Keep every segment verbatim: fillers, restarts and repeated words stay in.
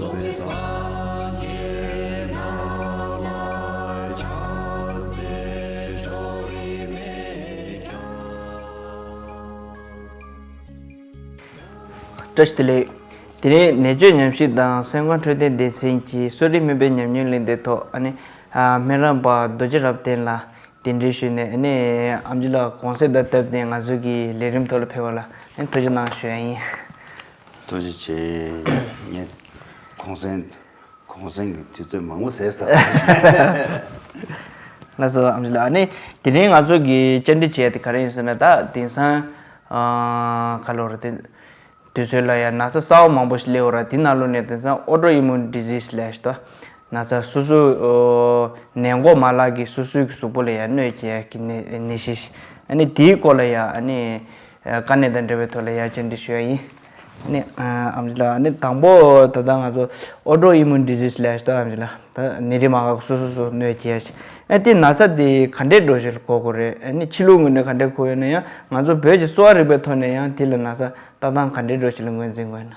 བཀྲ་ཤིས་བདེ་ལེགས། དེ་རིང་ནད་བཅོས་ཉམས་ཞིབ་དང་སེམས་ཁམས་འཕྲོད་བསྟེན་སྡེ་ཚན་གྱིས་གསོ་རིག་སྨན་པའི་ཉམས་མྱོང་གླེང་སྟེགས་ཐོག་ཨ་ནི་སྨན་རམས་པ་རྡོ་རྗེ་རབ་བརྟན་ལགས་གདན་འདྲེན་ཞུས་ནས། ཨ་ནི་ཨེམ་ཆི་ལགས་གུང་སེང་དང་སྟབས་བསྟུན་ང་ཚོ་གི་ལས་རིམ་ཐོག་ལ་ཕེབས་པ་ལ་ཨ་ནི་ཐུགས་རྗེ་གནང་ཞུ་ཡ་ཡིན། ཐུགས་རྗེ་ཆེ། ངས་གུང་སེང་གུང་སེང་གི་དུས་ཚོད་མང་པོ་ཟད་ཚར་སོང་། ལགས་སོ། ཨེམ་ཆི་ལགས། ཨ་ནི་དེ་རིང་ང་ཚོ་གི་བཅར་འདྲི་བྱས་ཏེ་ག་རེ་ཡིན་ཟེར་ན། ད་དེང་སང་ཨ་ག་ལོ་རེད་དེ། དུས་ཚོད་ལ་ཡང་ན་ཚ་གསར་པ་མང་པོ་ཞིག་སླེབས་ཡོད་ར། དེ་ནང་ལོགས་ནས་དེང་སང་ཨོ་ཊོ་ཨི་མུན་ཌི་ཛིས་ལབ་ཡ་ཞིག་འདུག་ན་ཚ་སོ་སོ་ཨོ་ནད་འགོག་མ་ལག་གིས་སོ་སོའི་གི་གཟུགས་པོ་ལ་ཡང་གནོད་སྐྱེལ་ཡ་གི་ནད་ནད་གཞི་ཞིག་ཨ་ནི་དེའི་སྐོར་ལ་ཡང་ཨ་ནི་ཨ་དཀའ་གནད་དང་འབྲེལ་བའི་ཐོག་ལ་ཡང་བཅར་འདྲི་ཞུ་ཡ་ཡིན། ཨ་ནི་ཨ་ཨེམ་ཆི་ལགས། ཨ་ནི་དང་པོ་ད་ལྟ་ང་ཚོ་ཨོ་ཊོ་ཨི་མུན་ཌི་ཛིས་ལབ་ཡ་ཞིག་འདུག་ཨེམ་ཆི་ལགས། ད་ནད་རིགས་མ་འགག་སོ་སོ་སོ་གནོད་སྐྱེལ་ཡ་ཞིག་ཨ་དེ་ན་ཚ་དེ་ག་འདྲའི་འདྲ་ཞིག་ལ་གོ་དགོས་རེད། ཨ་ནི་ཕྱི་ལོགས་ངོས་ནས་ག་འདྲའི་གོ་ཡོད་ན་ཡང་ང་ཚོ་བོད་ཀྱི་གསོ་བ་རིག་པའི་ཐོག་ནས་ཡང་དེ་ལ་ན་ཚ་ལྟ་སྟངས་ག་འདྲའི་འདྲ་ཞིག་ལ་ངོས་འཛིན་དགོས་ན།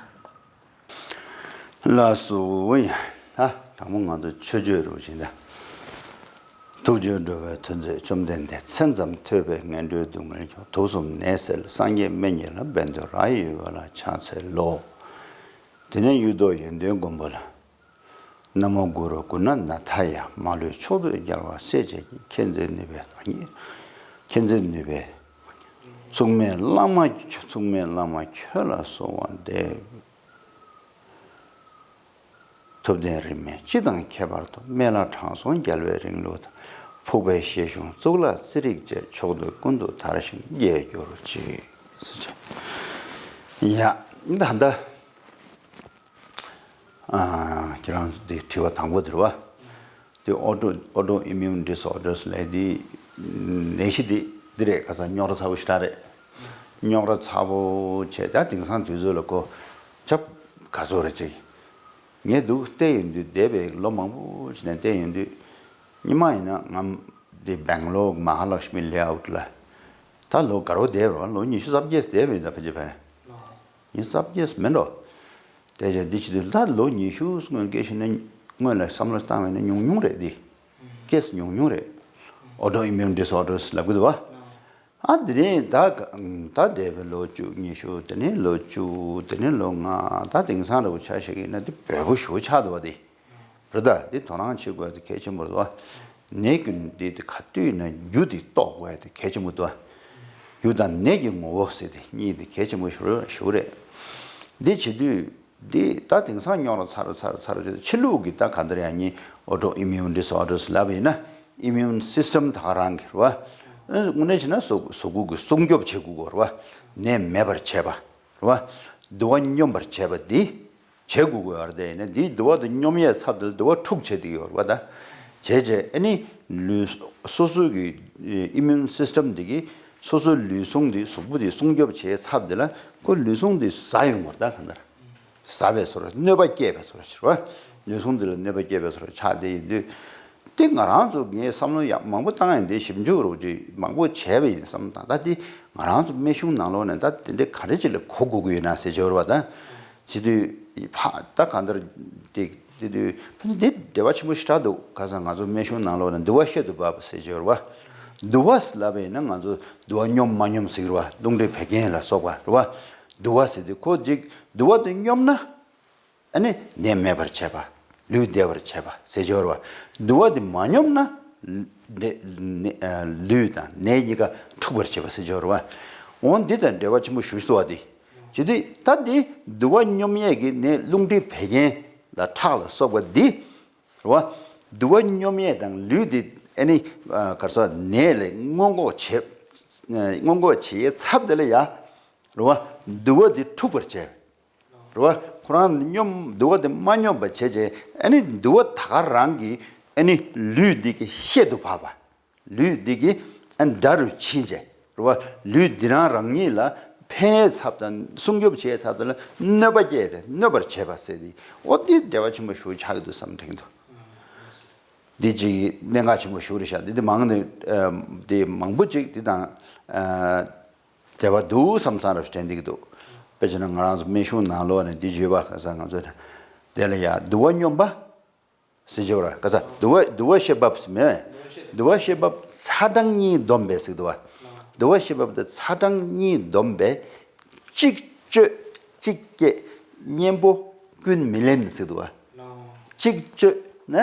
ལགས་སོ། ཡ་ད་དང་པོ་ང་ཚོ་མཆོད་བརྗོད་རུ་བྱེད་ད། ཐུགས་རྗེས་འགྲོ་བའི་མཐུ་མཛད་བཅོམ་ལྡན་འདས། མཚན་ཙམ་ཐོས་པས་ངན་འགྲོའི་སྡུག་བསྔལ་སྐྱོབ། དུག་གསུམ་ནད་སེལ་སངས་རྒྱས་སྨན་གྱི་བླ། བཻ་ཌཱུརྱ་ཡི་དབང་ལ་ཕྱག་འཚལ་ལོ། དེ་ནས་གཡུ་ཐོག་ཡོན་ཏན་མགོན་པོ་ལ། ན་མོ་གུ་རུ་ཀུ་ཎ་ན་ཐ་ཡ། མ་ལུས་ཕྱོགས་དུས་རྒྱལ་བ་སྲས་བཅས་ཀྱི། མཁྱེན་བརྩེ་ནུས་པའི་བདག་ཉིད། མཁྱེན་བརྩེ་ནུས་པའི། མཚུངས་མེད་བླ་མ། མཚུངས་མེད་བླ་མ་ཁྱོད་ལ་གསོལ་བ་འདེབས། ཐུབ་བསྟན་རིས་མེད་སྤྱི་དང་ཁྱད་པར་དུ། སྨན་བླ་དྲང་སྲོང་རྒྱལ་བའི་རིང་ལུགས་དང་། ཕུག་པའི་བཞེད་གཞུང་གཙུག་ལག་རྩེ་རིགས་བཅས། ཕྱོགས་དུས་ཀུན་ཏུ་དར་ཞིང་རྒྱས་གྱུར་ཅིག་ཟེར་བྱས། ཡ་ད་ལྟ། ཨ་ཁྱེད་རང་ཚོ་འདི་དྲི་བ་དང་པོ་འདི་རེད་བ། འདི་ཨོ་ཊོ་ཨོ་ཊོ་ཨི་མུན་ཌི་སོར་ཌར་ལབ་འདི་ནད་གཞི་འདི་འདི་རེད། ཁ་སང་རྙོག་དྲ་ཚ་པོ་ཞེ་དྲག་རེད། རྙོག་དྲ་ཚ་པོ་བྱས། ད་དེང་སང་དུས་ཚོད་ལ་ཁོ་ཆབ་ག་ཚོད་རེད་ཅིག་ངས་འདུག་བལྟས་ཡོང་དུས། འདས་པའི་ལོ་མང་པོ་ཕྱིན་ནས་བལྟས་ཡོང་དུས། སྔོན་མ་ཡིན་ན་ང་འདི་སྦེང་ལོར་མ་ཧ་ལག་ཤི་མི་ལེ་ཨའུ་ཊི་ལ་ད་ལོ་དགའ་རོགས་བསྡད་རོགས། ལོ་ཉི་ཤུ་རྩ་བརྒྱད་བསྡད་པ་ཡིན་ད་ཕལ་ཆེར་ཕན། ཉི་ཤུ་རྩ་བརྒྱད་མིན་འགྲོ། དེ་བྱས་འདི་བྱེད་དུས་ད་ལོ་ཉི་ཤུ་སྔོན་སྐད་བཤད་ན་སྔོན་ལ་བསམ་བློ་བཏང་བས་ན་ཉུང་ཉུང་རེད། འདི་ཀེ་སི་ཉུང་ཉུང་རེད། ཨོ་ཊོ་ཨི་མུན་ཌི་སོར་ཌར་ལབ་གི་འདུག་བ། ཨ་དེ་རིང་ད་ད་འདས་པའི་ལོ་བཅུ། ཉི་ཤུ། དེ་ནས་ལོ་བཅུ། དེ་ནས་ལོ་ལྔ། ད་དེང་སང་འདྲ་པོ་ཆ་བཞག་གི་ཡིན་ན་འདི་འབོལ་པོ་ཞེ་པོ་ཆགས་འདུག་བ། འདི་རེད་ད། འདི་དོ་སྣང་བྱེད་དགོས་དེ་གལ་ཆེན་པོ་རེད་བ། ནད་ཀྱི་འདི་དེ་ག་དུས་ན་རྒྱུ་དེ་རྟོགས་དགོས་དེ་གལ་ཆེན་པོ་འདུག་བ། རྒྱུ་དང་ནད་ཀྱི་ངོ་བོ་ཟེར་དེ་གཉིས་དེ་གལ་ཆེན་པོ་ཞེ་པོ་རེད། འདི་བྱེད་དུས། འདི་ད་དེང་སང་རྙོག་དྲ་ཚ་རུ་ཚ་རུ་ཚ་རུ་བྱེད་དུས་ཕྱི་ལུགས་ཀྱི་ད་ག་འདིར་ཡང་ཉིན་ཨོ་ཊོ་ཨི་མུན་ཌི་སོར་ཌར་ལབ་ཡིན་ན་ཨི་མུན་སིས་ཊམ་ད་ག་རང་གི་རེད་བ། དངོས་གནས་བྱས་ན་གཟུགས་གཟུགས་པོ་གི་སྲུང་སྐྱོབ་བྱེད་དགོས་རེད་བ། ནད་མེད་པར་བྱེད་པ་རེད་བ། འདུ་བ་སྙོམས་པར་བྱེད་པ་འདི་བྱེད་དགོས་ཀྱི་ཡོད་རེད། དེ་ཡིན་ན་འདིའི་འདུ་བ་དེ་སྙོམས་ཡས་ཚབ་དེ་ལ་འདུ་བ་འཁྲུག་བྱེད་ཀྱི་ཡོད་རེད་བ། ད་བྱས་རྗེས་ཨ་ནི་ལུས་སོ་སོ་གི་ཨི་མུན་སིས་ཊམ་འདི་གིས་སོ་སོའི་ལུས་ཟུངས་འདི་གཟུགས་པོ་འདི་སྲུང་སྐྱོབ་བྱེད་ཚབ་དེ་ལ་ཁོ་ལུས་ཟུངས་འདི་ཟ་ཡོང་བ་རེད། ད་ག་འདྲ་ཟ་བའི་བཟོ་འདྲ། གནོད་པ་སྐྱེལ་བའི་བཟོ་འདྲ་ཞིག་རེད་བ། ལུས་ཟུངས་འདི་ལ་གནོད་པ་སྐྱེལ་བའི་བཟོ་འདྲ་ཆགས་བསྡད་ཡོད་དུས། དེ་ང་རང་ཚོ་ངས་བསམ་བློ་ཡག་མང་པོ་བཏང་ཡང་དེ་ཞིབ་འཇུག་རོགས་ཅིག་མང་པོ་བྱས་པ་ཡིན་བསམ་བློ་བཏང་། ད་དེ་ང་རང་ཚོ་སྨན་གཞུང་ནང་ལོགས་ནས་ད་དེ་འདྲའི་ག་རེ་ཅིག་ལ་གོ་དགོས་ཀྱི་ཡོད་ན་ཟེར་བྱས་པ་རེད་བ། ད་བྱེད་དུས་ཕ་ད་གང་ལྟར་དེ་དེ་དུས་ཕ་འདི་འབྲེལ་བ་ཆེན་པོ་ཞེ་དྲག་འདུག་ཁ་སང་ང་ཚོ་སྨན་གཞུང་ནང་ལོགས་ནས་འདུ་བ་བཤད་དུ་བབ་ཟེར་བྱས་པ་རེད་བ། འདུ་བ་ལབ་པ་ཡིན་ན་ང་ཚོ་འདུ་བ་སྙོམས་མ་སྙོམས་ཟེར་གྱི་རེད་བ། རླུང་མཁྲིས་བད་ཀན་ལ་སོགས་པ་རེད་བ། འདུ་བ་ཟེར་དུས་ཁོ་ཅིག་འདུ་བ་དེ་སྙོམས་ན། ཨ་ནི་ནད་མེད་པར་བྱེད་པ། ལུས་བདེ་བར་བྱེད་པ་ཟེར་བྱས་པ་རེད་བ། འདུ་བ་དེ་མ་སྙོམས་ན། ནད་ནད་ཨ་ལུས་དང་ནད་གཉིས་ཀ་འཁྲུགས་པར་བྱེད་པ་ཟེར་བྱས་པ་རེད་བ། འོ་འདི་དང་འབྲེལ་བ་ཆེན་པོ་ཞེ་པོ་ཅིག་འདུག་བ། དེ་བྱེད་དུས་ད་འདི་འདུ་བ་སྙོམས་ཡས་ཀྱི་ནད་རླུང་མཁྲིས་བད་ཀན་ལ་ཁྲག་ལ་སོགས་པ་འདི་རེད་བ། འདུ་བ་སྙོམས་ཡས་དང་ལུས་འདི་ཨ་ནི་ཨ་ག་རེ་ཟེར་ནད་ལས་སྔོན་འགོག་བྱེད། སྔོན་འགོག་བྱེད་ཡས་ཚབ་དེ་ལ་ཡ་རེད་བ། འདུ་བ་འདི་འཁྲུགས་པར་བྱེད། རེད་བ། ཁོ་རང་སྙོམས་འདུ་བ་དེ་མ་སྙོམས་པ་བྱས་རྗེས་ཨ་ནི་འདུ་བ་ད་ག་རང་གིས་ཨ་ནི་ལུས་འདི་གི་ཤེད་དུ་བབས་པ། ལུས་འདི་གི་ཨ་ནི་དགྲ་རུ་ཕྱིན་རྗེས་རེད་བ། ལུས་འདི་རང་རང་ཉིད་ལ་ཕན་ཡས་ཚབ་དང་སྲུང་སྐྱོབ་བྱེད་ཡས་ཚབ་དང་ལ་གནོད་པ་སྐྱེལ་ཏེ་གནོད་པར་བྱེད་པ་ཟེར་ཏེ་འོ་འདི་འབྲེལ་བ་ཆེན་པོ་ཞེ་པོ་ཆགས་ཀྱི་འདུག་བསམ་དྲན་གྱི་འདུག་འདི་ཅིག་གནད་འགག་ཆེན་པོ་ཞེ་པོ་རེད་ཤག་འདི་འདི་མང་ནས་ཨ་འདི་མང་པོ་ཅིག་འདི་དང་ཨ། དེ་བ་འདུག་བསམ་བསམ་རབ་དྲན་འདུག་དཔེ་བྱས་ན་ང་རང་ཚོ་སྨན་གཞུང་ནང་ལོགས་ནས་འདི་བརྗོད་པ་ག་ས་ང་ཚོ་ནས་ དེ་ལ་ཡ་དུ་བ་སྙོམས་པ་ཟེར་བྱས་པ་ར། ག་ས་དུ་བ་དུ་བ་ཤེས་བབས་ཟེར་མེད། དུ་བ་ཤེས་བབས་ཚ་གྲང་གཉིས་བསྡོམས་པས་ཟེར་དུ་བ། དུ་བ་ཤེས་བབས་དེ་ཚ་གྲང་གཉིས་བསྡོམས་པས། གཅིག་གཅོད་གཅིག་སྐྱེད། གཉེན་པོ་ཀུན་མི་ལེན་ཟེར་དུ་བ། གཅིག་གཅོད་ན་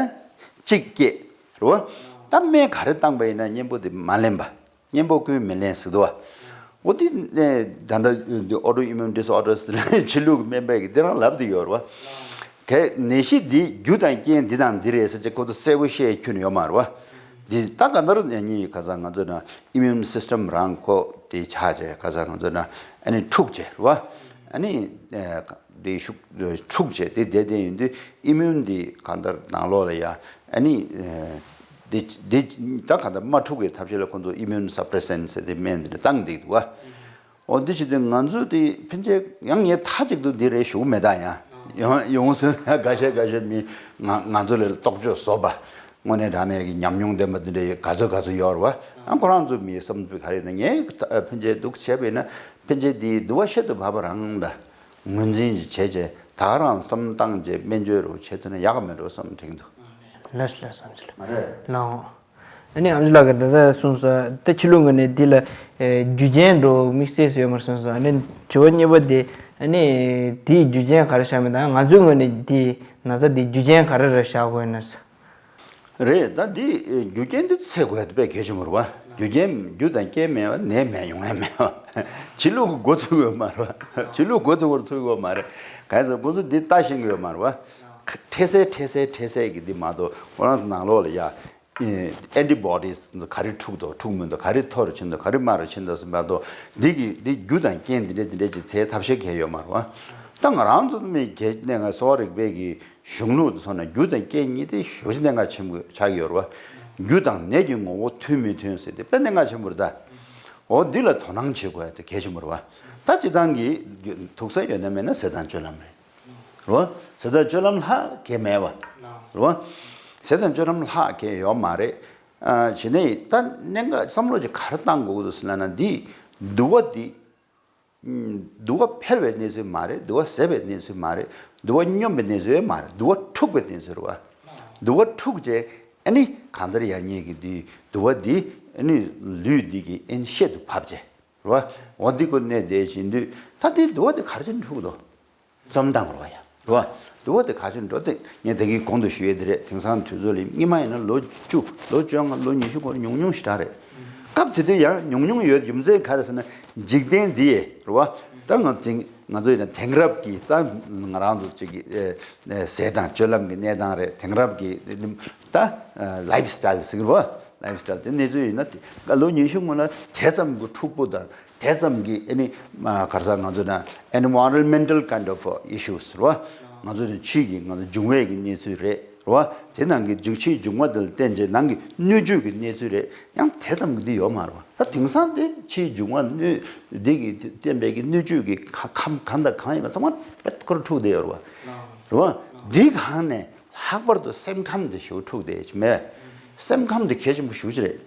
གཅིག་སྐྱེད་རེད་བ། ད་སྨན་ག་རེ་བཏང་པ་ཡིན་ན་གཉེན་པོ་དེ་མ་ལེན་པ། གཉེན་པོ་ཀུན་མི་ལེན་ཟེར་དུ་བ། འོ་དེ་ནས་ད་ལྟ་autoimmune disorders ཕྱི་ལུགས་སྨན་པས་ཀྱི་དེ་རང་ལབ་དེ་ཡོད་རེད་བ། གལ་ནད་གཞི་འདི་རྒྱུ་དང་རྐྱེན་འདི་དང་འདི་རེད་ཟེར་ཅིག་ཁོ་ཚོ་གསལ་པོ་བཤད་ཁྱོན་ཡོད་མ་རེད་བ། འདི་ད་ག་འདར་ནས་གཉིས་ག་ས་ང་ཚོ་ན་immune system རང་ཁོ་དེ་ཆགས་བྱས་ག་ས་ང་ཚོ་ན་ཨ་ནི་འཁྲུག་བྱས་རེད་བ། ཨ་ནི་དེ་ཤུགས་འཁྲུག་བྱས་དེ་བསྡད་བསྡད་ཡིན་དུས་immune འདི་ག་འདར་ནང་ལོགས་ལ་ཡ་ཨ་ནི་དེ་དེ་ད་ག་འདར་མ་འཁྲུག་པའི་ཐབས་ཤེས་ལ་ཁོ་ཚོ་immune suppressant ཟེར་དེ་སྨན་འདི་འདྲ་བཏང་བསྡད་འདུག་བ། འོ་འདི་བྱེད་དུས་ང་ཚོ་དེ་ཕན་ཆད་ཡང་ངས་མཐའ་གཅིག་ཏུ་འདི་རེད་ཞུ་གི་མེད་ད། ཡང་ཡོང་ཡོང་སོང་ན་འགའ་ཤས་འགའ་ཤས་མི་ང་ང་ཚོ་ལ་རྟོག་དཔྱོད་བཟོ་པ་དངོས་གནས་དྲང་གནས་ཀྱི་ཉམས་མྱོང་ལྡན་པ་འདི་འདྲ་ག་ཚོད་ག་ཚོད་ཡོད་རེད་བ། ཨ་ཁོ་རང་ཚོ་མི་བསམ་ཚུལ་ག་རེ་ཡིན་ན་ངས་ཕན་ཆད་འདུག་བྱས་པ་ཡིན་ན་ཕན་ཆད་དེ་དུ་བ་ཤེད་དུ་བབས་པ་རང་ལ་ངོས་འཛིན་ཅིག་བྱས་བྱས་ད་ག་རང་བསམ་བཏང་བྱས་སྨན་བཅོས་རུ་བྱེད་ཐུབ་ན་ཡག་ག་མེད་འགྲོ་བསམ་དྲན་འདུག་ལགས་སོ་ལགས་སོ་བསམ་ཚུལ་མ་རེད། ལགས་འོང་། ཨ་ནི་ཨམ་ཆི་ལགས་ཀྱིས་ད་ལྟ་གསུངས་སོང་། ད་ཕྱི་ལོགས་ངོས་ནས་འདི་ལ་ཨེ་རྒྱུ་རྐྱེན་འགྲོ་དམིགས་བསལ་ཡོད་མ་རེད་གསུངས་སོང་། ཨ་ནི་དྲི་བ་གཉིས་པ་དེ་ཨ་ནི་དེའི་རྒྱུ་རྐྱེན་ག་རེ་བཞག་མེད་དང་ང་ཚོའི་ངོས་ནས་དེ་ན་ཚ་དེ་རྒྱུ་རྐྱེན་ག་རེ་རེ་བཞག་དགོས་ན། རེད། ད་འདི་རྒྱུ་རྐྱེན་འདི་འཚོལ་དགོས་དཔེ་གལ་ཆེན་པོ་རེད་བ། རྒྱུ་རྐྱེན་རྒྱུ་དང་རྐྱེན་མེད་པ་ནད་མེད་ཡོང་ཡ་མེད་བ། ཕྱི་ལོགས་ཀྱི་འགོ་ཚུགས་ཡོད་མ་རེད་བ། ཕྱི་ལོགས་འགོ་ཚུགས་པར་ཚུགས་ཡོད་མ་རེད། གང་ཡིན་ཟེར་ཁོང་ཚོ་འདི་ལྟ་ཤེས་ཀྱི་ཡོད་མ་རེད་བ། འཕྲལ་སེལ་འཕྲལ་སེལ་འཕྲལ་སེལ་གྱི་འདི་མ་གཏོགས་ཁོ་རང་ཚོ་ནང་ལོགས་ལ་ཡ། antibodies ག་རེ་འཁྲུག་འདུག་འཁྲུག་མི་འདུག་ག་རེ་མཐོ་རུ་ཕྱིན་འདུག་ག་རེ་དམའ་རུ་ཕྱིན་འདུག་ཟེར་མ་གཏོགས་འདི་གི་འདི་རྒྱུ་དང་རྐྱེན་འདི་འདྲས་འདི་འདྲས་ཀྱི་ཚེ་ཐབས་ཤེས་གལ་ཡོད་མ་རེད་བ། ད་ང་རང་ཚོ་མི་གལ་གནད་ང་གསོ་བ་རིག་པའི་གི་གཞུང་ལུགས་དེ་ཚོ་ན་རྒྱུ་དང་རྐྱེན་གཉིས་དེ་ཞེ་པོ་ཅིག་གནད་འགག་ཆེན་པོ་ཆགས་ཀྱི་ཡོད་རེད་བ། རྒྱུ་དང་ནད་ཀྱི་ངོ་བོ་མཐུན་མི་མཐུན་ཟེར་དེ་དཔེ་གནད་འགག་ཆེན་པོ་རེད་ད། འོ་འདི་ལ་དོ་སྣང་བྱེད་དགོས་དེ་གལ་ཆེན་པོ་རེད་བ། ད་སྤྱིར་བཏང་གི་ཐུག་ས་ཡོད་ན་མེད་ན་ཟས་དང་སྤྱོད་ལམ་རེད། རེད་བ། ཟས་དང་སྤྱོད་ལམ་ལྷག་གི་མེད་བ། རེད་བ། ཟས་དང་སྤྱོད་ལམ་ལྷག་གི་ཡོད་མ་རེད། ཨ་བྱས་ནས་ད་གནད་འགག་བསམ་བློ་ཅིག་ག་རེ་བཏང་དགོས་ཀྱི་འདུག་ཟེར་ན་ན་འདི་དུ་བ་འདི། འདུ་བ་འཕེལ་བའི་གནས་ཚུལ་མ་རེད། འདུ་བ་ཟད་པའི་གནས་ཚུལ་མ་རེད། འདུ་བ་སྙོམས་པའི་གནས་ཚུལ་མ་རེད། འདུ་བ་འཁྲུགས་པའི་གནས་ཚུལ་རེད་བ། འདུ་བ་འཁྲུགས་རྗེས་ཨ་ནི་གང་ལྟར་ཡང་ཉིད་ཀྱི་འདི་འདུ་བ་འདི་ཨ་ནི་ལུས་འདི་གི་ཨ་ནི་ཤེད་དུ་བབས་རྗེས་རེད་བ། འོ་འདི་ཀོ་གནས་དེ་བཞིན་དུས་ད་འདི་འདུ་བ་འདི་ག་རེ་བྱས་འཁྲུགས་འདུག་བསམ་སྟངས་རེད་བ་ཡ་རེད་བ། འདུ་བ་དེ་ག་ཅིག་འགྲོ་དེ་ངས་ད་གིན་གོང་དུ་ཞུ་ཡས་དེ་རེད། དེང་སང་དུས་ཚོད་ལ་སྔོན་མ་ཡིན་ན་ལོ་བཅུ་ལོ་བཅོ་ལྔ་ལོ་ཉི་ཤུ་སྐོར་ཉུང་ཉུང་ཞིག་རེད། སྐབས་དེ་དུས་ཡང་ཉུང་ཉུང་ཡོད་རྒྱུ་མཚན་ག་རེ་ཟེར་ན་འཇིག་རྟེན་འདི་ཡི་རེད་བ། ད་ང་དེང་ང་ཚོ་ཡིན་ན་དེང་རབས་ཀྱི་ད་ང་རང་ཚོ་གཅིག་གི་ཟས་དང་སྤྱོད་ལམ་གྱི་གནས་སྟངས་རེད། དེང་རབས་ཀྱི་ད་ལའིབ་སི་ཊའིལ་ཟེར་གི་རེད་བ། ལའིབ་སི་ཊའིལ་དེ་གནས་ཚུལ་ཡིན་ན་དེ་ལོ་ཉི་ཤུ་སྔོན་ལ་དེ་ཙམ་གྱི་འཁྲུག་པོ་དང་དེ་ཙམ་གྱི་ཨ་ནི་ག་རེ་ཟེར་ང་ཚོ་ན་environmental kind of issues རེད་བ། ང་ཚོ་ནི་ཕྱིའི་གི་ང་ཚོ་འབྱུང་བའི་གི་གནས་ཚུལ་རེད་རེད་བ། དེ་ནང་གི་འཇིག་ཕྱིའི་འབྱུང་བ་དེ་ལ་བརྟེན་བྱས་ནང་གི་སྣོད་བཅུད་ཀྱི་གནས་ཚུལ་རེད། ཡང་དེ་ཙམ་གྱི་འདི་ཡོད་མ་རེད་བ། ད་དེང་སང་དེ་ཕྱིའི་འབྱུང་བ་སྣོད་འདི་གི་བརྟེན་པའི་གི་སྣོད་བཅུད་ཀྱི་ཁམས་གང་དང་གང་ཡིན་པ་ཚང་མ་པད་ཀོར་འཁྲུག་བསྡད་ཡོད་རེད་བ། རེད་བ། འདི་གང་ནས། ལྷག་པར་དུ་སེམས་ཁམས་འདི་ཞེ་པོ་འཁྲུག་བསྡད་ཀྱི་མེད། སེམས་ཁམས་འདི་གལ་ཆེན་པོ་ཞེ་པོ་ཅིག་རེད།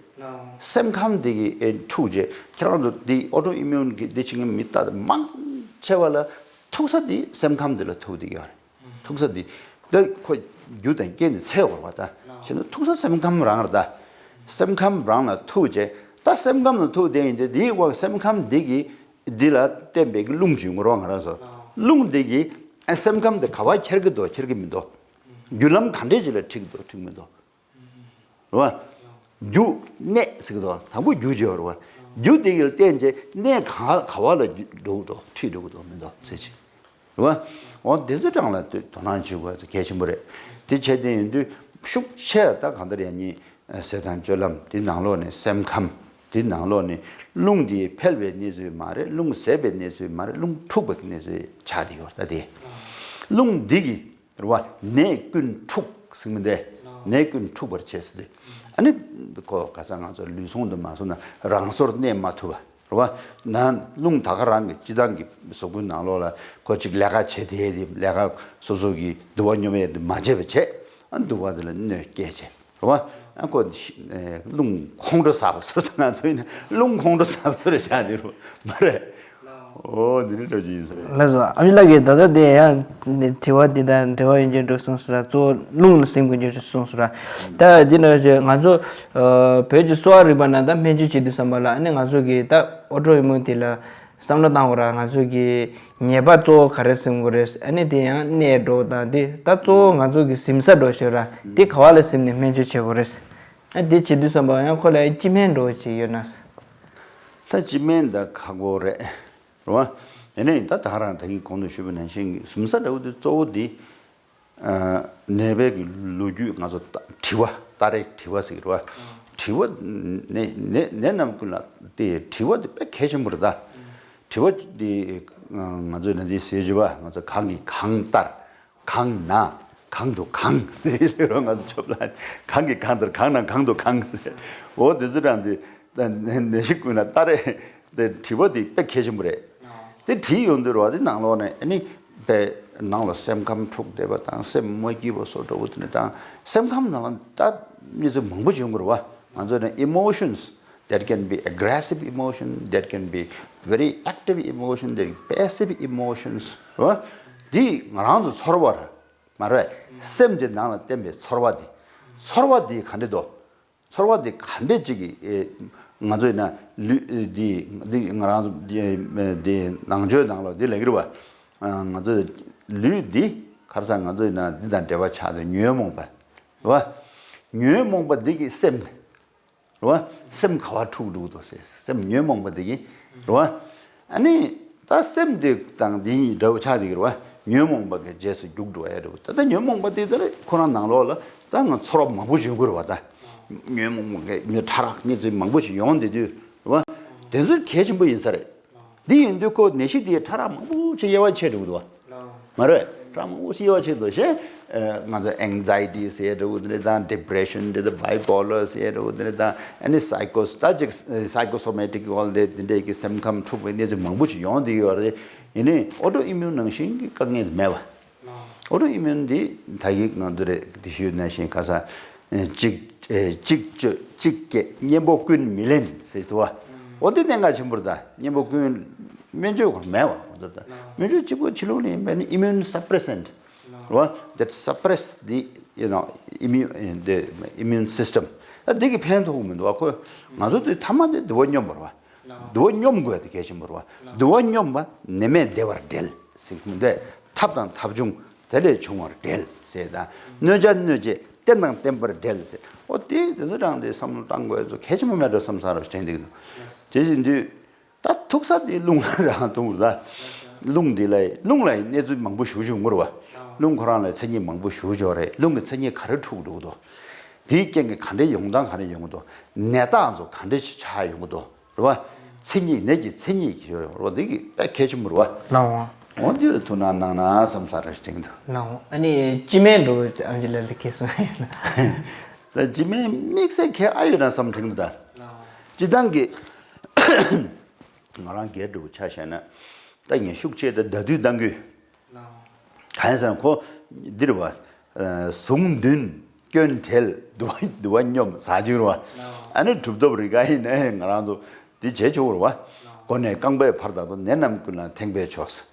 སེམས་ཁམས་འདི་གི་ཨེ་འཁྲུག་རྗེས་ཁྱེད་རང་ཚོ་འདི་ཨོ་ཊོ་ཨི་མིའུན་གི་འདི་བྱེད་མཁན་མི་ལྟ་མང་ཆེ་བ་ལ་ཐུག་ས་འདི་སེམས་ཁམས་འདི་ལ་ཐུག་བསྡད་ཀྱི་ཡོད་རེད། ཐུག་ས་འདི་ད་ཁོ་རྒྱུ་དང་རྐྱེན་འདི་འཚོལ་དགོས་རེད་བ། ད་བྱས་ན་ཐུག་ས་སེམས་ཁམས་རང་རེད། ད་སེམས་ཁམས་རང་ལ་ཐུག་རྗེས་ད་སེམས་ཁམས་ལ་ཐུག་བསྡད་ཡིན་དུས་འདིའི་དབང་སེམས་ཁམས་འདི་གི་འདི་ལ་བརྟེན་པའི་གི་རླུང་ཅིག་ཡོང་གི་རེད་བ། ང་རང་ཚོ་རླུང་འདི་གི་ཨ་སེམས་ཁམས་འདི་ག་བ་འཁྱེར་གི་འདུག་འཁྱེར་གི་མི་འདུག་རྒྱུ་ལམ་ག་འདྲས་ཅིག་ལ་འཁྲིད་ཀྱི་འདུག་འཁྲིད་ཀྱི་མི་འདུག་རེད་བ། རྒྱུ་གནས་ཟེར་གྱི་འདུག་དང་པོ་རྒྱུ་ཅིག་ཡོད་རེད་བ། རྒྱུ་དེ་གི་ལ་བརྟེན་བྱས་གནས་ག་ག་བ་ལ་འགྲོ་གི་འདུག་འཁྲིད་འགྲོ་གི་འདུག་མི་འདུག་ཟེར་ཅིག་རེད་བ། འོ་དེ་ཚོ་སྒང་ལ་དོ་སྣང་བྱེད་དགོས་གལ་ཆེན་པོ་རེད། དེ་བྱས་དེ་ཡིན་དུས་ཤུགས་ཆེ་ད་གང་ལྟར་ཡང་ཉིད་ཟས་དང་སྤྱོད་ལམ་དེ་ནང་ལོགས་ནས་སེམས་ཁམས་དེ་ནང་ལོགས་ནས་རླུང་དེ་འཕེལ་བའི་གནས་ཚུལ་མ་རེད། རླུང་ཟད་པའི་གནས་ཚུལ་མ་རེད། རླུང་འཁྲུགས་པའི་གནས་ཚུལ་ཆགས་བསྡད་ཡོད་རེད། ད་དེ་རླུང་འདི་གི་རེད་བ། ནད་ཀུན་འཁྲུགས་ཟེར་མི་འདི་ནད་ཀུན་འཁྲུགས་པར་བྱེད་ཟེར་ཏེ། ཨ་ནི་ཁོ་ག་ས་ང་ཚོ་ལུས་ཟུངས་དུ་མ་སོང་ན་རང་སོར་གནས་མ་ཐུབ་པ་རེད་བ། ན་རླུང་ད་ག་རང་གི་སྤྱི་བཏང་གི་གཟུགས་པོའི་ནང་ལོགས་ལ་ཁོ་ཅིག་ལས་ཀ་བྱེད་དེ་དེ་ལས་ཀ་སོ་སོ་གི་འདུ་བ་སྙོམས་ཡས་དེ་མ་བྱས་པ་བྱས། ཨ་འདུ་བ་དེ་ལ་གནོད་སྐྱེལ་བྱས་རེད་བ། ཨ་ཁོ་རླུང་ཁོང་ཁྲོ་ཟ་བ་ཟེར་ང་ཚོ་ཡིན་ན་རླུང་ཁོང་ཁྲོ་ཟ་བ་ཟེར་བྱ་དེ་རུ་མ་རེད། ཨོ་འདི་འདྲ་འདྲ་ཅིག་ཡིན་ས་རེད། ལགས་སོ། ཨ་མྱེས་ལགས་ཀྱིས་ད་ལྟ་དེ་ཡང་དྲི་བ་འདི་དང་འབྲེལ་བ་ཡོད་མཁན་འགྲོ་གསུངས་སོང་ར། གཙོ་བོ་རླུང་ལ་སིམ་དགོས་རྒྱུ་གསུངས་སོང་ར། ད་འདི་འདྲ་ཅིག་ང་ཚོ་ཨ་བོད་ཀྱི་གསོ་བ་རིག་པ་ནང་ད་སྨན་བཅོས་བྱེད་དུས་ཙམ་པ་ལ་ཨ་ནི་ང་ཚོ་གི་ད་ཨོ་ཊོ་ཨི་མུན་དེ་ལ་བསམ་བློ་བཏང་དགོས་ར། ང་ཚོ་གི་ཉེས་པ་གཙོ་བོ་ག་རེ་སིམ་དགོས་རེད། ཨ་ནི་དེ་ཡང་ནད་འགྲོ་དང་དེ་ད་གཙོ་བོ་ང་ཚོ་གི་སིམ་ས་འགྲོ་ཤོད་ར། དེ་ག་བ་ལ་སིམ་ནས་སྨན་བཅོས་བྱེད་དགོས་རེད། ཨ་དེ་བྱེད་དུས་ཙམ་པ་ཡང་ཁོ་ལ་སྤྱི་སྨན་འགྲོ་ཅིག་ཡོད་ན། ད་སྤྱི་སྨན་ད་ཁག་པོ་རེད། རེད་བ། ཡིན་ནའི་ད་ད་རང་ད་གིན་གོང་དུ་ཞུས་པ་ནང་བཞིན་གྱི་སིམ་ས་འདྲ་བོ་དེ་གཙོ་བོ་དེ། ཨ་ནད་པའི་གི་ལོ་རྒྱུས་ང་ཚོ་ད་དྲི་བ་ད་རེས་དྲི་བ་ཟེར་གི་རེད་བ། དྲི་བ་ནད་ནད་ནད་རྣམས་ཀུན་ལ་དེ་དྲི་བ་དེ་དཔེ་གལ་ཆེན་པོ་རེད་ད། དྲི་བ་དེ་ང་ཚོ་ནད་དེ་ཟེར་བྱེད་པ་ང་ཚོ་གང་གིས་གང་ལྟར། གང་ན་གང་དུ་གང་ཟེར་རོ། ང་ཚོ་ཆོབ་ལ་གང་གིས་གང་ལྟར་གང་ན་གང་དུ་གང་ཟེར། འོ་དེ་ཚོ་དང་དེ་ནད་གཞི་ཀུན་ལ་ལྟ་རེད། དེ་དྲི་བ་དེ་དཔེ་གལ་ཆེན་པོ་རེད། དེ་དྲིས་ཡོང་དུས་རོ་དེ་ནང་ལོགས་ནས་ཨ་ནི་དེ་ནང་ལ་སེམས་ཁམས་འཁྲུག་བསྡད་པ་དང་སེམས་མ་སྐྱིད་པ་སོགས་འདྲ་བོ་དེ་ནས་དང་སེམས་ཁམས་ནང་ལ་ད་གནས་ཚུལ་མང་པོ་ཞིག་ཡོང་གི་རེད་བ། ང་ཚོ་ནས་emotions that can be aggressive emotion, that can be very active emotion, that can be passive emotions རེད་བ། འདི་ང་རང་ཚོ་ཚོར་བ་རེད། མ་རེད། སེམས་དེ་ནང་ལ་བརྟེན་པའི་ཚོར་བ་དེ། ཚོར་བ་དེ་ག་འདྲ་འདུག་ཚོར་བ་དེ་ག་འདྲ་ཅིག་གི་ཨེ་ང་ཚོ་ཡིན་ན་ལུས་དེ་འདི་ང་རང་ཚོ་དེ་ནང་ཆོས་ནང་ལ་འདི་ལབ་ཀྱི་རེད་བ། ང་ཚོ་ལུས་འདི་ཁར་སང་ང་ཚོ་ཡིན་ན་འདི་དང་འབྲེལ་བ་ཆགས་ཏེ་ཉོན་མོངས་པ་རེད་བ། ཉོན་མོངས་པ་འདི་གི་སེམས་རེད་བ། སེམས་ག་བ་འཁྲུག་འགྲོ་གི་འདུག་ཟེར། སེམས་ཉོན་མོངས་པ་དེ་གིས་རེད་བ། ཨ་ནི་ད་སེམས་དེ་དང་དེ་གཉིས་འདྲ་བོ་ཆགས་དེ་གི་རེད་བ། ཉོན་མོངས་པ་གི་རྗེས་སུ་རྒྱུག་འགྲོ་ཡ་རེད་བ། ད་ལྟ་ཉོན་མོངས་པ་དེ་ལྟར་ཁོ་རང་ནང་ལོགས་ལ་ད་ང་ཚོར་བ་མང་པོ་ཞིག་ཡོང་གི་རེད་བ། ད་ཉོན་མོངས་པ་གི་མི་ཕྲ་རགས་གནས་ཚུལ་མང་པོ་ཞིག་ཡོང་བསྡད་དུས་རེད་བ། དེ་ཚོ་གལ་ཆེན་པོ་ཡིན་ས་རེད། འདི་ཡིན་དུས་ཁོ་ནད་གཞི་དེ་ཕྲ་རགས་མང་པོ་ཞིག་དབྱེ་བ་ཕྱེ་འགྲོ་གི་འདུག་བ། མ་རེད། ཕྲ་མང་པོ་ཞིག་དབྱེ་བ་ཕྱེ་འདུག་ཞེས། ང་ཚོ་anxiety ཟེར་འགྲོ་གི་འདི་འདྲ་དང་depression འདི་འདྲ་bipolar ཟེར་འགྲོ་གི་འདི་འདྲ་དང་ཨ་ནི་psychos ད་ཅིག་psychosomatic all འདི་འདི་འདྲའི་གི་སེམས་ཁམས་འཁྲུག་པའི་གནས་ཚུལ་མང་པོ་ཞིག་ཡོང་བསྡད་ཡོད་རེད། ཡིན་ནའི་autoimmune ནང་བཞིན་གྱི་དཀའ་ངལ་མེད་པ། autoimmune འདི་ད་གིན་ང་ཚོ་རེད་དེ་ཞུས་ནང་བཞིན་ཁ་སང་གཅིག་གཅིག་གཅོད་གཅིག་སྐྱེད་གཉེན་པོ་ཀུན་མི་ལེན་ཟེར་འདུག་བ། འོ་འདི་གནད་འགག་ཆེན་པོ་རེད། ད་གཉེན་པོ་ཀུན་སྨན་བཅོས་ཁོ་མེད་བ། འོ་འདི་ད་སྨན་བཅོས་གཅིག་པོ་ཕྱི་ལོགས་ནས་མེད་ན་immune suppressant རེད་བ། That suppress the you know immune the immune system ད་འདི་གི་ཕན་ཐོགས་མི་འདུག་བ། ཁོ་ང་ཚོ་དེ་ཐ་མ་དེ་དུ་བ་སྙོམས་པ་རེད་བ། དུ་བ་སྙོམས་དགོས་དེ་གལ་ཆེན་པོ་རེད་བ། དུ་བ་སྙོམས་པ་ནད་མེད་བདེ་བར་འབྲེལ་ཟེར་གྱི་མི་འདུག་ཐབས་དང་ཐབས་བྱུང་དེ་ལས་བྱུང་བར་འབྲེལ་ཟེར་དང་། གནོད་བྱ་གནོད་བྱེད་བརྟེན་དང་བརྟེན་པར་འབྲེལ་ཟེར། འོ་དེ་དེ་ཚོ་རང་དེ་བསམ་བློ་བཏང་དགོས་ཚོ་གལ་ཆེན་པོ་མེད་འགྲོ་བསམ་ས་ར་དྲན་འདུག་ནོ། དེ་བཞིན་དུས་ད་ཐུག་ས་དེ་རླུང་ལ་རང་ཐུག་ལ། རླུང་འདི་ལ་རླུང་ལ་གནས་ཚུལ་མང་པོ་ཞུ་ཞུ་ངུར་བ། རླུང་ཁོ་རང་ལ་མཚན་ཉིད་མང་པོ་ཞུ་ཆོག་རེད། རླུང་གི་མཚན་ཉིད་ག་རེ་འཁྲུག་འདུག་དོ། དེའི་རྐྱེན་གྱིས་ག་འདྲའི་ཡོང་སྟངས་ག་རེ་ཡོང་གི་འདུག་ནད་རྟགས་ཚོ་ག་འདྲ་ཞིག་ཆགས་ཡོང་གི་འདུག་རེད་བ། མཚན་ཉིད་ནད་ཀྱི་མཚན་ཉིད་ཀྱི་ཡོད་རེད་བ། འདི་གི་དཔེ་གལ་ཆེན་པོ་རེད་བ། ལགས་འོང་། འོ་འདི་ལ་ཐུགས་སྣང་གནང་ན་བསམ་ས་རེ་དྲན་གྱི་འདུག་ལགས་འོང་། ཨ་ནི་སྤྱི་སྨན་འགྲོ་ཨ་མྱེས་ལགས་ལ་ཁེལ་སོང་ཡོད་ན། ད་སྤྱི་སྨན་དམིགས་བསལ་གལ་ཨ་ཡོད་ན་བསམ་དྲན་གྱི་འདུག་ད། ལགས་འོང་། སྤྱི་བཏང་གི་ང་རང་སྒེར་འགྲོ་ཆ་བཞག་ན་ད་ངས་ཤུགས་ཆེ་ད་ད་དུས་གཏང་གི་ཡོད། གང་ཡིན་ཟེར་ན་ཁོ་འདི་རེད་བ། ཟུངས་འདུན་སྐྱོན་བྲལ་དུ་བ་དུ་བ་སྙོམས་ཟ་རྒྱུ་རེད་བ། ཨ་ནི་གྲུབ་ཐོབ་རི་ག་ཡིན་ནའི་ང་རང་ཚོ་འདི་བྱེད་ཆོག་རེད་བ། སྒོ་ནས་རྐང་པའི་བར་དག་ཏུ་ནད་རྣམས་ཀུན་ལ་ཐེག་པས་ཆོག་ཟེར་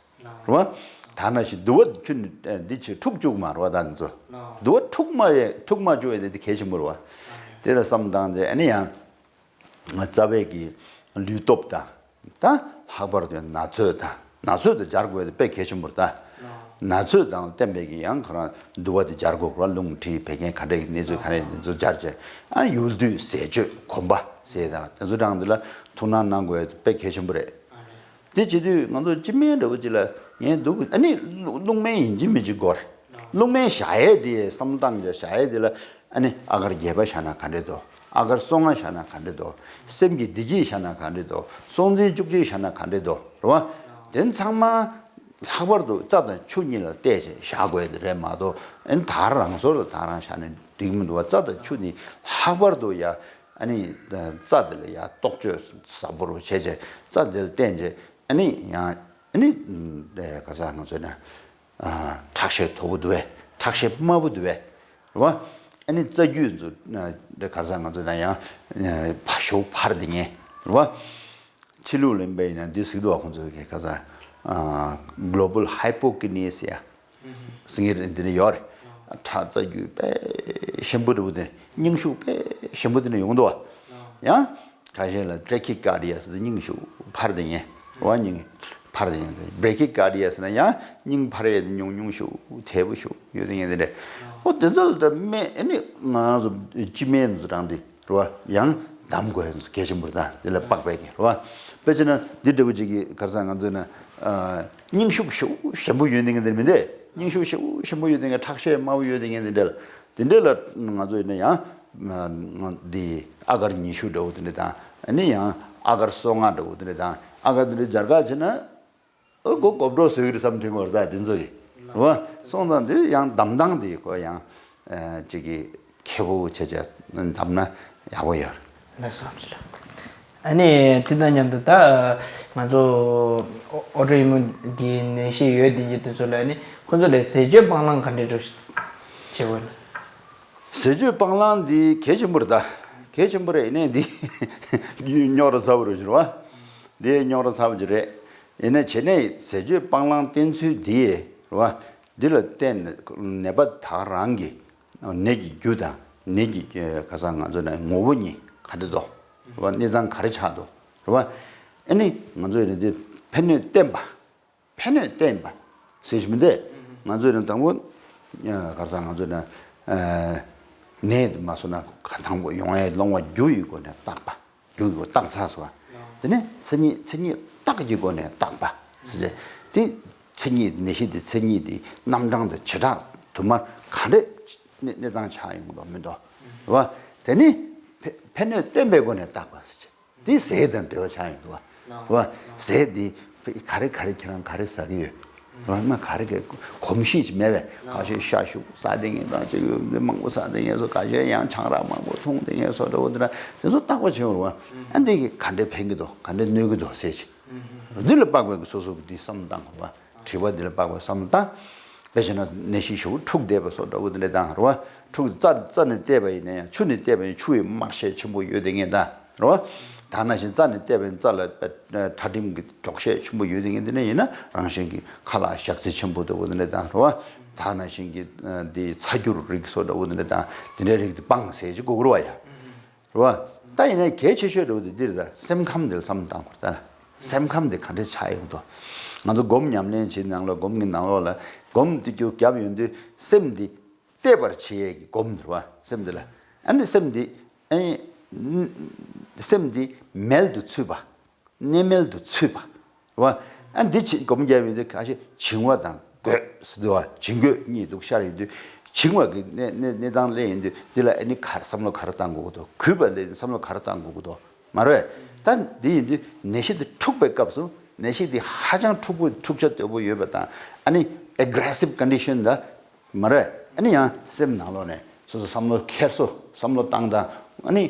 རེད་བ། ད་ནང་བཞིན་དུ་བ་ཁྱོད་འདི་ཆེ་འཁྲུག་བཅུག་མ་རེད་བ། ད་འདི་ཚོ་དུ་བ་འཁྲུག་མ་ཡས་འཁྲུག་མ་བཅུག་ཡས་དེ་འདི་གལ་ཆེན་པོ་རེད་བ། དེ་ལ་བསམ་བཏང་རྗེས་ཨ་ནི་ཡང་། རྩ་བའི་གི་ལུས་སྟོབས་དང་། ད་ལྷག་པར་དུ་ན་ཚོད་དང་ན་ཚོད་དུ་སྦྱར་དགོས་དེ་དཔེ་གལ་ཆེན་པོ་རེད་ད། ན་ཚོད་དང་བསྟན་པའི་གི་ཡང་ཁོ་རང་འདུ་བ་དེ་སྦྱར་དགོས་ར། རླུང་མཁྲིས་བད་ཀན་ག་འདྲ་གི་གནས་ཚུལ་ག་རེ་གནས་ཚུལ་སྦྱར་བྱས། ཨ་ཡུལ་དུས་ཟས་སྤྱོད་གོམས་པ་ཟས་དང་དེ་ཚོ་རང་འདི་ལ་ཐུགས་སྣང་གནང་དགོས་དཔེ་གལ་ཆེན་པོ་རེད། དེ་བྱེད་དུས་ང་ཚོ་སྤྱི་སྨན་འདྲ་བོ་ཅིག་ལ་ངས་འདུག་ཨ་ནི་རླུང་སྨན་ཡིན་གཅིག་མིན་གཅིག་དགོས་རེད། རླུང་སྨན་བཞག་ཡས་དེ་བསམ་བློ་བཏང་བྱས་བཞག་ཡས་དེ་ལ། ཨ་ནི་ཨ་གར་བརྒྱད་པ་བཞག་ན་ག་འདྲས་འདུག་ཨ་གར་སོ་ལྔ་བཞག་ན་ག་འདྲས་འདུག་སེམས་ཀྱི་བདེ་སྐྱིད་བཞག་ན་ག་འདྲས་འདུག་སྲོག་འཛིན་བཅུ་གཅིག་བཞག་ན་ག་འདྲས་འདུག་རེད་བ། དེ་ཚང་མ་ལྷག་པར་དུ་རྩ་དང་ཆུ་གཉིས་ལ་བལྟས་བྱས་བཞག་དགོས་དེ་རེད་མ་གཏོགས། ཨ་ནི་ད་རང་སོར་ལ་ད་རང་བཞག་ནས་འགྲིག་མི་འདུག་བ། རྩ་དང་ཆུ་ནི་ལྷག་པར་དུ་ཡ་ཨ་ནི་རྩ་དེ་ལ་ཡ་གཏོགས་བཅོས་ཟབ་པོ་རུ་བྱས་བྱས་རྩ་དེ་ལ་བརྟེན་བྱས་ཨ་ནི་ཡང་ཨ་ནི་ག་ས་ང་ཚོ་ན། ཁྲག་ཤེད་མཐོ་པོ་འདུག་བས། ཁྲག་ཤེད་དམའ་པོ་འདུག་བས། རེད་བ། ཨ་ནི་རྩ་རྒྱུས་ཚོ་འདི་ག་རེ་ཟེར་ང་ཚོ་ན་ཡང་ཕ་ཤོག་འཕར་དེ་ངས་རེད་བ། ཕྱི་ལུགས་ལ་ཡིན་པ་ཡིན་ན་འདི་ཟེར་གི་འདུག་བ། ཁོང་ཚོ་གི་ཁ་སང་Global Hypokinasia ཟེར་མཁན་རེད། འདི་ནས་ཡོད་རེད། ཁྲག་རྩ་རྒྱུས་དཔེ་ཞིམ་པོ་འདྲ་བོ་དེ། སྙིང་ཤུགས་དཔེ་ཞིམ་པོ་དེ་འདྲ་ཡོང་གི་འདུག་བ། ཡང་ཁ་ཤས་ལ་Brachycardia ཟེར་ཏེ་སྙིང་ཤུགས་འཕར་བསྡད་མཁན་རེད་བ། སྙིང་འཕར་བསྡད་མཁན་དེ། Brachycardia ཟེར་ན་ཡང་སྙིང་འཕར་ཡས་དེ་ཉུང་ཉུང་ཤུགས་དལ་པོ་ཤུགས་ཡོད་དེ་མཁན་དེ་འདྲ། ཨོ་དེ་ཚོ་ལ་ད་སྨན་ཨ་ནི་ང་ཚོ་སྤྱི་སྨན་ཚོ་དྲངས་ཏེ། རེད་བ། ཡང་འདམ་དགོས་ཡ་གལ་ཆེན་པོ་རེད། ད་དེ་ལ་པགས་པའི་གི་རེད་བ། དཔེ་བྱས་ན་འདི་འདྲ་བོ་ཅིག་གི་ག་རེ་ཟེར། ང་ཚོ་ན་ཨ་སྙིང་ཤུགས་ཞེ་པོ་ཞན་པོ་ཡོད་མཁན་དེ་འདྲ་མི་འདུག། སྙིང་ཤུགས་ཞེ་པོ་ཞན་པོ་ཡོད་མཁན། ཁྲག་ཤེད་དམའ་བོ་ཡོད་མཁན་དེ་འདྲ་ལ། དེ་འདྲ་ལ་ང་ཚོ་ཡིན་ན་ཡང་འདི་ཨ་གར་ཉི་ཤུ་འདྲ་བོ་དེ་འདྲ་དང་། ཨ་ནི་ཡང་ཨ་གར་སོ་ལྔ་འདྲ་བོ་དེ་འདྲ་དང་། ཨ་གར་དེ་འདྲ་སྦྱར་ག་བྱས་ན། ཨོ་གོ་གོ་བྲོ་བཟོས་ཀྱི་རེད་བསམ་དྲན་གྱི་ཡོད་རེད། ད་དེ་ཚོ་ཡིན་རེད་བ། སོང་ཙང་དེ་ཡང་འདམ་ཐང་དེ་ཁོ་ཡང་ཨ་ཅིག་གི་ཁེ་པོ་བྱས་བྱས་འདམ་ན་ཡག་པོ་ཡོད་རེད། ལགས་སོ། ཨ་ནི་དེ་དང་མཉམ་དུ་ད་ང་ཚོ་ཨོ་ཊོ་ཨིམ་མུན་གྱི་ནད་གཞི་ཡོད་བསྡད་མཁན་དེ་ཚོ་ལ་ཨ་ནི་ཁོ་ཚོ་ལ་ཟས་སྤྱོད་སྤང་བླང་ག་འདྲ་འདྲ་བྱེད་དགོས་ན། ཟས་སྤྱོད་སྤང་བླང་འདི་གལ་ཆེན་པོ་རེད། ད་གལ་ཆེན་པོ་རེད། ཡིན་ནའི་འདི་རྙོག་དྲ་ཚ་པོ་རེད་ཟེར་བ། འདི་རྙོག་དྲ་ཚ་པོ་ཅིག་རེད། ཡིན་ནའི་བྱས་ནས་ཟས་སྤྱོད་སྤང་བླང་བསྟེན་ཚུལ་འདི་རེད་བ། འདི་ལ་བརྟེན་ནས་ནད་པ་དག་རང་གི་ནད་ཀྱི་རྒྱུ་དང་ནད་ཀྱི་ག་ས་ང་ཚོ་ནས་ངོ་བོ་ཉིད་ག་འདྲ་འདུག་རེད་བ། གནས་སྟངས་ག་རེ་ཆགས་འདུག་རེད་བ། ཨ་ནི་ང་ཚོ་ནི་འདི་ཕན་གནོད་བསྟེན་པ། ཕན་གནོད་བསྟེན་པ་ཟེར་གྱི་མི་འདུག། ང་ཚོས་ནི་དང་པོ་ག་རེ་ཟེར། ང་ཚོས་ནི་ནད་མ་སོང་ན་ཁ་དང་པོ་ཡོང་ཡའི་སློང་བ་རྒྱུ་ཡི་སྒོ་ནས་བརྟག་པ། རྒྱུ་ཡི་སྒོ་བརྟག་ཚར་སོང་བ། དེ་ནས་མཚན་ཉིད། མཚན་ཉིད་བརྟག་གི་སྒོ་ནས་བརྟག་པ་ཟེར་ཏེ། མཚན་ཉིད། ནད་གཞི་དེ་མཚན་ཉིད་དེ་རྣམ་གྲངས་དང་བྱེ་བྲག་དུ་མར་ག་འདྲས་གནས་སྟངས་ཆགས་ཡོང་གི་འདུག་མི་འདུག་རེད་བ། དེ་ནས་ཕན་གནོད་བསྟེན་པའི་སྒོ་ནས་བརྟག་པ་ཟེར། དེ་ཟས་དང་འབྲེལ་བ་ཆགས་ཡོང་འདུག་བ། རེད་བ། ཟས་དེ་ག་རེ་ག་རེ་ཁྱེད་རང་ག་རེ་ཟ་གི་ཡོད། རེད་བ། མ་ག་རེ་ག་གོམས་གཤིས་ཅིག་མེད་པས། ཁ་ཤས་ཤ་ཤུགས་ཟ་བསྡད་མཁན་དང་ཅིག་ཡོད། མང་པོ་ཟ་བསྡད་མཁན་སོགས། ཁ་ཤས་ཡང་ཆང་རག་མང་པོ་འཐུང་བསྡད་མཁན་སོགས་འདྲ་བོ་འདི་འདྲ་དེ་ཚོ་བརྟག་པ་བྱེད་དགོས་རེད་བ། ཨ་འདི་གིས་ག་འདྲས་ཕན་གྱི་འདུག། ག་འདྲས་གནོད་ཀྱི་འདུག་ཟེར་ཅིག། འདི་ལ་དཔག་པའི་སོ་སོ་གི་འདི་བསམ་བློ་བཏང་དགོས་བ། དྲི་བ་འདི་ལ་དཔག་པའི་བསམ་བློ་བཏང་། དཔེ་བྱས་ན་ནད་གཞི་ཞེ་པོ་འཁྲུགས་བསྡད་པ་སོགས་འདྲ་བོ་འདི་འདྲ་དང་རེད་བ། འཁྲུགས། རྩ། རྩ་ནས་བལྟས་པ་ཡིན་ན་ཡང་ཆུ་ནས་བལྟས་པ་ཡིན། ཆུ་ཡི་དམར་ཤས་ཆེན་པོ་ཡོད་བསྡད་མཁན་དང་རེད་བ། ད་ནང་བཞིན་རྩ་ནས་བལྟས་པ་ཡིན། རྩ་ལ་ཕྲ་ཕྲིམ་གྱི་མགྱོགས་ཤས་ཆེན་པོ་ཡོད་བསྡད་མཁན་འདི་འདྲ་ཡིན་ན། རང་བཞིན་གྱིས་ཁ་ལ་ཞག་ཚི་ཆེན་པོ་འདྲ་བོ་འདི་འདྲ་དང་རེད་བ། ད་ནང་བཞིན་གྱི་འདི་ཚ་སྐྱུར་རིགས་སོགས་འདྲ་བོ་འདི་འདྲ་དང་། འདི་འདྲའི་རིགས་འདི་སྤང་ཟེར་ཅིག་དགོས་ཀྱི་རེད་བ་ཡ། རེད་བ། ད་ཡིན་ནའི་གལ་ཆེ་ཤོས་འདྲ་བོ་དེ་འདི་རེད། ད་སེམས་ཁམས་འདི་ལ་བསམ་བློ་བཏང་དགོས་རེད། ད་སེམས་ཁམས་འདི་ག་འདྲས་ཆགས་ཡོང་དོ། ང་ཚོ་སྒོམ་ཉམས་ལེན་བྱེད་ནང་ལོགས། སྒོམ་གྱི་ནང་ལོགས་ལ་སྒོམ་འདི་རྒྱུ་བརྒྱབ་ཡོང་དུས་སེམས་འདི་གཏད་པར་བྱེད་ཡས་ཀྱི་སྒོམ་རེད་བ། སེམས་འདི་ལ། ཨ་ནི་སེམས་འདི། ཨ་ནི་སེམས་འདི་མལ་དུ་ཚུད་པ། གནས་མལ་དུ་ཚུད་པ། རེད་བ། ཨ་འདི་ཅིག་སྒོམ་རྒྱབ་ཡོང་དུས་ཁ་ཤས་བྱིང་བ་དང་རྒོད་ཟེར་འདུག་བ། བྱིང་རྒོད་གཉིས་འདུག་ཤར་ཡོང་དུས། བྱིང་བ་གི་གནས་གནས་གནས་སྟངས་སླེབས་ཡོང་དུས། འདི་ལ་ཨ་ནི་ག་རེ་བསམ་བློ་ག་རེ་བཏང་དགོས་ཀྱི་འདུག། གུས་པ་ལ་བསམ་བློ་ག་རེ་བཏང་དགོས་ཀྱི་འདུག་མ་རེད། ད་འདི་ཡིན་དུས་ནད་གཞི་འདི་འཁྲུགས་པའི་སྐབས་སུ། ནད་གཞི་འདི་ཧ་ཅང་འཁྲུག་པོ། འཁྲུག་ཆ་དོད་པོ་ཡོད་པ་དང་། ཨ་ནི་ཨེ་གྷི་རེ་སིབ་ཀོན་ཌི་ཤན་ད། མ་རེད། ཨ་ནི་ཡང་སེམས་ནང་ལོགས་ནས་སོ་སོ་བསམ་བློ་འཁྱེར་སོ། བསམ་བློ་བཏང་དང་། ཨ་ནི་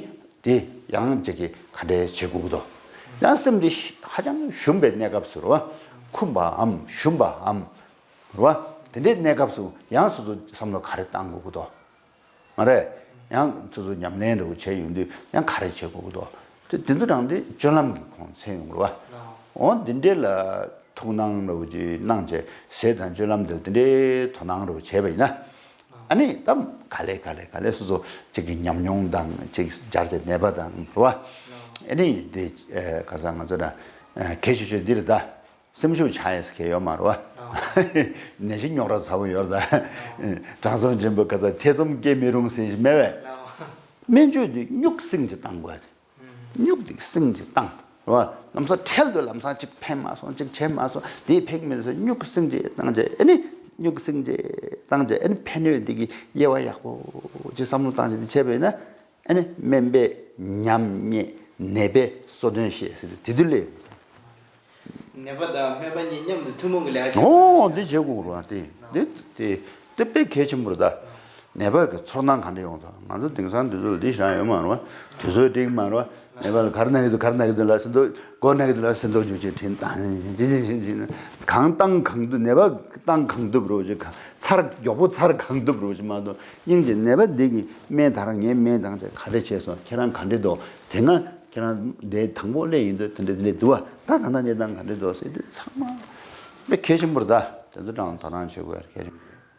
དེ་ཡང་ཅིག་གི་ག་འདྲས་བྱེད་དགོས་ཀྱི་འདུག། ཡང་སེམས་འདི་ཧ་ཅང་ཞུམ་པའི་གནས་སྐབས་སུ་རེད་བ། འཁུམས་པའམ་ཞུམ་པའམ་རེད་བ། དེ་འདྲའི་གནས་སྐབས་སུ་ཡང་སོ་སོ་བསམ་བློ་ག་རེ་བཏང་དགོས་ཀྱི་འདུག། མ་རེད། ཡང་སོ་སོ་ཉམས་ལེན་འདྲ་བོ་བྱས་ཡོང་དུས་ཡང་ག་རེ་བྱེད་དགོས་ཀྱི་འདུག། དེ་དེ་ཚོ་རང་དེ་སྤྱོད་ལམ་གྱི་ཁོངས་ཚུད་ཡོང་གི་རེད་བ། འོ་འདི་འདྲས་ལ་ཐུགས་སྣང་འདྲ་བོ་ཅིག་གནང་བྱས། ཟས་དང་སྤྱོད་ལམ་འདི་ལ་དེ་འདྲའི་དོ་སྣང་འདྲ་བོ་བྱས་པ་ཡིན་ན། ཨ་ནི་ད་ག་ལེ་ག་ལེ་ག་ལེ་སོ་སོ་ཅིག་གི་ཉམས་མྱོང་དང་ཅིག་སྦྱར་བྱས་ནད་པ་དང་རེད་བ། ཨ་ནི་དེ་ག་རེ་ཟེར། ང་ཚོ་ན་གལ་ཆེ་ཤོས་འདི་རེད་ད། སེམས་ཤུགས་ཆག་ཡས་ཟེར་མཁན་ཡོད་མ་རེད་བ། ནད་གཞི་རྙོག་དྲ་ཚ་པོ་ཡོད་རེད་ད། དྲང་སྲོང་ཆེན་པོ་ག་ས་ཐེ་ཚོམ་སྐྱེ་མི་རུང་ཟེར་ཞིག་མེད་པས། སྨན་བཅོས་དུས་སྨྱུག་སྲིང་ཅིག་བཏང་དགོས། སྨྱུག་དེ་སྲིང་ཅིག་བཏང་། རེད་བ། ལམ་སང་འཕྲལ་དུ་ལམ་སང་ཅིག་ཕན་མ་སོང་། ཅིག་བྱས་མ་སོང་། དེ་ཕན་མི་སོང་། སྨྱུག་སྲིང་ཅིག་བཏང་བྱས། ཨ་ནི་སྨྱུག་སྲིང་ཅིག་བཏང་བྱས། ཨ་ནི་ཕན་གནོད་འདི་གི་དབྱེ་བ་ཡག་པོ་ཅིག་བསམ་བློ་བཏང་བྱས་དེ་བྱས་པ་ཡིན་ན། ཨ་ནི་སྨན་པས་ཉམས་རྙེད། ནད་པས་གསོ་དོན་ཤེས་ཟེར་ཏེ་དེ་དུས་སླེབས། ནད་པ་དང་སྨན་པ་གཉིས་མཉམ་དུ་ཐུན་མོང་གི་ལས་ཀ་བྱེད། ཨོ་འདི་བྱེད་དགོས་རེད་བ། དེ་དེ་དེ་དཔེ་གལ་ཆེན་པོ་རེད་ད། ནད་པ་གི་ཚོར་སྣང་ག་འདྲ་ཡོང་ད། ང་ཚོ་དེང་སང་དུས་ཚོད་འདི་ཞིག་ཡོད་མ་རེད་བ། དུས་ཚོད་འགྲིག་མ་རེད་བ། ནད་པ་ལ་ག་རེ་ན་གི་འདུག། ག་རེ་ན་གི་འདུག་ལབ་ཟེར་དུས། མགོ་ན་གི་འདུག་ལབ་ཟེར་དུས་འཇུ་ཅིག་དྲན་བཏང་ཅིག་ཅིག་ཅིག་གང་བཏང་གང་ཐུབ། ནད་པ་བཏང་གང་ཐུབ་རོགས་ཅིག། ཚར་མགྱོགས་པོ་ཚར་གང་ཐུབ་རོགས་ཅིག་མ་གཏོགས། སྙིང་རྗེ། ནད་པ་འདི་གི་སྨན་ད་རང་ངས་སྨན་བཏང་བྱས་ག་རེ་བྱས་སོང་། ཁྱེད་རང་ག་འདྲ་འདུག། དེ་སྔ་ ཁྱེད་རང་དེ་དང་པོ་སླེབས་ཡིན་དུས་དེ་འདྲ་དེ་འདྲ་འདུག་བ། ད་ད་ལྟ་གནས་སྟངས་ག་འདྲ་འདུག་ཟེར་དུས་ཚང་མ་དཔེ་གལ་ཆེན་པོ་རེད། ད་དེ་ཚོ་དྲང་དོ་སྣང་བྱེད་དགོས་གལ་ཆེན་པོ་རེད།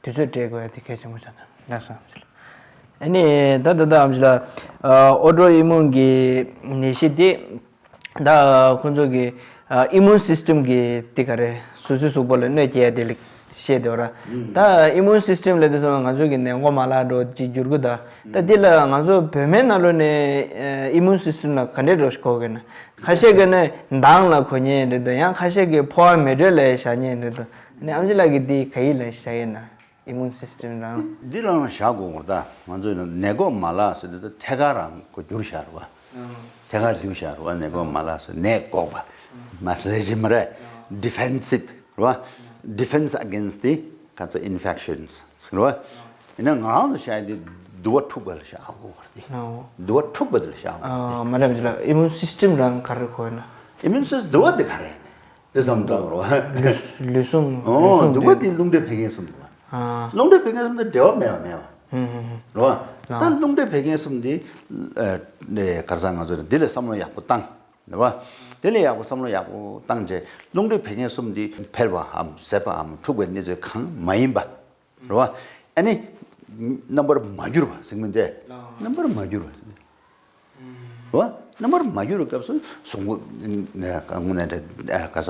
དུས་ཚོད་སྤྲད་དགོས་དེ་གལ་ཆེན་པོ་ཆགས་འདུག་ལགས་སོ། ཨ་ནི་ད་ད་ལྟ་ཨམ་ཆི་ལགས། ཨོ་ཊོ་ཨི་མུན་གྱི་ནད་གཞི་དེ་ད་ཁོང་ཚོ་གི་ཨི་མུན་སིས་ཊམ་གི་དེ་ག་རེ་སོ་སོའི་གཟུགས་པོ་ལ་གནོད་སྐྱེལ་ཡ་དེ་ལ་བཤད་དེ་བ་ར། ད་ཨི་མུན་སིས་ཊམ་ལབ་དུས་ཙམ་ང་ཚོ་གི་ནད་འགོག་མ་ལག་འདྲ་ཅིག་འགྱུར་གི་ད། ད་དེ་ལ་ང་ཚོ་བོད་སྨན་ནང་ལོགས་ནས་ཨི་མུན་སིས་ཊམ་ལ་ག་འདྲས་འདྲ་ཞིག་གོ་གི་ན། ཁ་ཤས་ཀྱིས་ནི་མདངས་ལ་གོ་མཁན་རེད་འདུག་ཡང་ཁ་ཤས་ཀྱིས་ཕོ་བ་མེ་དྲོད་ལ་བཞག་མཁན་རེད་འདུག་ནི་ཨམ་ཆི་ལགས་ཀྱིས་འདི་ག་ཡི་ལ་བཞག་ཡོད་ན། ཨི་མུན་སིས་ཊམ་རང་། འདི་རང་བཞག་དགོས་སྐོར་ད་ང་ཚོས་ནད་འགོག་མ་ལག་ཟེར་དུས་ད་ཐད་ཀར་རང་ཁོ་བསྒྱུར་བཞག་རེད་བ། ཐད་ཀར་བསྒྱུར་བཞག་རེད་བ། ནད་འགོག་མ་ལག་ཟེར་ནད་འགོག་པ་མ་ཟེར་གྱི་མ་རེད། ཌི་ཕེན་སིབ་རེད་བ། Defense against the cancer infections ཟེར་བ། ཡིན་ན་ང་རང་ཚོ་བཤད་དེ་དུ་བ་འཁྲུགས་པ་ལ་བཞག་དགོས་སྐོར་དེ། དུ་བ་འཁྲུགས་པ་དེ་ལ་བཞག་དགོས་སྐོར་དེ། མ་རེད་མ་རེད། ཨི་མུན་སིས་ཊམ་རང་ག་རེ་གོ་ཡོད་ན། ཨི་མུན་སིས་དུ་བ་དེ་ག་རེ་ཡིན་ནས་དེ་བསམ་བཏང་རོགས། ལུས་ལུས་ཟུངས་ལུས་ཨོ་ཟུངས་དུ་བ་དེ་དེ་རླུང་མཁྲིས་བད་ཀན་གསུམ་དུ་བ། རླུང་མཁྲིས་བད་ཀན་གསུམ་དེ་འབྲེལ་བ་མེད་པ་མེད་པ། རོ། ད་རླུང་མཁྲིས་བད་ཀན་གསུམ་དེ་གར་ས་ང་ཚོ་འདི་ལ་བསམ་བློ་ཡག་པོ་བཏང་། རེད་བ། དེ་ལས་ཡག་པོ་བསམ་བློ་ཡག་པོ་བཏང་རྗེས་རླུང་མཁྲིས་བད་ཀན་གསུམ་དེ་འཕེལ་བའམ་ཟད་པའམ་འཁྲུགས་པའི་གནས་ཚུལ་གང་མ་ཡིན་པ། རེད་བ། ཨ་ནི། རྣམ་པར་མ་གྱུར་བ་ཟེར་མིན་ཏེ། རྣམ་པར་མ་གྱུར་བ། རེད་བ། རྣམ་པར་མ་གྱུར་བའི་སྐབས་སུ་གཟུགས་པོ་དངོས་གནས་དེ་ག་ས་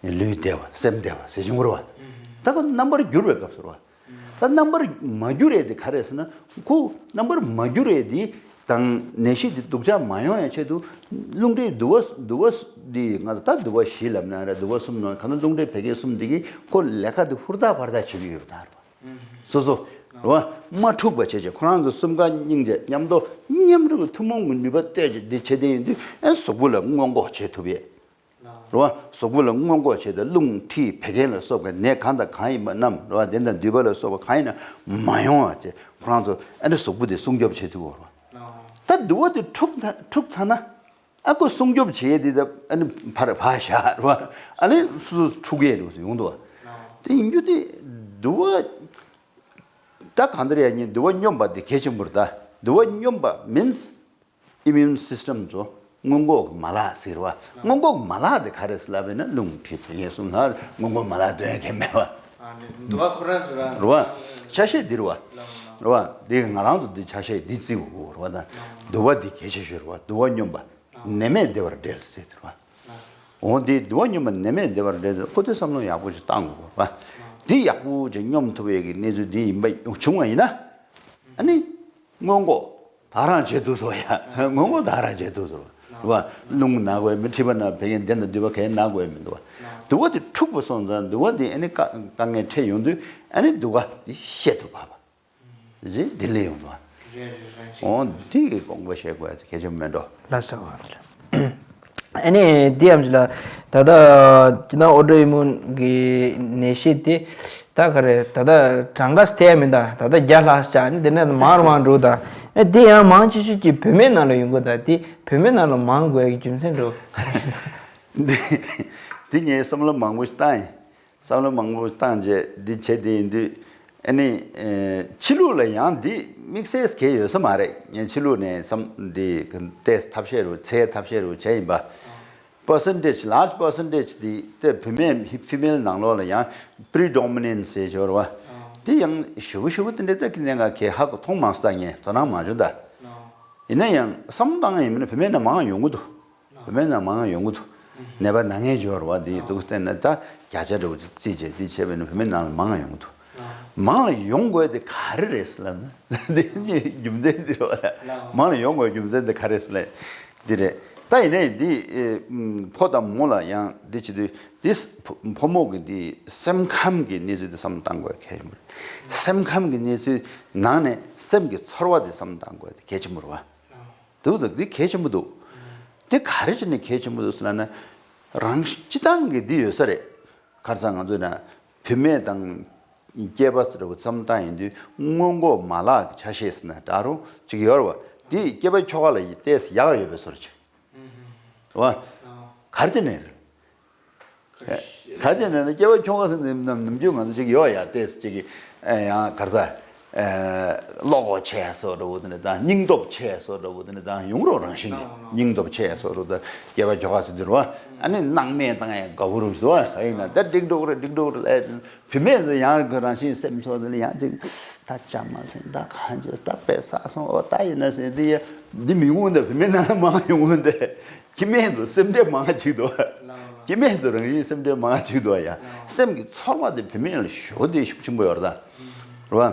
ལུས་བདེ་བ་སེམས་བདེ་བ་ཟེར་བཞིན་པ་རེད་བ། ད་ག་རྣམ་པར་གྱུར་བའི་སྐབས་སུ་རེད་བ། ད་རྣམ་པར་མ་གྱུར་ཡས་དེ་ག་རེད་ཟེར་ན། ཁོ་རྣམ་པར་མ་གྱུར་ཡས་དེ་དང་ནད་གཞི་དེ་སྡུག་ཅག་མ་ཡོང་ཡས་ཆེད་དུ་རླུང་མཁྲིས་དུ་བ་དུ་བ་འདི་ང་ད་དུ་བ་བཞི་ལབ་ན་རེད། དུ་བ་གསུམ་ནང་གང་ལྟར་རླུང་མཁྲིས་བད་ཀན་གསུམ་དེ་གིས་ཁོ་ལས་ཀ་དེ་ཧུར་ཐག་ཧུར་ཐག་བྱེད་ཀྱི་ཡོད་པ་དང་རེད་བ། སོ་སོ། རེད་བ། མ་འཁྲུགས་པ་བྱས་བྱས་ཁོ་རང་ཚོ་གསུམ་ཀ་སྙིང་རྗེ་མཉམ་དུ་མཉམ་རུབ་ཐུན་མོང་གི་ནུས་པ་གཏོད་བྱས་འདི་བྱེད་བསྡད་ཡོང་དུས་ཨེ་གཟུགས་པོ་ལ་སྔོན་འགོག་བྱེད་ཐུབ་ཡས། རེད་བ། གཟུགས་པོ་ལ་སྔོན་འགོག་བྱེད་དུས་རླུང་མཁྲིས་བད་ཀན་ལ་སོགས་པའི་ནད་གང་དང་གང་ཡིན་པ་རྣམས་རེད་བ། དེ་དང་འདུས་པ་ལ་སོགས་པ་གང་ཡིན་ན་མ་ཡོང་བ་བྱས་ཁོ་རང་ཚོ་ཨེ་འདྲ་གཟུགས་པོ་དེ་སྲུང་སྐྱོབ་བྱེད་ཐུབ་ཡོད་རེད་བ། ད་དུ་བ་དེ་འཁྲུགས་ད་འཁྲུགས་ཚར་ན། ཨ་ཁོ་སྲུང་སྐྱོབ་བྱེད་ཡས་དེ་ད་ཨ་ནི་ཕར་ཕར་བཞག་རེད་བ། ཨ་ནི་སུ་སུ་འཁྲུགས་ཡས་རེད་ཟེར་ཡོང་འདུག་བ། དེ་ཡིན་རྒྱུ་དེ་དུ་བ་ད་གང་ལྟར་ཡང་ཉིན་དུ་བ་སྙོམས་པ་དེ་གལ་ཆེན་པོ་རེད། ད་དུ་བ་སྙོམས་པ་མིན་ཨི་མིའུན་སིས་ཊམ་ཚོ་སྔོན་འགོག་གི་མ་ལག་ཟེར་བ། སྔོན་འགོག་མ་ལག་དེ་ག་རེ་ཟེར་ལབ་པ་ཡིན་ན་རླུང་མཁྲིས་བད་ཀན་གསུམ་ལ་སྔོན་འགོག་མ་ལག་འདོན་མཁན་མེད་བ། ཨ་ནི་དུ་བ་ཁོ་རང་ཚོ་རང་རེད་བ། ཆ་ཤས་འདི་རེད་བ། རེད་བ། འདི་ང་རང་ཚོ་འདི་ཆ་ཤས་འདི་བརྩི་དགོས་རེད་བ། ད་དུ་བ་འདི་གལ་ཆེ་ཤོས་རེད་བ། དུ་བ་སྙོམས་པ། ནད་མེད་བདེ་བར་འབྲེལ་ཟེར་དེ་རེད་བ། འོ་འདི་དུ་བ་སྙོམས་པ་ནད་མེད་བདེ་བར་འབྲེལ་ཟེར་ཁོ་དེ་བསམ་བློ་ཡག་པོ་ཞིག་བཏང་དགོས་རེད་བ། འདི་ཡག་པོ་ཅིག་སྙོམས་ཐུབ་ཡས་ཀྱི་གནས་ཚུལ་འདི་ཡིན་པ་བྱུང་བ་ཡིན་ན། ཨ་ནི། སྔོན་འགོག་ད་རང་བྱེད་ཐུབ་སོ་ཡ། སྔོན་འགོག་ད་རང་བྱེད་ཐུབ་སོ། རེད་བ། རླུང་ན་དགོས་མི་མཁྲིས་པ་ན་བད་ཀན་དེ་དང་འདུས་པ་གས་ན་དགོས་མི་འདུག་བ། དུ་བ་དེ་འཁྲུགས་པ་སོང་ཙང་དུ་བ་དེ་ཨ་ནི་དཀའ་དཀའ་ངལ་འཕྲད་ཡོང་དུས་ཨ་ནི་དུ་བ་དེ་བཤད་ཐུབ་པ་བ། དེ་འདི་ལས་ཡོང་དུ་བ། རེད་རེད་རེད། འོ་འདི་གི་དགོངས་པ་བཞེས་དགོས་ཡ་དེ་གལ་ཆེན་པོ་མེད་འགྲོ། ལགས་སོ། ཨ་ནི་འདི་ཡམ་ཅི་ལ་ད་ལྟ་ཅི་ན་ཨོ་ཊོ་ཨི་མུན་གི་ནད་གཞི་དེ། ད་ག་རེ་ད་ལྟ་གྲངས་ཀ་སྟེ་མིན་ད་ད་ལྟ་བརྒྱ་ལྷག་ཙམ་ནི་དེ་ནས་མང་རུ་མང་འགྲོ་ད། ཨེ་དེ་ཡང་མང་ཆེ་ཤོས་ཀྱི་བུད་མེད་ནང་ལ་ཡོང་གི་ད། དེ་བུད་མེད་ནང་ལ་མང་དགོས་ཀྱི་རྒྱུ་མཚན་འགྲོ། འདི་འདི་ངས་བསམ་བློ་མང་པོ་ཞིག་བཏང་ཡིན། བསམ་བློ་མང་པོ་ཞིག་བཏང་རྗེས་འདི་བྱས་དེ་ཡིན་དུས་ཨ་ནི་ཕྱི་ལུགས་ལ་ཡང་འདི་དམིགས་བསལ་གལ་ཡོད་ས་མ་རེད། ངས་ཕྱི་ལུགས་ནས་བསམ་འདི་ཏེས་ཐབས་ཤེས་རུ་ཚེ་ཐབས་ཤེས་རུ་བྱས་ཡིན་པ། Percentage, large percentage དེ་ད་བུད་མེད་female ནང་ལོགས་ལ་ཡང་predominance ཟེར་ཞོར་བ། དེ་ཡང་ཞུ་བ་ཞུ་བ་དེ་འདྲ་ད་ཀི་ནས་ང་གས་ཧ་གོ་མཐོང་མ་སོང་ད། ངས་དོ་སྣང་མ་བྱུང་ད། ཡིན་ན་ཡང་བསམ་བཏང་ཡིན་མིན་ན་བུད་མེད་ནང་མང་ཡོང་གི་འདུག་བུད་མེད་ནང་མང་ཡོང་གི་འདུག་ནད་པ་ན་མཁན་ཞོར་བ་དེ་འདུག་བསྟན་ན་ད་བརྒྱ་ཆ་འདྲ་བོ་རྩིས་བྱས་དེ་བྱས་པས་ན་བུད་མེད་ནང་ལ་མང་ཡོང་གི་འདུག་མང་ལ་ཡོང་དགོས་དེ་ག་རེ་རེད་ཟེར་ལབ་ན་དེ་རྒྱུ་མཚན་འདི་རེད་བ། མང་ལ་ཡོང་དགོས་རྒྱུ་མཚན་དེ་ག་རེ་ཟེར་ལབ། འདི་རེད། ད་ཡིན་ནའི་འདི་ཨེ་ཕོ་དང་མོ་ལ་ཡང་འདི་བྱེད་དུས་འདི་ཕོ་མོ་གི་འདི་སེམས་ཁམས་ཀྱི་གནས་ཚུལ་འདི་བསམ་བཏང་དགོས་གལ་ཆེན་པོ་རེད། སེམས་ཁམས་ཀྱི་གནས་ཚུལ་ནང་ནས་སེམས་ཀྱི་ཚོར་བ་འདི་བསམ་བཏང་དགོས་དེ་གལ་ཆེན་པོ་རེད་བ། འདུག་འདུག་འདི་གལ་ཆེན་པོ་འདུག་འདི་ག་རེ་བྱས་ནས་གལ་ཆེན་པོ་འདུག་ཟེར་ན་ན། རང་སྤྱི་བཏང་གི་འདི་ཡོད་ས་རེད། ཁར་ཚང་ང་ཚོ་ན་བུད་མེད་དང་སྐྱེས་པ་ཟེར་བ་བསམ་བཏང་ཡིན་དུས་སྔོན་འགོག་མ་ལག་གི་ཆ་ཤས་ཟེར་ན་འདྲ་རུང་ཅིག་ཡོད་རེད་བ། འདི་སྐྱེས་པ་ཁྱོ་ག་ལ་ཡི་ཏེས་ཡག་ཡོད་པའི་བཟོ་འདྲ་ཅིག་རེད་བ། ག་རེ་བྱས་ནས་རེད། ག་རེ་བྱས་ནས་ན་སྐྱེ་བ་ཁྱོ་ག་ཟེར་ནས་ནམ་ནམ་རྒྱུན་ང་ཚོ་ཅིག་ཡོད་ཡ་ཏེས་ཅིག་གི་ཨེ་ཡང་གར་ས་ བློ་ཁོག་ཆེ་སོགས་འདྲ་བོ་དེ་འདྲ་དང་སྙིང་སྟོབས་ཆེ་སོགས་འདྲ་བོ་དེ་འདྲ་དང་ཡོང་རོགས་རང་བཞིན་གྱི་སྙིང་སྟོབས་ཆེ་སོགས་འདྲ་བོ་དང་སྐྱེ་བ་ཁྱོ་ག་ཟེར་དུས་རེད་བ། ཨ་ནི་སྣང་མེད་བཏང་ཡ་དགའ་བོ་རུ་ཟོ་བ་ག་ཡིན་ན་ད་འགྲིག་འགྲོ་གི་རེད་འགྲིག་འགྲོ་གི་རེད་ལས། བུད་མེད་ཚོ་ཡང་གི་རང་བཞིན་སེམས་ཚོར་དེ་ལ་ཡང་ཅིག་ད་ཅང་མ་ཟིན་ད་གང་བྱས་ད་དཔེ་བསགས་སོང་ཨོ་ད་ཡིན་ན་ཟིན་དེ་ཡ་འདི་མི་ངོ་འདི་བུད་མེད་ནང་ལ་མང་ཡོང་གི་འདི་ཁྱི་མེད་ཚོ་སེམས་ཁྲལ་མང་ཅིག་འདུག་ཁྱི་མེད་ཚོ་རང་བཞིན་སེམས་ཁྲལ་མང་ཅིག་འདུག་ཡ། སེམས་ཀྱི་ཚོར་བ་དེ་བུད་མེད་ལ་ཞོ་དེ་ཤུགས་ཆེན་པོ་ཡོད་རེད་ད། རེད་བ།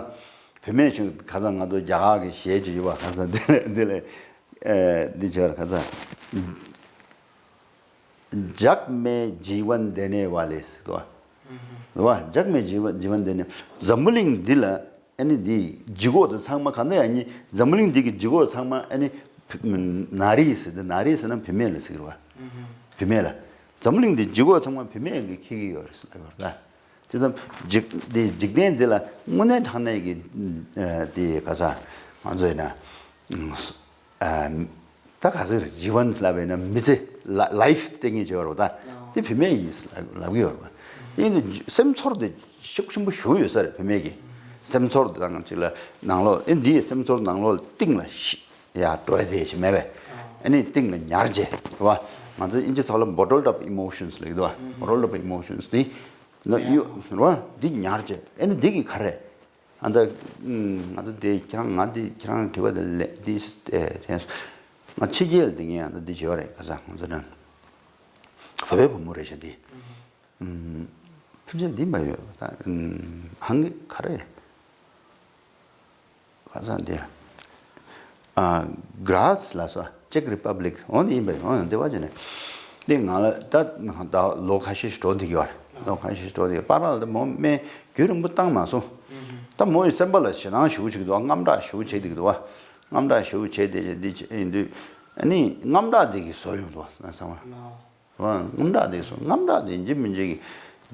བུད་མེད་ཞིག་ཁ་སང་ང་ཚོ་རྒྱ་གར་གྱི་གཞས་ཅིག་ཡོད་པ་ཁ་སང་འདི་ལ་འདི་ལ་འདི་བྱས་པ་ཁ་སང་། जग में जीवन देने वाले ཟེར་དོ། རེད་བ། जग में जीवन जीवन देने འཛམ་བུ་གླིང་འདི་ལ་ཨ་ནི་འདི་ལྗིད་ཁོག་དེ་ཚང་མ་གང་ལྟར་ཡང་ཉིད་འཛམ་བུ་གླིང་འདི་གི་ལྗིད་ཁོག་ཚང་མ་ཨ་ནི་ན་རི་ཟེར་ཏེ་ན་རི་ཟེར་ན་བུད་མེད་ལ་ཟེར་གི་རེད་བ། བུད་མེད་ལ། འཛམ་བུ་གླིང་འདི་ལྗིད་ཁོག་ཚང་མ་བུད་མེད་ཀྱིས་འཁྱེར་གི་ཡོད་རེད་ཟེར་ལབ་ཡོད་རེད་ད། དེ་ཙམ་འཇིག་འདི་འཇིག་རྟེན་འདི་ལ་དངོས་གནས་དྲང་གནས་ཀྱི་དེ་ག་ས་ང་ཚོ་ཡིན་ན་ད་ག་ཚོད་རེད་ཇི་ཝན་ལབ་ཡིན་ན་མི་ཚེ་ལ་ལའིཕ་སྟེར་མཁན་བྱེད་པ་རེད་ད། དེ་བུད་མེད་ཡིན་ལབ་ཀྱི་ཡོད་རེད་པ། དེ་ཡིན་དུས་སེམས་ཚོར་དེ་ཤུགས་ཆེན་པོ་ཞེ་པོ་ཡོད་ས་རེད་བུད་མེད་ཀྱི་སེམས་ཚོར་དེ་དང་གཅིག་ལ་ནང་ལོགས་ཨེ་འདིའི་སེམས་ཚོར་ནང་ལོགས་གཏིང་ལ་ཤི་ཡ་འགྲོ་ཡ་དེ་ཞིག་མེད་པས། ཨེ་ནི་གཏིང་ལ་ཉར་བྱས་རེད་བ། ང་ཚོ་ཨིན་ཇི་ཐོག་ལ་bottled up emotions ལབ་ཀྱི་འདུག་བ། bottled up emotions དེ་ནི་ཡོད་རེད་བ། འདི་ཉར་བྱས་ཨེ་ནི་འདི་གི་ག་རེ། ཨ་ད་ང་ཚོ་འདི་ཁྱེད་རང་ང་འདི་ཁྱེད་རང་དྲི་བ་འདི་ལས་འདི་དྲན་སོང་། ང་ཕྱི་རྒྱལ་འདི་ངས་ཨ་ད་འདི་བྱས་པ་རེད་ག་ས་ང་ཚོ་ན་བོད་པའི་བུ་མོ་རེད་ཤག་འདི། ཕལ་ཆེར་འདི་མ་ཡོད་ད། ཧང་གི་ག་རེ། ཁ་སང་དེ། ཨ། Graz ལ་སོ། Czech Republic འོ་འདི་ཡིན་པས་འོ་འདི་བ་ཅན་ནས། འདི་ང་ལ་ད་ད་ལོ་ཁ་ཤས་ཤིག་འགྲོ་འདི་ཡོད་རེད། ལོ་ཁ་ཤས་ཤིག་འགྲོ་འདི་ཡོད་པར་ལ་ད་མོ་སྨན་རྒྱུན་རིང་པོ་བཏང་མ་སོང་། ད་མོ་ཡི་སེམས་པ་ལ་ཞེ་སྡང་ཞེ་པོ་བྱེད་ཀྱི་འདུག་དངངས་སྐྲག་ཞེ་པོ་བྱེད་འདི་གི་འདུག་དངངས་སྐྲག་ཞེ་པོ་བྱེད་དེ་འདི་ཡིན་དུས། ཨ་ནི་དངངས་སྐྲག་འདི་གི་བཟོ་ཡོང་འདུག་ན་ཚང་མ། རང་དངངས་སྐྲག་དེ་སོང་དངངས་སྐྲག་དེ་འཇིགས་མི་འཇིགས་ཀྱི་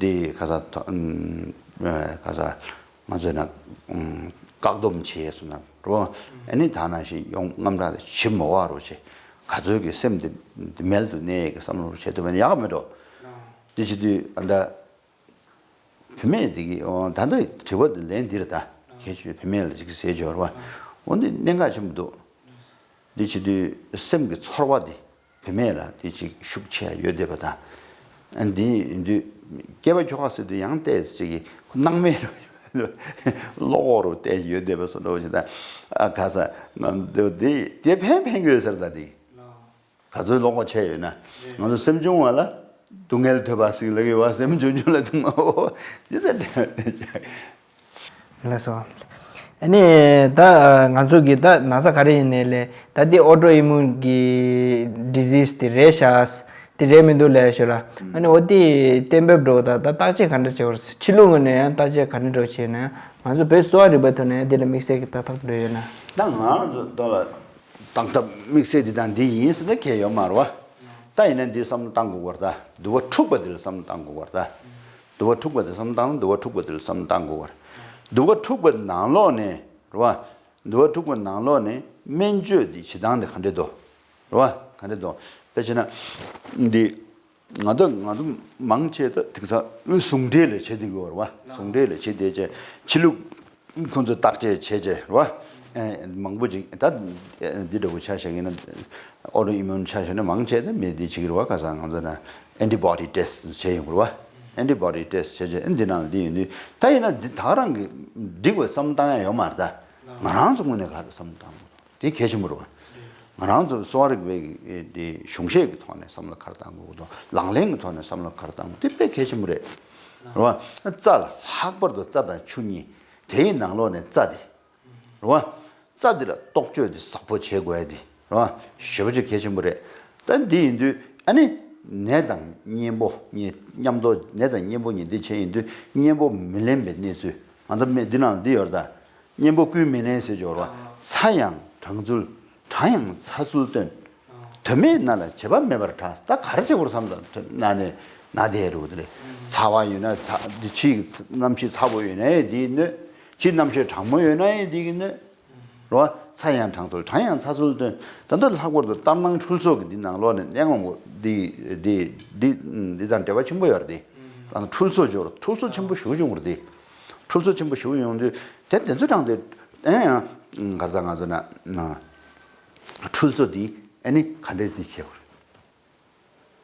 དེ་ག་ས་ཐོ་ཨུམ་ཨ་ག་ས་ང་ཚོས་ན་ཨུམ་བཀག་སྡོམ་བྱས་སོང་ན་རོ། ཨ་ནི་ད་ནང་བཞིན་ཡོང་དངངས་སྐྲག་དེ་ཞིབ་མོ་བ་རོ་བྱས་ག་ཚོད་ཀྱི་སེམས་དེ་མལ་དུ་གནས་ཀྱི་བསམ་བློ་བྱེད་ཐུབ་པ་ཡིན་ན་ཡག་མེད་འགྲོ། དེ་བྱེད་དུས་ཨ་ད། བུད་མེད་འདི་གི་ཨོ་ད་ལྟ་དྲི་བ་འདི་ལན་འདི་རེད་ད། ཁྱད་ཆོས་བུད་མེད་ལ་ཅིག་ཟེར་འབྱོར་བ། འོ་འདི་གནད་འགག་ཆེན་པོ་འདུག་འདི་བྱེད་དུས་སེམས་ཀྱི་ཚོར་བ་འདི་བུད་མེད་ལ་འདི་ཅིག་ཤུགས་ཆེ་ཡ་ཡོད་བསྡད་པ་དང་། ཨ་འདི་ཡིན་དུས་སྐྱེས་པ་ཁྱོ་ག་ཟེར་དུས་ཡང་བལྟས་ཅིག་གི་སྣང་མེད་རུ་བློ་ཁོག་རུ་བལྟས་ཡོད་བསྡད་པ་སོ་འདྲ་བོ་ཞིག་དང་། ཨ་ག་ས་ང་འདི་འདི་དེ་ཕན་ཕན་གྱི་ཡོད་ཟེར་ད་འདི། ག་ཚོད་བློ་ཁོག་ཆེ་ཡོད་ན། ང་ཚོ་སེམས་ཆུང་བ་ལ་སྡུག་བསྔལ་ཐོབ་པ་ཟིག་ལ་ཡོད་བ་སེམས་ཆུང་ཆུང་ལ་སྡུག་བསྔལ་འོ་འདི་ལྟར་འདྲ། ལགས་སོ། ཨ་ནི་ད་ང་ཚོ་གི་ད་ན་ཚ་ག་རེ་ཡིན་ནའི་ལས་ད་འདི་ཨོ་ཊོ་ཨི་མུན་གི་ཌི་ཟིས་དེ་རེད་ཤག་དེ་རེད་མི་འདུག་ལས་ཤོད་ར། ཨ་ནི་འོ་དེ་གཏན་འབེབས་འགྲོ་ད་ད་བརྟག་དཔྱད་ག་འདྲ་བྱེད་བར་ཕྱི་ལུགས་ངོས་ནས་ཡང་བརྟག་དཔྱད་ག་འདྲ་འགྲོ་བྱས་ན་ང་ཚོ་བོད་གསོ་བ་རིག་པའི་ཐོག་ནས་དེ་ལ་དམིགས་བསལ་གྱི་ད་ཐག་འགྲོ་ཡོད་ན། ད་ང་རང་ཚོ་ད་ལ། བརྟག་ཐབས་དམིགས་བསལ་འདི་དང་འདི་ཡིན་ཟེར་ན་གལ་ཡོད་མ་རེད་བ། ད་ཡིན་ན་འདི་བསམ་བློ་བཏང་དགོས་པ་རེད་ད། འདུལ་བ་འཁྲུགས་པ་འདི་ལ་བསམ་བློ་བཏང་དགོས་པ་རེད་ད། འདུལ་བ་འཁྲུགས་པ་འདི་བསམ་བློ་བཏང་ན་འདུལ་བ་འཁྲུགས་པ་འདི་ལ་བསམ་བློ་བཏང་དགོས་པ་རེད། འདུལ་བ་འཁྲུགས་པ་ནང་ལོགས་ནས་རེད་བ། འདུལ་བ་འཁྲུགས་པ་ནང་ལོགས་ནས་སྨན་བཅོས་འདི་བྱེད་སྟངས་འདི་ག་འདྲས་འདུག་རེད་བ། ག་འདྲས་འདུག་དཔེ་བྱས་ན། འདི། ང་ཚོ་ང་ཚོ་མང་ཆེ་ད་དེང་སང་ཟུང་འབྲེལ་ལ་བྱེད་དུ་ཡོད་རེད་བ། ཟུང་འབྲེལ་ལ་བྱེད་དེ་བྱས་ཕྱི་ལུགས་ཁོ་ཚོ་བརྟག་དཔྱད་བྱས་བྱས་རེད་བ། ཨེ་མང་པོ་ཅིག་ད་འདི་འདྲ་བོ་ཆ་བཞག་ཡིན་ན་ཨོ་ཊོ་ཨི་མུན་ཆ་བཞག་ན་མང་ཆེ་ད་མི་འདི་བྱེད་ཀྱི་རེད་བ། ཁ་སང་ང་ཚོ་ན་ཨན་ཊི་བོ་ཌི་ཊེ་སི་ཊི་བྱས་ཡོང་གི་རེད་བ། ཨན་ཊི་བོ་ཌི་ཊེ་སི་ཊི་བྱས་བྱས་འདི་ནང་འདི་ཡོད་དུས་ད་ཡིན་ན་འདི་ད་ག་རང་གི་འགྲིག་པ་བསམ་བཏང་ཡ་ཡོད་མ་རེད་ད། ང་རང་ཚོ་ངོས་ནས་ག་རེ་བསམ་བཏང་དགོས། དེ་གལ་ཆེན་པོ་རེད་བ། ང་རང་ཚོ་གསོ་བ་རིག་པའི་དེ་གཞུང་ཤེས་ཀྱི་ཐོག་ནས་བསམ་བློ་ག་རེ་བཏང་དགོས་དང་ལག་ལེན་གྱི་ཐོག་ནས་བསམ་བློ་ག་རེ་བཏང་དགོས་དེ་དཔེ་གལ་ཆེན་པོ་རེད། རེད་བ། རྩ་ལ་ལྷག་པར་དུ་རྩ་དང་ཆུ་གཉིས་དེའི་ནང་ལོགས་ནས་རྩ་དེ། རེད་བ། རྩ་དེ་ལ་རྟོག་དཔྱོད་དེ་ཟབ་པོ་བྱེད་དགོས་ཡ་དེ་རེད་བ། ཞེ་པོ་ཅིག་གལ་ཆེན་པོ་རེད། ད་འདི་ཡིན་དུས་ཨ་ནི་ནད་དང་གཉེན་པོ་གཉིས་མཉམ་དུ་ནད་དང་གཉེན་པོ་གཉིས་འདི་བྱས་ཡིན་དུས་གཉེན་པོ་མི་ལེན་པའི་གནས་ཚུལ་ང་ཚོ་མི་འདི་ནང་ལ་འདི་ཡོད་རེད་ད། གཉེན་པོ་ཀུན་མི་ལེན་ཟེར་སྦྱོར་བ། ཚ་ཡང་གྲང་ཚུལ། གྲང་ཡང་ཚ་ཚུལ་སྟོན། དོན་མེད་སྣ་ལ་བྱེད་པ་མེད་པར་གྲགས། ད་ག་རེ་བྱེད་དགོས་བསམ་དང་དོན་སྣ་ནས་ན་དེ་རུ་དེ་རེད། ཚ་བ་ཡོད་ན་ཚ་འདི་ཕྱིའི་གནམ་གཤིས་ཚ་པོ་ཡོད་ན་ཡང་འདིའི་གནོད། ཕྱིའི་གནམ་གཤིས་གྲང་མོ་ཡོད་ན་ཡང་འདི་གི་གནོད། རོ། ཚ་ཡང་གྲང་ཚུལ་གྲང་ཡང་ཚ་ཚུལ་སྟོན། ད་ལྟ་ལྷག་པར་དུ་ལྟར་སྣང་འཁྲུལ་སོགས་ཀྱི་འདི་ནང་ལོགས་ནས་གནས་ངོ་འདི་འདི་འདི་འདི་དང་འབྲེལ་བ་ཆེན་པོ་ཡོད་རེད་དེ། ད་ལྟ་འཁྲུལ་སོ་སྦྱོར་འཁྲུལ་སོ་ཆེན་པོ་ཞེ་པོ་བྱུང་བ་རེད་དེ། འཁྲུལ་སོ་ཆེན་པོ་ཞེ་པོ་ཡོང་དུས་དེ་དེ་ཚོ་དྲངས་ཏེ་ ཨེ་ཡང་ག་ས་ང་ཚོ་ན་ན་འཁྲུལ་རྩོད་འདི་ཨ་ནི་ག་འདྲས་འདི་བྱེད་དགོས་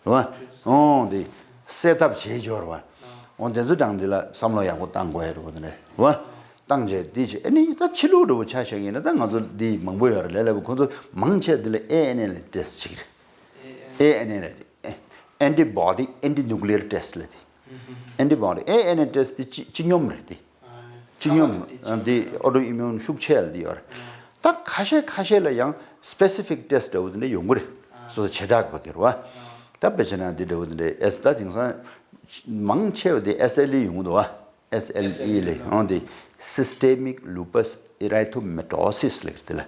རེད་བ། ཨོ་འདི་སེལ་ཐབས་བྱེད་འབྱོར་བ། ཨོ་དེ་ཚོ་དང་འདི་ལ་བསམ་བློ་ཡག་པོ་བཏང་དགོས་ཡ་རེད་བ། དེ་འདྲས་བ། བཏང་བྱས་འདི་བྱེད་ཨ་ནི་ད་ཕྱི་ལུགས་འདྲ་བོ་ཆ་བཞག་ཡིན་ན་ད་ང་ཚོ་འདི་མང་པོ་ཡོད་རེད། ལས་སླ་པོ་ཁོ་ཚོ་མང་ཆེ་འདི་ལ་ཨེ་ཨེན་ཨེ་ལ་ཊེ་སི་ཊི་བྱེད་ཀྱི་རེད། ཨེ་ཨེན་ཨེ་ལ་དེ་ཨེན་ཊི་བྷོ་ཌི་ཨེན་ཊི་ནིའུ་ཀི་ལི་ཡར་ཊེ་སི་ཊི་ལ་དེ། ཨེན་ཊི་བྷོ་ཌི་ཨེ་ཨེན་ཨེ་ཊེ་སི་ཊི་དེ་སྤྱི་སྤྱི་སྙོམས་རེད་དེ། སྤྱི་སྙོམས་འདི་ཨོ་ཊོ་ཨི་མིའུན་ཤུགས་ཆེ་ལ་འདི་ཡོད་རེད། ད་ཁ་ཤས་ཁ་ཤས་ལ་ཡང་སི་པེ་སི་ཕིག་ཊེ་སི་ཊི་འདྲ་བོ་འདི་འདྲ་ཡོང་གི་རེད། སོ་སོ་བྱེ་བྲག་པ་གི་རེད་བ། ད་དཔེ་བྱས་ན་འདི་འདྲ་བོ་འདི་འདྲ་ཨེ་སི་ད་དེང་སང་མང་ཆེ་བ་འདི་ཨེ་སི་ཨེལ་ཨི་ཡོང་གི་འདུག་བ། ཨེ་སི་ཨེལ་ཨི་ལས་ཡོང་འདི་སི་སི་ཊེ་མིག་ལུ་པས་ཨི་རི་ཐོ་མེ་ཊོ་སིས་ལབ་ཀྱི་འདི་ལ།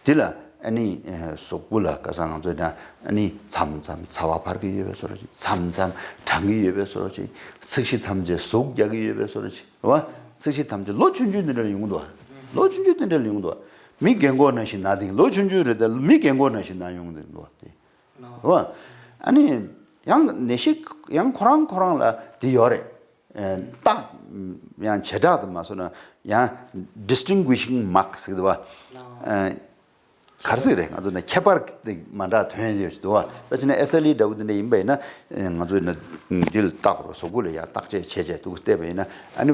འདི་ལ་ཨ་ནི་གཟུགས་པོ་ལ་ག་ས་ང་ཚོ་ད་ཨ་ནི་མཚམས་མཚམས་ཚ་བ་འཕར་གྱི་ཡོད་པའི་བཟོ་འདྲ་ཅིག་མཚམས་མཚམས་གྲང་གི་ཡོད་པའི་བཟོ་འདྲ་ཅིག་ཚིགས་གཞི་ཐམས་ཅད་ཟུག་རྒྱག་གི་ཡོད་པའི་བཟོ་འདྲ་ཅིག་རེད་བ། ཚིགས་གཞི་ཐམས་ཅད་ལོ་ཆུང་ཆུང་འདི་འདྲ་ཡོང་གི་འདུག་བ། ལོ་ཆུང་ཆུང་འདི་འདྲ་ཡོང་གི་འདུག་བ། མི་རྒན་གོག་ནང་བཞིན་ན་དེང་ལོ་ཆུང་ཆུང་རེད་དེ་མི་རྒན་གོག་ནང་བཞིན་ན་ཡོང་གི་འདུག་བ། དེ་རེད་བ། ཨ་ནི་ཡང་ནད་གཞི་ཡང་ཁོ་རང་ཁོ་རང་ལ་དེ་ཡོད་རེད། རྟགས་ཡང་བྱེ་བྲག་ཏུ་མ་སོང་ན་ཡང་distinguishing mark ཟེར་གི་འདུག་བ། ག་རེ་ཟེར་གི་རེད། ང་ཚོ་ནས་ཁྱད་པར་དེ་མ་འདྲ་ཐོན་ཡོད་ཅིག་འདུག་བ། དཔེ་བྱས་ན་ཨེ་སི་ཨེལ་ཨི་འདྲ་བོ་དེ་འདྲ་ཡིན་པ་ཡིན་ན་ང་ཚོ་ནས་འདི་ལ་བརྟག་རོགས་གཟུགས་པོ་ལ་ཡང་བརྟག་དཔྱད་བྱས་བྱས་འདུག་བལྟས་པ་ཡིན་ན་ཨ་ནི་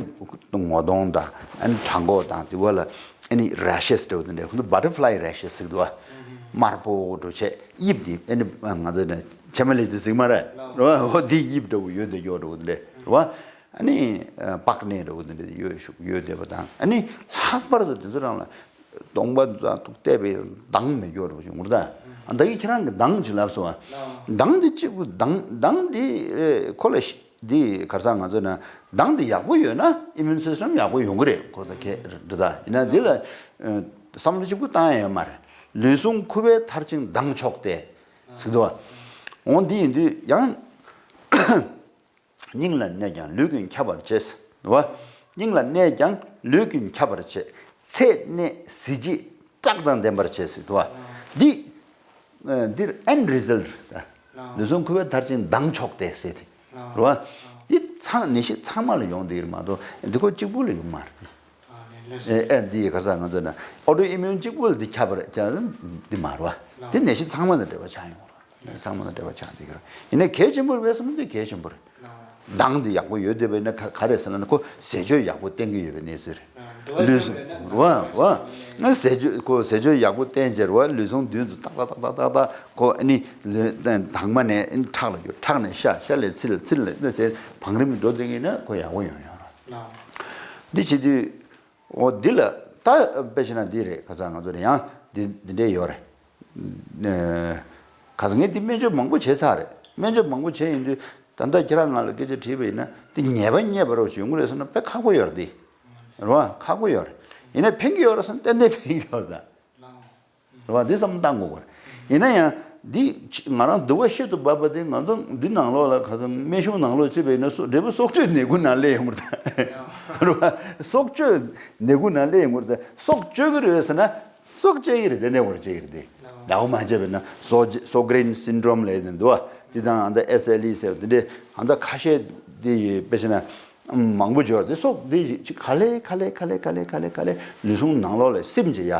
ངོ་གདོང་དང་ཨ་ནི་བྲང་ཁོག་དང་དེ་བ་ལ་ཨ་ནི་རེ་ཤེས་འདྲ་བོ་དེ་འདྲ་ཁོ་ཚོ་butterfly rashes ཟེར་གི་འདུག་བ། དམར་པོ་འདྲ་བྱས་དབྱིབས་དེ་ཨ་ནི་ང་ཚོ་ནས་ཕྱེ་མ་ལེབ་ཙེ་ཟེར་གི་མ་རེད། རེད་བ། འོ་དེ་དབྱིབས་འདྲ་བོ་ཡོད་དེ་ཡོད་འདྲ་བོ་དེ་འདྲ་རེད་བ། ཨ་ནི་པགས་ནད་འདྲ་བོ་འདི་འདྲ་ཡོད་ཤུགས་ཡོད་བསྡད་པ་དང་ཨ་ནི་ལྷག་པར་དུ་དེ་ཚོ་རང་ལ་གདོང་པ་དང་ཐུག་བལྟས་པའི་མདངས་མེད་རྒྱུ་འདྲ་བོ་ཞིག་ངུར་ད། ཨ་ད་གི་ཁྱེད་རང་གི་མདངས་ཅིག་ལབ་སོང་ཨ། མདངས་འདི་གཅིག་པུ་མདངས་མདངས་འདི་ཁོ་ལ་འདི་ག་རེ་ཟེར་ང་ཚོ་ན་མདངས་འདི་ཡག་པོ་ཡོད་ན་ཨི་མིའུན་སི་སི་ཊམ་ཡག་པོ་ཡོང་གི་རེད། ཁོ་ད་ཁྱེད་འདི་ད་ཡིན་ན་འདི་ལ་བསམ་བློ་གཅིག་པུ་བཏང་ཡ་ཡོད་མ་རེད། ལུས་ཟུངས་ཁུ་བས་མཐར་ཕྱིན་མདངས་ཆོག་སྟེ་ཟེར་འདུག་བ། འོ་འདི་ཡིན་དུས་ཡང་། སྙིང་ལ་གནས་ཀྱང་ལུས་ཀུན་ཁྱབ་པར་བྱེད། བ། སྙིང་ལ་གནས་ཀྱང་ལུས་ཀུན་ཁྱབ་པར་བྱེད། ཚེ་གནས་གཟི་བརྗིད་བཀྲག་དང་ལྡན་པར་བྱེད་ཟེར་དུ་བ། འདི། འདིར་end result་ད། ལུས་ཟུངས་ཁུ་བས་མཐར་ཕྱིན་མདངས་ཆོག་སྟེ་ཟེར་ཏེ། རེད་བ། འདི་ཚང་ནད་གཞི་ཚང་མ་ལ་ཡོང་འདི་རེད་མ་གཏོགས་འདི་ཁོ་གཅིག་པུ་ལ་ཡོང་མ་རེད། ཨེ་ཨེ་འདི་ག་ས་ང་ཚོ་ན་ཨོ་ཊོ་ཨི་མིའུན་གཅིག་པུ་ལ་འདི་ཁྱབ་པ་རེད་ཀྱང་འདི་མ་རེད་བ། འདི་ནད་གཞི་ཚང་མ་ལ་འབྲེལ་བ་ཆགས་ཡོང་རེད། ཚང་མ་དང་འབྲེལ་བ་ཆགས་བསྡད་ཀྱི་རེད། ཡིན་ནའི་གལ་ཆེན་པོ་རེད་པས་བསམ་ན་དེ་གལ་ཆེན་པོ་རེད། མདངས་དེ་ཡག་པོ་ཡོད་བསྡད་པ་ཡིན་ན་ག་ག་རེ་ཟེར་ན་ཁོ་ཟས་སྤྱོད་ཡག་པོ་བསྟེན་གྱི་ཡོད་པའི་གནས་ཚུལ་རེད། ལུས་ཟུངས་བ་བ་ང་ཟས་སྤྱོད་ཁོ་ཟས་སྤྱོད་ཡག་པོ་བསྟེན་བྱས་རེད་བ། ལུས་ཟུངས་མདུན་དུ་ཏག་ཏག་ཏག་ཏག་ཏག་ཏག་ཁོ་ཨ་ནི་ལུས་དྭངས་མ་ནས་ཨ་ནི་ཁྲག་ལ་རྒྱུ། ཁྲག་ནས་ཤ། ཤ་ལས་ཚིལ། ཚིལ་ལས་ཨ་ནི་ཟས་བང་རིམ་འགྲོ་བསྡད་ཀྱི་ཡིན་ན་ཁོ་ཡག་པོ་ཡོང་ཡོང་རེད། འདི་བྱེད་དུས་འོ་འདི་ལ་ད་དཔེ་བྱས་ན་འདི་རེད། ཁ་སང་ང་ཚོ་ལ་ཡང་འདི་འདི་འདྲས་ཡོད་རེད། ཨ། ག་ཚོད་ངས་འདི་སྨན་བཅོས་མང་པོ་བྱས་ཚར་རེད། སྨན་བཅོས་མང་པོ་བྱས་ཡིན་དུས་ད་ལྟ་ཁྱེད་རང་ང་ལ་སྐད་ཆ་དྲིས་པ་ཡིན་ན་འདི་ཉེས་པ་རྙེད་པ་རོགས་ཞུ་ཡོང་གི་རེད་ཟེར་ན་དཔེ་ཁག་པོ་ཡོད་རེད། འདི་རེད་བ། ཁག་པོ་ཡོད་རེད། ཡིན་ན་ཕན་གྱི་ཡོད་རེད་ཟེར་ན་ཏན་ཏན་ཕན་གྱི་ཡོད་རེད། རེད་བ། འདི་བསམ་བློ་བཏང་དགོས་པ་རེད། ཡིན་ན་ཡང་འདི་ང་རང་འདི་བ་ཤེད་དུ་བབས་པ་དེ་ང་ཚོ་འདི་ནང་ལོགས་ལ་ག་ཚོད་སྨན་གཞུང་ནང་ལོགས་བརྩིས་པ་ཡིན་ན་སོ་འབྲས་བུ་སྲོག་གཅོད་ནད་ཀུན་ནང་སླེབས་ཡོང་གི་རེད། རེད་བ། སྲོག་གཅོད་ནད་ཀུན་ནང་སླེབས་ཡོང་གི་རེད། སྲོག་གཅོད་ཀྱི་རེད་ཟེར་ན། སྲོག་བཅད་ཀྱི་རེད། དེ་ནས་བར་བཅད་ཀྱི་རེད་དེ། ལག་པ་མ་བཅད་པས་ན་སོ་སོ་གྷི་རིན་སིན་ཌོམ་ལབ་ནས་འདུག་བ། དེ་དང་ཨ་མདའ་ཨེ་སི་ཨེལ་ཨི་ཟེར་བ་དེ་འདྲས་ཨ་མདའ་ཁ་ཤས་དེ་ཡི་དཔེ་བྱས་ན་མང་པོ་འབྱོར་དེ་སྲོག་དེ་ཅིག་ག་ལེ་ག་ལེ་ག་ལེ་ག་ལེ་ག་ལེ་ག་ལེ་ལུས་ཟུངས་ནང་ལོགས་ལ་སིམ་བྱེད་ཡ།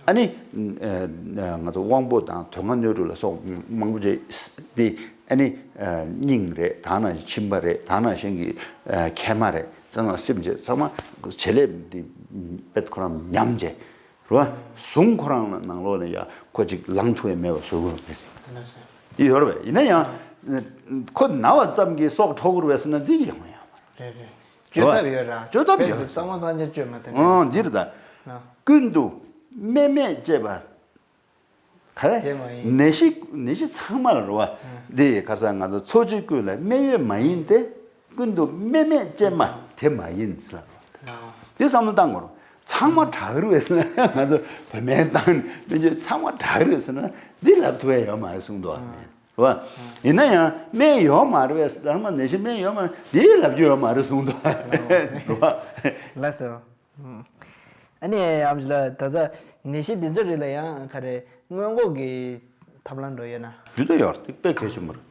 ཨ་ནི་ང་ཚོ་དབང་པོ་དང་དོན་ལྔ་སྣོད་དྲུག་ལ་སོགས་མང་པོ་བྱས་དེ་ཨ་ནི་སྙིང་རེད། ད་ནང་བཞིན་མཆིན་པ་རེད། ད་ནང་བཞིན་གྱི་མཁལ་མ་རེད། ཚང་མ་སིམ་བྱེད་ཚང་མ་བྱེད་ལས་དེ་དཔེ་ཁོ་རང་ཉམས་བྱེད། རེད་བ། ཟུངས་ཁོ་རང་ལ་ནང་ལོགས་ནས་ཡ་ཁོ་ཅིག་ལངས་ཐུབ་ཡ་མེད་པ་བཟོ་དགོས་རེད། ཡོད་རེད་པས། ཡིན་ན་ཡང་ཁོ་ན་བ་ཙམ་གྱིས་སྲོག་འཕྲོག་དགོས་རེད་པས་ཟེར་ན་འདི་ཡོང་ཡ་མ་རེད། རེད་རེད། བཅོས་ཐབས་ཡོད་ར། བཅོས་ཐབས་ཡོད། བོད་ཀྱི་གསང་བ་ཚང་ཆ་བཅོས་མ་ཐུབ། ཨང་འདི་རེད་ད། ན། ཀུན་ཏུ་སྨེ་མེད་ཅེས་པ། ག་རེ། དེ་མ་ཡིན། ནད་གཞི་ནད་གཞི་ཚང་མ་ལ་རེད་བ། འདི་ག་རེ་ཟེར་ང་ཚོ་འཚོ་བྱེད་ཀུན་ལ་སྨེ་ཡོད་མ་ཡིན་ཏེ། ཀུན་ཏུ་སྨེ་མེད་ཅེས་མ་དེ་མ་ཡིན་ཟེར། འདི་བསམ་བློ་བཏང་དགོས་རེད། ཚང་མ་དྲག་རེད་ཟེར་ན་ང་ཚོ་བོད་སྨན་བཏང་ནས་སྨན་བཅོས་ཚང་མ་དྲག་རེད་ཟེར་ན་འདི་ལབ་ཐུབ་ཡ་ཡོད་མ་རེད་གསུངས་འདུག་བ། རེད་བ། ཡིན་ན་ཡང་སྨན་ཡོད་མ་རེད་པས་ཚང་མ་ནད་གཞི་སྨན་ཡོད་མ་རེད་འདི་ལབ་རྒྱུ་ཡོད་མ་རེད་གསུངས་འདུག་བ། རེད་བ། ལགས་སོ། ཨ་ནི་ཨམ་ཆི་ལགས་ད་ལྟ་ནད་གཞི་འདི་ཚོ་རིགས་ལ་ཡང་ག་རེ་སྔོན་འགོག་གི་ཐབས་ལམ་འགྲོ་ཡོད་ན། ཡོད་དོ་ཡོད་རེད། དཔེ་གལ་ཆེན་པོ་རེད།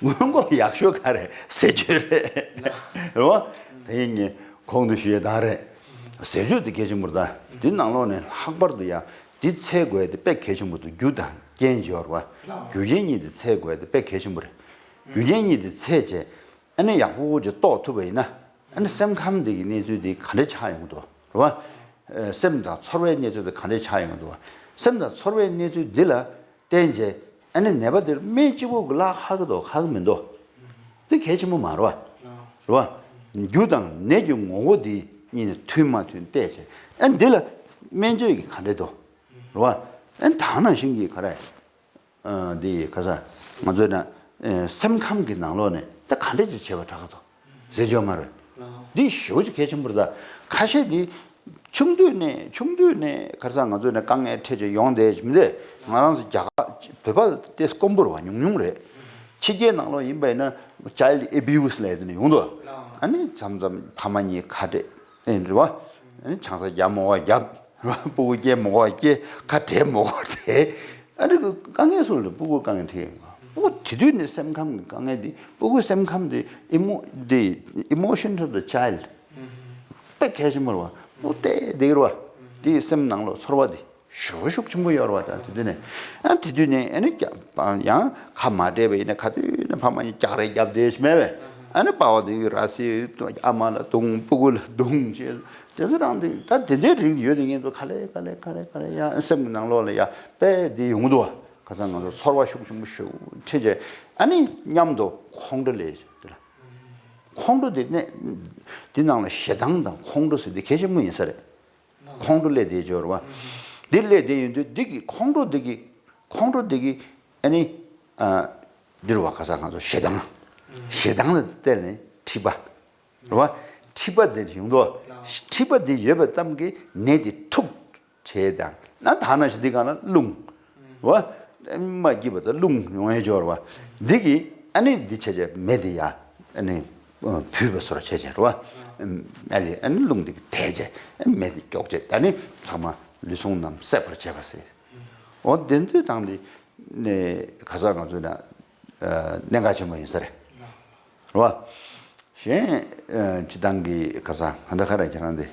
སྔོན་འགོག་ཡག་ཤོས་ག་རེ་ཟས་སྤྱོད་རེད། རེད་བ། དེ་ཡིན་ངས་གོང་དུ་ཞུ་ཡས་དང་རེད། ཟས་སྤྱོད་དེ་གལ་ཆེན་པོ་རེད་ད། འདི་ནང་ལོགས་ནས་ལྷག་པར་དུ་ཡང་འདི་འཚོལ་དགོས་དེ་དཔེ་གལ་ཆེན་པོ་འདུག་རྒྱུ་དང་རྐྱེན་བྱས་པ་རེད་བ། རྒྱུ་རྐྱེན་གཉིས་དེ་འཚོལ་དགོས་དེ་དཔེ་གལ་ཆེན་པོ་རེད། རྒྱུ་རྐྱེན་གཉིས་དེ་འཚོལ་བྱས། ཨ་ནི་ཡག་པོ་ཅིག་རྟོགས་ཐུབ་པ་ཡིན་ན། ཨ་ནི་སེམས་ཁམས་འདི་གི་གནས་ཚུལ་འདི་ག་འདྲ་ཆགས་ཡོང་གི་འདུག་རེད་བ། ཨ། སེམས་དང་ཚོར་བའི་གནས་ཚུལ་འདི་ག་འདྲ་ཆགས་ཡོང་གི་འདུག་བ། སེམས་དང་ཚོར་བའི་གནས་ཚུལ་འདི་ལ་བརྟེན་བྱས་ཨ་ནི་ནད་པ་འདིར་སྨན་གཅིག་པོ་གི་ལ་ཧ་གི་འདུག་ཧ་གི་མི་འདུག་འདི་གལ་ཆེན་པོ་མ་རེད་བ། རེད་བ། རྒྱུ་དང་ནད་ཀྱི་ངོ་བོ་འདི་གཉིས་ནི་མཐུན་མ་མཐུན་བལྟས་བྱས་ཨ་ནི་འདི་ལ་སྨན་བཅོས་ཀྱི་ག་འདྲ་འདུག་རེད་བ། ཨ་ནི་ད་ནང་བཞིན་གྱི་ག་རེ། ཨ། འདི་ག་ས་ང་ཚོས་ན། ཨ། སེམས་ཁམས་ཀྱི་ནང་ལོགས་ནས་ད་ག་འདྲ་ཅིག་བྱེད་པ་དྲག་ག་དོ་ཟེར་ཆོག་མ་རེད། འདི་ཞེ་པོ་ཅིག་གལ་ཆེན་པོ་རེད་ད། ཁ་ཤས་འདི་ཆུང་དུས་ནས་ཆུང་དུས་ནས་ག་ས་ང་ཚོས་ན་དཀའ་ངལ་འཕྲད་ཅིག་ཡོང་བསྡད་ཅིག་མི་འདུག་ང་རང་ཚོ་རྒྱ་གར་བོད་པ་དེ་དཀོན་པོ་རེད་བ། ཉུང་ཉུང་རེད། ཕྱི་རྒྱལ་ནང་ལོགས་ཡིན་པ་ཡིན་ན་child abuse ལབ་དེ་ནས་ཡོང་དོ། ཨ་ནི་མཚམས་མཚམས་ཕ་མ་གཉིས་ཁ་བྲལ་ཨེ་རེད་བ། ཨ་ནི་ཆང་ས་རྒྱབ་མོ་བ་རྒྱབ། སྤུ་གུ་སྐྱེ་མོ་བ་སྐྱེ། ཁ་བྲལ་མོ་བ་བྲལ། ཨ་ནི་དཀའ་ངལ་སོགས་ལ་སྤུ་གུ་དཀའ་ངལ་འཕྲད་ཡོང་གི། སྤུ་གུ་དེ་དུས་ནས་སེམས་ཁམས་ཀྱི་དཀའ་ངལ་འདི་སྤུ་གུ་སེམས་ཁམས་འདི་ཨི་མོ་འདི་emotion to the child དཔེ་གལ་ཆེན་པོ་རེད་བ། སྤུ་གུ་བལྟས་བསྡད་ཀྱི་རེད་བ། དེའི་སེམས་ནང་ལོགས་ཚོར་བ་འདི་ཞེ་པོ་ཤུགས་ཆེན་པོ་ཡོད་རེད་བ། ད་དེ་དུས་ནས་ཨ་དེ་དུས་ནས་ཨ་ནི་ཀྱ་ཡང་ཁ་མ་བྲལ་བ་ཡིན་ན་ག་དུས་ནས་ཕ་མ་གཉིས་རྒྱག་རེས་རྒྱབ་བསྡད་ཤི་མེད་པས། ཨ་ནི་པ་ཕ་འདི་ར་སི་ཨ་མ་ལ་རྡུང་སྤུ་གུ་ལ་རྡུང་བྱས། དེ་ཚོ་རང་དེ་ད་དེ་འདྲའི་རིགས་ཡོད་དེ་ངེད་ཚོ་ག་ལེ་ག་ལེ་ག་ལེ་ག་ལེ་ཡང་སེམས་ཀྱི་ནང་ལོགས་ལ་ཡ་དཔེ་དེ་ཡོང་གི་འདུག་བ། ཁ་སང་ང་ཚོ་ཚོར་བ་ཤུགས་ཆེན་པོ་ཞིག་འཕྲད་རྗེས་ཨ་ནི་མཉམ་དུ་ཁོང་ཁྲོ་སླེབས་དེ་ལ། ཁོང་ཁྲོ་དེ་ནས་དེ་ནང་ལ་ཞེ་སྡང་དང་ཁོང་ཁྲོ་ཟེར་དེ་གལ་ཆེན་པོ་ཡིན་ས་རེད། ཁོང་ཁྲོ་སླེབས་དེ་སྦྱོར་བ། དེ་སླེབས་དེ་ཡིན་དུས་འདི་གི་ཁོང་ཁྲོ་འདི་གི་ཁོང་ཁྲོ་འདི་གི་ཨ་ནི་ཨ་འདིར་བ་ཁ་སང་ང་ཚོ་ཞེ་སྡང་། ཞེ་སྡང་ལ་བརྟེན་ནས་འཁྲིད་པ། རེད་བ། འཁྲིད་པ་དེ་ཡོང་དོ། འཁྲིད་པ་དེ་ཡོད་པའི་གཏམ་གྱི་ནད་དེ་འཁྲུགས་བྱས་དང་ན་ཐ་ན་ཞིག་འདི་གང་ན་རླུང་། རེད་བ། མ་སྐྱིད་པ་དང་རླུང་ཡོང་ཡས་སྦྱོར་བ། འདི་གི་ཨ་ནི་འདི་བྱས་བྱས་མེ་དེ་ཡ་ཨ་ནི་བུས་པ་སོར་བྱས་བྱས་རེད་བ། མེ་དེ་ཨ་ནི་རླུང་དེ་གི་དེད་བྱས་མེ་དེ་མགྱོགས་བྱས་ཨ་ནི་ཚང་མ་ལུས་ཟུངས་རྣམས་བསྲེག་པར་བྱས་པ་ཟེར། འོ་དེ་ཚོའི་དང་དེ་ནས་ཁ་སང་ང་ཚོའི་ན་གནད་འགག་ཆེན་པོ་ཡིན་ས་རེད། རེད་བ། གཞན་སྤྱི་བཏང་གི་ཁ་སང་ཧ་འདི་ཁ་ར་ཁྱེད་རང་དེ།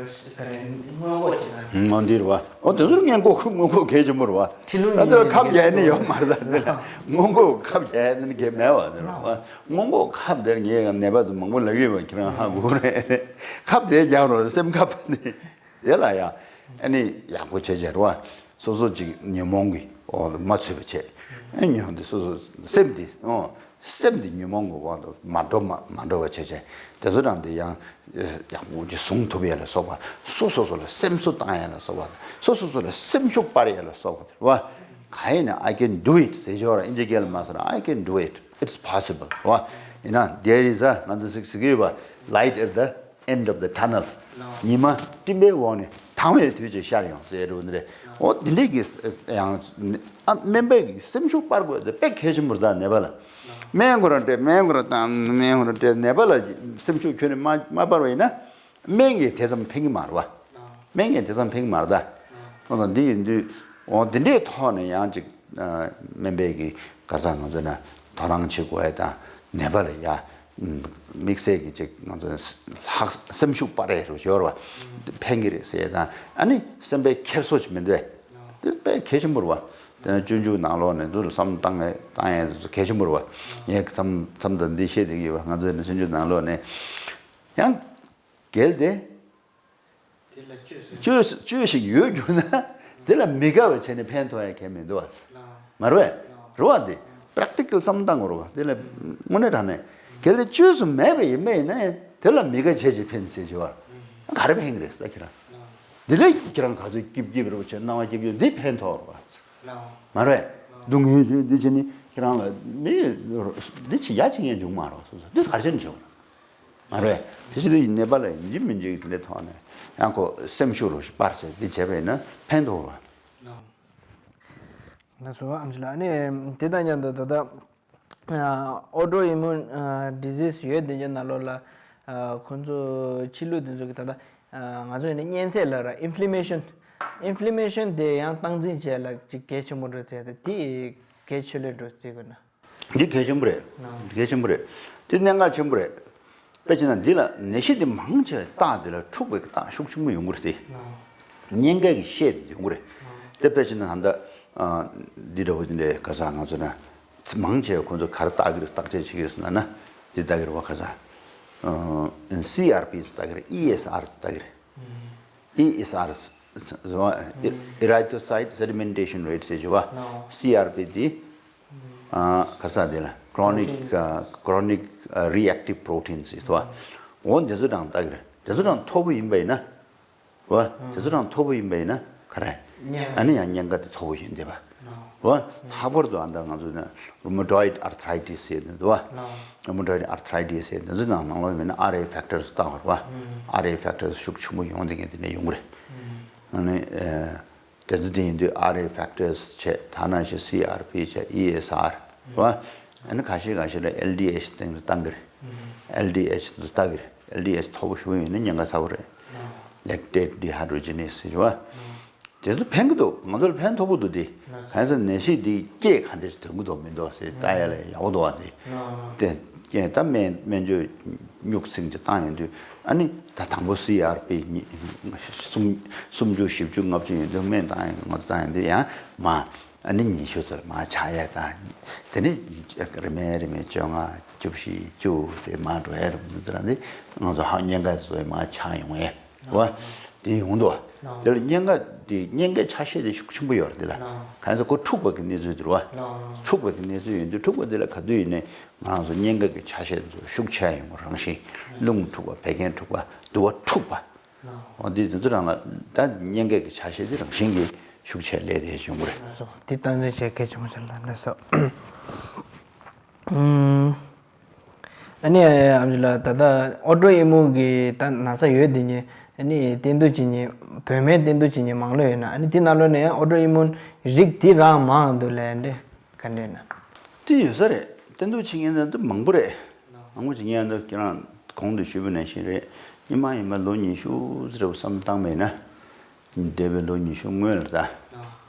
སྔོན་འགོག་བྱེད་ན། ངོ་འདི་རེད་བ། འོ་དེ་ཚོར་སྔོན་འགོག་སྔོན་འགོག་གལ་ཆེན་པོ་རེད་བ། ཁྲིད་ལུགས་ད་ལྟ་ཁབ་རྒྱག་ནི་ཡོད་མ་རེད་ད་འདི་ལ། སྔོན་འགོག་ཁབ་རྒྱག་ནི་གལ་མེད་བ་འདི་རེད་བ། སྔོན་འགོག་ཁབ་དེར་ངས་ཡང་ནད་པ་ཚོ་མང་པོ་ལབ་ཡོད་པ་ཁྱེད་རང་ཧ་གོ་རེད། ཁབ་དེ་རྒྱག་རོགས་སེམས་ཁབ་ནི། དེ་ལ་ཡང་ཨ་ནི་ཡག་པོ་བྱས་བྱས་རེད་བ། སོ་སོ་ཅིག་ཉོན་མོངས་ཀྱི་འོག་ལ་མ་ཚུད་པ་བྱས། ཨ་ཉོན་འདི་སོ་སོ་སེམས་འདི་ཨོ་སེམས་འདི་ཉོན་མོངས་ཀྱི་འོག་ཏུ་མ་འགྲོ་མ་མ་འགྲོ་བ་བྱས་བྱས་དེ་ཚོ་རང་འདི་ཡང་ཡག་པོ་ཅིག་བཟུང་ཐུབ་ཡས་ལ་སོགས་པ་སོ་སོ་སོ་ལ་སེམས་གསོ་བཏང་ཡས་ལ་སོགས་པ་སོ་སོ་སོ་ལ་སེམས་ཤུགས་སྤར་ཡས་ལ་སོགས་པ་རེད་བ། གང་ཡིན་ན་I can do it ཟེར་ཆོག་ར་ཨིན་ཇི་སྐད་ལ་མ་སོང་ན་I can do it, it's possible རེད་བ། ཡིན་ན་there is a ང་ཚོ་ཟིག་ཟིག་ཡོད་པ་light at the end of the tunnel ཉི་མ་སྤྲིན་པའི་འོག་ནས་དྭངས་བའི་དུས་ཀྱི་ཤར་ཡོང་ཟེར་རུ་འདི་རེད། འོ་འདི་འདྲས་ཀྱི་ཡང་ཨ་སྨན་པས་ཀྱི་སེམས་ཤུགས་སྤར་དགོས་དེ་དཔེ་གལ་ཆེན་པོ་རེད་ད་ནད་པ་ལ། སྨན་ཁོ་རང་སྤྲད་སྨན་ཁོ་རང་བཏང་སྨན་ཁོ་རང་སྤྲད་ནད་པ་ལ་སེམས་ཤུགས་ཁྱོན་ནས་མ་མ་སྤར་བ་ཡིན་ན་སྨན་གྱིས་དེ་ཙམ་ཕན་གྱི་མ་རེད་བ། སྨན་གྱིས་དེ་ཙམ་ཕན་གྱི་མ་རེད་ད། འོ་ད་འདི་ཡིན་དུས་འོ་འདི་འདྲས་ཐོག་ནས་ཡང་ཅིག་སྨན་པས་ཀྱི་ག་ས་ང་ཚོ་ན་དོ་སྣང་བྱེད་དགོས་ཡ་དང་ནད་པ་ལ་ཡ། དམིགས་བསལ་གྱི་ཅིག་ང་ཚོ་ལྷག་སེམས་ཤུགས་སྤར་ཡས་རུ་ཡོད་རེད་བ། ཕན་གྱི་རེད་ཟེར་ཡས་དང་ཨ་ནི་སེམས་པའི་འཁྱེར་སོ་ཅིག་མི་འདུག་བས། དེ་དཔེ་གལ་ཆེན་པོ་རེད་བ། དེ་ནས་སྤྱོད་འཇུག་ནང་ལོགས་ནས་འདུག་བསམ་བཏང་ཡས་བཏང་ཡས་དེ་ཚོ་གལ་ཆེན་པོ་རེད་བ། ངས་མཚམས་མཚམས་དང་འདི་བཤད་བསྡད་ཀྱི་ཡོད་བ། ང་ཚོའི་ནི་སྤྱོད་འཇུག་ནང་ལོགས་ནས་ཡང་། གལ་ཏེ། དེ་ལ་བཅོས་ཟེར། བཅོས་བཅོས་ཤིག་ཡོད་གྱུར་ན་དེ་ལ་མི་དགའ་བ་བྱས་ནས་ཕན་ཐོགས་ཡ་གལ་མི་འདུག་བ། ལགས། མ་རེད་བས། ལགས། རེད་བ་འདི། པྲེག་ཊི་ཀལ་བསམ་བཏང་དགོས་རེད་བ། དེ་ལ་དངོས་གནས་དྲང་གནས་གལ་ཏེ་བཅོས་སུ་མེད་པ་ཡིན་པ་ཡིན་ན་ཡང་དེ་ལ་མི་དགའ་བྱས་ཅིག་ཕན་ཟེར་གྱི་བ། ག་རེ་ཕན་གྱི་རེད་ཟེར་ད་ཁྱེད་རང་། ལགས། འདི་ལ་ཁྱེད་རང་ག་ཚོད་སྐྱིབ་སྐྱིབ་རེད་བ་བྱས་སྣང་བ་སྐྱིབ་སྐྱིབ་འདི་ཕན་ཐོགས་རེད་བ། ལགས། མ་རེད་བས། ལགས། སྡུག་བསྔལ་བྱས་འདི་བྱས་ནི་ཁྱེད་རང་ལ་མི་འདི་ཅི་ཡ་ཅི་ངས་འཇུག་མ་རེད་བ། སོ་སོ་འདི་ག་རེ་བྱས་ནས་བྱེད་དགོས་རེད། མ་རེད། དེ་ཕྱིར་ཡིན་ནེ་པ་ལ་ཡིན་གཅིག་མིན་གཅིག་དེ་འདྲའི་ཐོག་ནས་ཡང་ཁོ་སེམས་ཤུགས་རུ་ཞིག་སྤར་བྱས་འདི་བྱས་པ་ཡིན་ན་ཕན་ཐོགས་ར། ལགས་སོ་ཨམ་ཆི་ལགས། ཨ་ནི་དེ་དང་མཉམ་དུ་ད་ལྟ་ཨོ་ཊོ་ཨི་མུན་ཌི་ཟིས་ཡོད་དེ་འདྲའི་ནང་ལོགས་ལ་ཁོ་ཚོ་ཕྱི་ལུགས་དེ་ཚོ་གི་ད་ལྟ་ང་ཚོ་ཡིན་ན་གཉན་ཚད་ལ་ར་ཨིན་ཕི་ལི་མེ་ཤན་ཨིན་ཕི་ལི་མེ་ཤན་དེ་ཡང་སྟངས་འཛིན་བྱས་ལ་ཅིག་གལ་ཆེན་པོ་འགྲོ་ཚད་དེ་དེ་གལ་ཆེ་ལོས་འགྲོ་རྩིས་དགོས་ན། འདི་གལ་ཆེན་པོ་རེད། ལགས། འདི་གལ་ཆེན་པོ་རེད། འདི་གནད་འགག་ཆེན་པོ་རེད། དཔེ་བྱས་ན་འདི་ལ་ནད་གཞི་འདི་མང་ཆེ་བའི་རྟགས་འདི་ལ་འཁྲུག་པའི་རྟགས་ཤུགས་ཆེན་པོ་ཡོང་གི་རེད་དེ། ལགས། གཉན་ཁ་གི་ཤས་དེ་ཡོང་གི་རེད། དེ་དཔེ་བྱས་ན་ད་ལྟ་འདི་འདྲ་བོ་དེ་འདྲའི་ག་ས་ང་ཚོ་ན་མང་ཆེ་བ་ཁོ་ཚོ་ག་རེ་བརྟག་གི་རེད། བརྟག་དཔྱད་བྱེད་ཀྱི་རེད་ཟེར་ན་ན་འདི་ལྟ་གི་རེད་བ། ག་ས་ཨ་སི་ཨར་པི་ལྟ་གི་རེད། ཨི་ཨེས་ཨར་ལྟ་གི་རེད། ཨི་ཨེས་ཨར། Erythrocyte sedimentation rate ཟེར་གྱི་བ། སི་ཨར་པི་དེ་ཨ་ག་ས་དེ་ལ་chronic ཨ་chronic ཨ་reactive protein ཟེར་བ། འོ་འདི་ཚོ་གྲངས་ལྟ་གི་རེད། འདི་ཚོ་གྲངས་མཐོ་པོ་ཡིན་པ་ཡིན་ན། བ། དེ་ཚོ་གྲངས་མཐོ་པོ་ཡིན་པ་ཡིན་ན་ག་རེ། ཨ་ནི་ཡང་གཉན་ཁ་དེ་མཐོ་པོ་ཡིན་བསྡད་པ། བ། ལྷག་པར་དུ་ཨ་ད་ང་ཚོ་ན་rheumatoid arthritis ཟེར་འདུག་བ། Rheumatoid arthritis ཟེར་དེ་ཚོ་ནང་ནང་ལོགས་མིན་ན་ཨར་ཨེ་ཕེག་ཊར་ལྟ་བར་བ། ཨར་ཨེ་ཕེག་ཊར་ཤུགས་ཆེན་པོ་ཡོང་བསྡད་མཁན་དེ་འདྲ་ཡོང་གི་རེད། ཨ་ནི་ཨེ་དེ་ཚོ་དེ་ཡིན་དུས་ཨར་ཨེ་ཕེག་ཊར་བྱས། ད་ནང་བཞིན་སི་ཨར་པི་བྱས། ཨི་ཨེས་ཨར་བ། ཨ་ནི་ཁ་ཤས་ཁ་ཤས་ལ་ཨེལ་ཌི་ཨེཆ་སྟེང་དུ་བཏང་གི་རེད། ཨེལ་ཌི་ཨེཆ་དུ་ལྟ་གི་རེད། ཨེལ་ཌི་ཨེཆ་མཐོ་པོ་ཞེ་པོ་ཡོད་ན་གཉན་ཁ་ཚ་པོ་རེད། Lactate dehydrogenase ཟེར་བ། དེ་ཚོ་ཕན་གི་འདུག་ང་ཚོ་ལ་ཕན་ཐོགས་པོ་འདུག་དེ། གང་ཟེར་ན་ནད་གཞི་འདི་སྐྱེད་ག་འདྲས་ཐོན་གི་འདུག་མི་འདུག་ཟེར་ལྟ་ཡ་ལ་ཡག་པོ་འདུག་བ། དེ་དེ་སྐྱེད་ད་སྨན་སྨན་བཅོས་སྨྱུག་ཚིག་ཅིག་བཏང་ཡོང་དུས། ཨ་ནི་ད་དང་པོ་སི་ཨར་པི་གཉིས་སུམ་སུམ་ཅུ་བཞི་བཅུ་ལྔ་བཅུ་ཡོང་དུས་སྨན་བཏང་ཡོང་དུས། ང་ཚོ་བཏང་ཡོང་དུས་ཡང་མ། ཨ་ནི་ཉི་ཤུ་ཙམ་མར་ཆག་ཡས་དང་། དེ་ནས་རིམ་པས་རིམ་པས་བཅོ་ལྔ། བཅུ་བཞི། བཅུ་ཟེར་མར་འགྲོ་ཡས་རེད། མི་ཚེ་རང་འདི་ང་ཚོ་ཧ་གཉན་ཁ་བཟོ་ཡས་མར་ཆག་ཡོང་ཡས་རེད་བ། དེ་ཡོང་འདུག་དེ་ལ་གཉན་ཁ་དེ་གཉན་ཁའི་ཆ་ཤས་དེ་ཤུགས་ཆེན་པོ་ཡོད་རེད། དེ་ལ་གང་ཟེར་ཁོ་འཁྲུགས་པ་གི་གནས་ཚུལ་དེ་རེད་བ། འཁྲུགས་པ་གི་གནས་ཚུལ་ཡོང་དུས། འཁྲུགས་པ་དེ་ལ་ག་དུས་ཡིན་ནའི་ང་རང་ཚོ་གཉན་ཁ་གི་ཆ་ཤས་དེ་ཚོ་ཤུགས་ཆེ་ཡོང་གི། རང་བཞིན་རླུང་འཁྲུགས་པ། བད་ཀན་འཁྲུགས་པ། དུ་བ་འཁྲུགས་པ། འོ་འདི་དེ་ཚོ་རང་ལ་ད་གཉན་ཁ་གི་ཆ་ཤས་དེ་རང་བཞིན་གྱིས་ཤུགས་ཆེ་ལས་དེ་བྱུང་གི་རེད། ལགས་སོ། འདི་སྟངས་འཛིན་བྱེད་གལ་ཆེན་པོ་ཞིག་ལ། ལགས་སོ། ཨུམ། ཨ་ནི་ཨམ་ཆི་ལགས། ད་ལྟ་ཨོ་ཊོ་ཨི་མུན་གྱི་ད་ན་ཚ་ཡོད་དེ་ཉིད། ཨ་ནི་སྟོན་ཐོག་བྱེད་མཁན། བོད་སྨན་སྟོན་ཐོག་བྱེད་མཁན་མང་ལོས་ཡོད་ན། ཨ་ནི་དེ་ནང་ལོགས་ནས་ཨོ་ཊོ་ཨི་མུན་རིགས་དེ་རང་མང་འདུག་ལབ་འདི་ག་འདྲས་ན། དེ་ཡོད་ས་རེད། སྟོན་ཐོག་བྱེད་མཁན་འདི་མང་པོ་རེད། མང་པོ་བྱེད་མཁན་འདི་ཁྱེད་རང་གོང་དུ་ཞུས་པ་ནང་བཞིན་རེད། སྔོན་མ་ཡིན་པ་ལོ་ཉི་ཤུ་ཙམ་བསམ་བཏང་བ་ཡིན་ན། འདས་པའི་ལོ་ཉི་ཤུ་སྔོན་ལ་ད་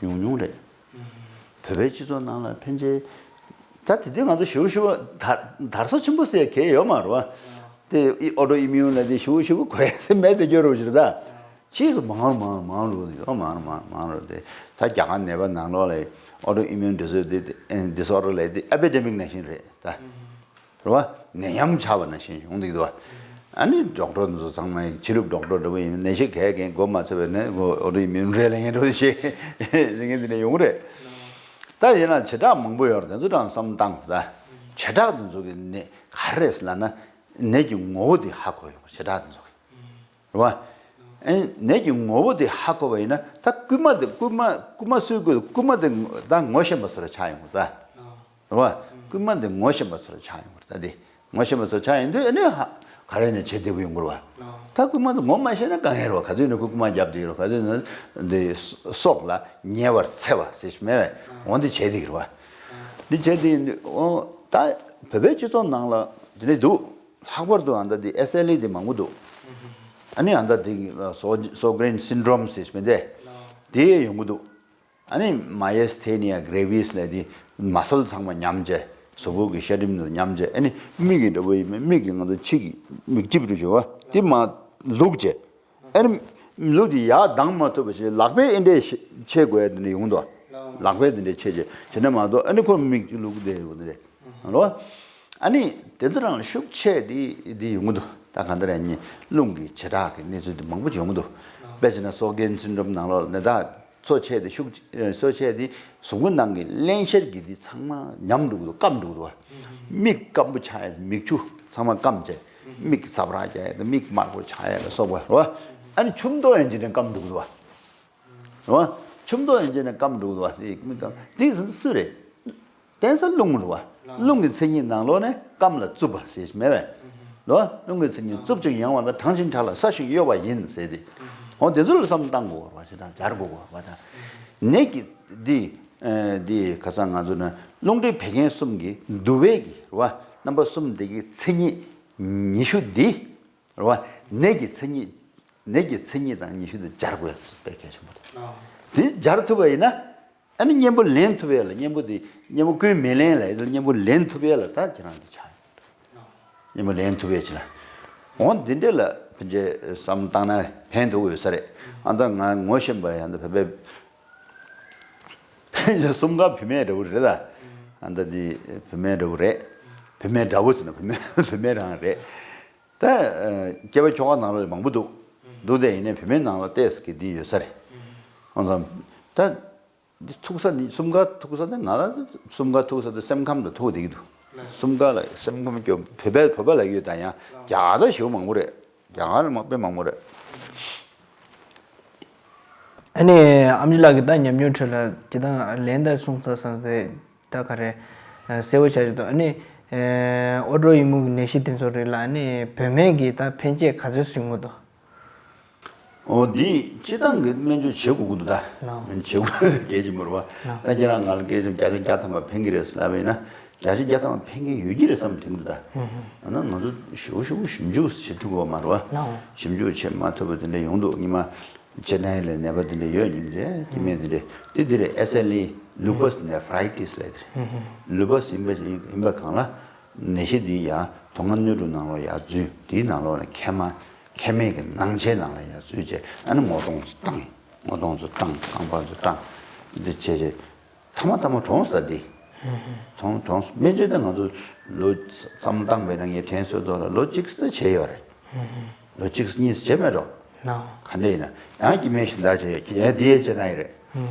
ཉུང་ཉུང་རེད། བོད་པའི་སྤྱི་ཚོགས་ནང་ལ་ཕན་ཆད། ད་དེ་དུས་ང་ཚོ་ཞེ་པོ་ཞེ་པོ་དར་དར་སོ་ཆེན་པོ་ཟེར་གང་ཡང་ཡོད་མ་རེད་བ། དེ་ཨོ་ཊོ་ཨི་མུན་ལབ་དེ་ཞེ་པོ་ཞེ་པོ་གོ་ཡ་ཟེར་མེད་དེ་སྐྱོ་རུ་ཞིག་རེད་ད། ཕྱིས་སུ་མང་རུ་མང་རུ་མང་རུ་ཡོད། མང་རུ་མང་མང་རུ་དེ་ད་རྒྱ་གར་ནད་པ་ནང་ལོགས་ལ་ཨོ་ཊོ་ཨི་མུན་ཌི་སོར་ཌར་དེ་ཌི་སོར་ཌར་ལབ་དེ་ཨེ་པི་ཌེ་མིག་ནང་བཞིན་རེད་ད། རེད་བ། ནད་ཡམས་ཆགས་པ་ནང་བཞིན་ཡོང་གི་འདུག་བ། ཨ་ནི་ཌོག་ཊར་ཚོ་ཚང་མ་ཕྱི་རབས་ཌོག་ཊར་འདྲ་པོ་ཡིན། ནད་གཞི་གས་གས་འགོ་མ་ཚུགས་པའི་ནད་འགོ་ཨོ་ཊོ་ཨི་མུན་རེད་ལབ་མཁན་འདྲ་པོ་ཞིག་ལབ་མཁན་དེ་འདྲ་ཡོང་གི་རེད། ད་ཡིན་ན་བྱེ་བྲག་མང་པོ་ཡོད་རེད། དེ་ཚོ་རང་བསམ་བློ་བཏང་དགོས། ད་བྱེ་བྲག་དེ་ཚོ་གི་ནད་ག་རེ་རེད་ཟེར་ལབ་ན། ནད་ཀྱི་ངོ་བོ་དེ་ཧ་གོ་ཡོང་། བྱེ་བྲག་དེ་ཚོ་གི། རེད་བ། ཨེ་ནད་ཀྱི་ངོ་བོ་དེ་ཧ་གོ་བ་ཡིན་ན། ད་རྐུན་མ་དེ་རྐུན་མ་རྐུན་མ་སུས་རྐུ། རྐུན་མ་དེ་ད་ངོ་ཤེས་པ་ཚོ་ལ་ཆགས་ཡོང་གི་རེད་ད། རེད་བ། རྐུན་མ་དེ་ངོ་ཤེས་པ་ཚོ་ལ་ཆགས་ཡོང་གི་རེད་ད། དེ་ངོ་ཤེས་པ་ཚོ་ཆགས་ཡོང་དུས་ཨ་ནི་ཧ་ག་རེ་ནས་བྱེད་བདེ་པོ་ཡོང་གི་རེད་བ། ད་རྐུན་མ་དེ་ངོ་མ་ཤེས་ན་དཀའ་ངལ་རེད་བ། ག་དུས་ནས་ཁོ་རྐུན་མ་རྒྱབ་བསྡད་ཀྱི་རེད། ག་དུས་ནས་འདི་སྲོག་ལ་ཉེ་བར་འཚེ་བ་ཟེར་ཞིག་མེད་པས། འོ་འདི་བྱེད་བསྡད་ཀྱི་རེད་བ། འདི་བྱེད་བསྡད་ཡོང་དུས་འོ་ད་བོད་པའི་སྤྱི་ཚོགས་ནང་ལ་དེ་འདྲ་འདུག་ལྷག་པར་དུ་ཨ་ད་དེ་ཨེས་ཨེལ་ཨི་དེ་མང་པོ་འདུག་ཨ་ནི་ཨ་ད་དེ་སོ་སོ་གྷི་རིན་སིན་ཌོམ་ཟེར་མི་དེ་དེ་ཡོང་གི་འདུག་ཨ་ནི་མ་ཡེས་ཐེ་ནི་ཡ་གྷེ་རེ་ཝི་སི་ལབ་དེ་མ་སལ་ཚང་མ་ཉམས་བྱས། གཟུགས་པོ་གི་ཤ་རིམ་དུ་ཉམས་བྱས། ཨ་ནི་མིག་གི་འདྲ་པོ་ཡིན་པས། མིག་གི་ང་ཚོ་ཕྱི་གི་མིག་ལྕིབས་རུ་བྱེད་པ་དེ་མར་ལུག་བྱས། ཨ་ནི་ལུག་དེ་ཡར་ལྡང་མ་ཐུབ་པ་བྱས། ལག་པས་འདི་འདྲས་ཕྱེ་དགོས་ཡ་དེ་འདྲ་ཡོང་འདུག་ལག་པས་འདི་འདྲས་ཕྱེ་བྱས་བྱས་ན་མ་གཏོགས། ཨ་ནི་ཁོ་མིག་ལུག་དེ་ཡོང་དེ་རེད། ལོ། ཨ་ནི་དེ་ཚོ་རང་ལ་ཤུགས་ཆེ་དེ་དེ་ཡོང་གི་འདུག་ད་གང་ལྟར་ཡང་ནི་རླུང་གི་བྱེ་བྲག་གི་གནས་ཚུལ་དེ་མང་པོ་ཡོང་གི་འདུག་དཔེ་བྱས་ན་སོ་གྷི་རིན་སིན་ཌོམ་ནང་ལོགས་ནད་རྟགས་གཙོ་ཆེ་དེ་ཤུགས་གཙོ་ཆེ་དེ་གཟུགས་པོ་ནང་གི་རླན་གཤེར་གྱི་དེ་ཚང་མ་ཉམས་འགྲོ་གི་འདུག་སྐམ་འགྲོ་གི་འདུག་མིག་སྐམ་པོ་ཆགས་ཡ། མིག་ཆུ་ཚང་མ་སྐམ་བྱས། མིག་ས་བར་རྒྱག་ཡ་དང་མིག་དམར་པོ་ཆགས་ཡ་ལ་སོགས་པ་རེད་བ། ཨ་ནི་ཆུ་མདོག་ཡང་ཇི་འདྲ་སྐམ་འགྲོ་གི་འདུག་བ། རེད་བ། ཆུ་མདོག་ཡང་ཇི་འདྲ་སྐམ་འགྲོ་གི་འདུག་བ། དེ་མིག་སྐམ་དེ་སུ་རེད། བརྟེན་ས་རླུང་རེད་བ། རླུང་གི་མཚན་ཉིད་ནང་ལོགས་ནས་སྐམ་ལ་རྩུབ་པ་ཟེར་མེད་པས། ལོ། རླུང་གི་མཚན་ཉིད་རྩུབ་ཅིང་ཡང་བ་དང་། གྲང་ཞིང་དྲག་ལ་སྲ་ཞིང་གཡོ་བ་ཡིན་ཟེར་ཏེ། འོ་དེ་ཚོ་ལ་བསམ་བཏང་དགོས་པ་ཞིག་དང་སྦྱར་དགོས་པ་དང་། ནད་ཀྱི་འདི་འདི་ཁ་སང་ང་ཚོ་ནི་རླུང་མཁྲིས་བད་ཀན་གསུམ་གྱི་འདུ་བའི་གི་རེད་བ། རྣམ་པ་གསུམ་དེ་གི་མཚན་ཉིད་ཉི་ཤུ་འདི་རེད་བ། ནད་ཀྱི་མཚན་ཉིད་ནད་ཀྱི་མཚན་ཉིད་དང་ཉི་ཤུ་འདི་སྦྱར་དགོས་ཡ་དཔེ་གལ་ཆེན་པོ་རེད། དེ་སྦྱར་ཐུབ་པ་ཡིན་ན། ཨ་ནི་གཉེན་པོ་ལེན་ཐུབ་ཡས་ལ། གཉེན་པོ་དེ་གཉེན་པོ་ཀུན་མི་ལེན་ལ་ཡིན་ལ། གཉེན་པོ་ལེན་ཐུབ་ཡས་ལ་ད་ཁྱེད་རང་འདི་ཆགས་ཡོད། གཉེན་པོ་ལེན་ཐུབ་ཡས་ཅི་ལ། འོ་འདི་འདྲས་ལ་ ཕན་ཆད་བསམ་བཏང་ན་ཕན་ཐོགས་ཡོད་ས་རེད། ཨ་ད་ང་ངོ་ཤེས་པ་ཡང་ད་བོད་པའི་ཕན་ཆད་གསུམ་ཀ་བུད་མེད་འདྲ་བོ་རེད་ད། ཨ་ད་འདི་བུད་མེད་འདྲ་བོ་རེད། བུད་མེད་འདྲ་བོ་ཟེར་ན་བུད་མེད་བུད་མེད་རང་རེད། ད་སྐྱེས་པ་ཁྱོ་ག་ནང་ལོགས་ལ་མང་པོ་འདུག་འདུག་སྟེ་ཡིན་ནའི་བུད་མེད་ནང་ལ་ཏོག་ཙམ་གྱི་འདི་ཡོད་ས་རེད། ཨ་ད་ད། འདི་ཐུག་ས་ནི་གསུམ་ཀ་ཐུག་ས་ནི་ང་ལ་གསུམ་ཀ་ཐུག་ས་དེ་སེམས་ཁམས་དང་ཐུག་བསྡད་ཀྱི་འདུག་གསུམ་ཀ་ལ་སེམས་ཁམས་སྐྱོ་བོད་པའི་བོད་པ་ལ་ཡོད་ད་ཡང་རྒྱ་གར་ཞེ་པོ་མང་པོ་རེད། རྒྱ་གར་ལ་དཔེ་མང་པོ་རེད། ཨ་ནི་ཨམ་ཆི་ལགས་ཀྱིས་ད་ཉམས་མྱོང་ཁྲོད་ལ་ཇི་ལྟར་ལན་ད་གསུངས་ཚར་སོང་ཚེ་ད་ག་རེ་གསལ་པོ་ཆགས་ཀྱི་འདུག་ཨ་ནི་ཨོ་ཊོ་ཨིམ་མུན་གྱི་ནད་གཞི་དེ་ཚོ་རིགས་ལ་ཨ་ནི་བུད་མེད་ཀྱི་ད་ཕན་ཆད་ག་ཚོད་ཡོང་གི་འདུག་འོ་འདི་སྤྱིར་བཏང་གི་སྨན་བཅོས་བྱེད་དགོས་ཀྱི་འདུག་ད། ལགས། བྱེད་དགོས་གལ་ཆེན་པོ་རེད་བ། ལགས། ད་ཁྱེད་རང་ང་ལ་སྐད་ཆ་བརྒྱ་ཆ་བརྒྱ་ཐམ་པ་ཕན་གྱི་རེད་ཟེར་ལབ་པ་ཡིན་ན་བརྒྱ་ཆ་བརྒྱ་ཐམ་པ་ཕན་གྱི་ཡོད་ཀྱི་རེད་བསམ་དྲན་གྱི་འདུག་ད། ཨ་ན་ང་ཚོ་ཞེ་པོ་ཞེ་པོ་ཞིབ་འཇུག་བྱེད་ཐུབ་ཀྱི་ཡོད་མ་རེད་བ། ལགས། ཞིབ་འཇུག་བྱེད་མ་ཐུབ་པ་དེ་འདྲ་ཡོང་འདུག་ཉི་མ་ཅེ་ནའི་ལ་ནད་པ་དེ་འདྲ་ཡོད་ཉིན་རེ་སྐྱེ་དམན་དེ་འདྲ་དེ་འདི་རེད། ཨེས་ཨེལ་ཨི་ལུ་པས་ནེ་ཕ་རའི་ཊིས་ལབ་དེ་རེད། ལུ་པས་ཡིན་པ་ཡིན་པ་གང་ལ། ནད་གཞི་འདི་ཡང་དུག་ལྔ་སྣོད་དྲུག་ནང་ལོགས་ཡར་འཛུལ། དེའི་ནང་ལོགས་ལ་མཁལ་མ་མཁལ་མའི་གི་ནང་ཆའི་ནང་ལ་ཡར་འཛུལ་བྱས་ཨ་ནི་ངོ་གདོང་ཚོ་བཏང་། ངོ་གདོང་ཚོ་བཏང་། རྐང་པ་ཚོ་བཏང་། འདི་བྱས་བྱས་ཐ་མ་ཐ་མ་གྲོངས་སོང་ད་འདི། གྲོངས་གྲོངས་སོང་། སྨན་བཅོས་ད་ང་ཚོ་ལོ་བསམ་བཏང་བས་ན་ངས་དྲན་གསོས་ཐོག་ལ་ལོ་གཅིག་ཙམ་བྱས་ཡོད་རེད། ལོ་གཅིག་གཉིས་བྱས་མེད་འགྲོ། ག་འདྲ་ཡིན་ན་ཡང་སྐྱེ་དམན་ཞིག་འདྲ་བྱས་ཡོད་ཀྱི་ཡང་འདི་ཡས་བྱས་ན་ཡི་རེད།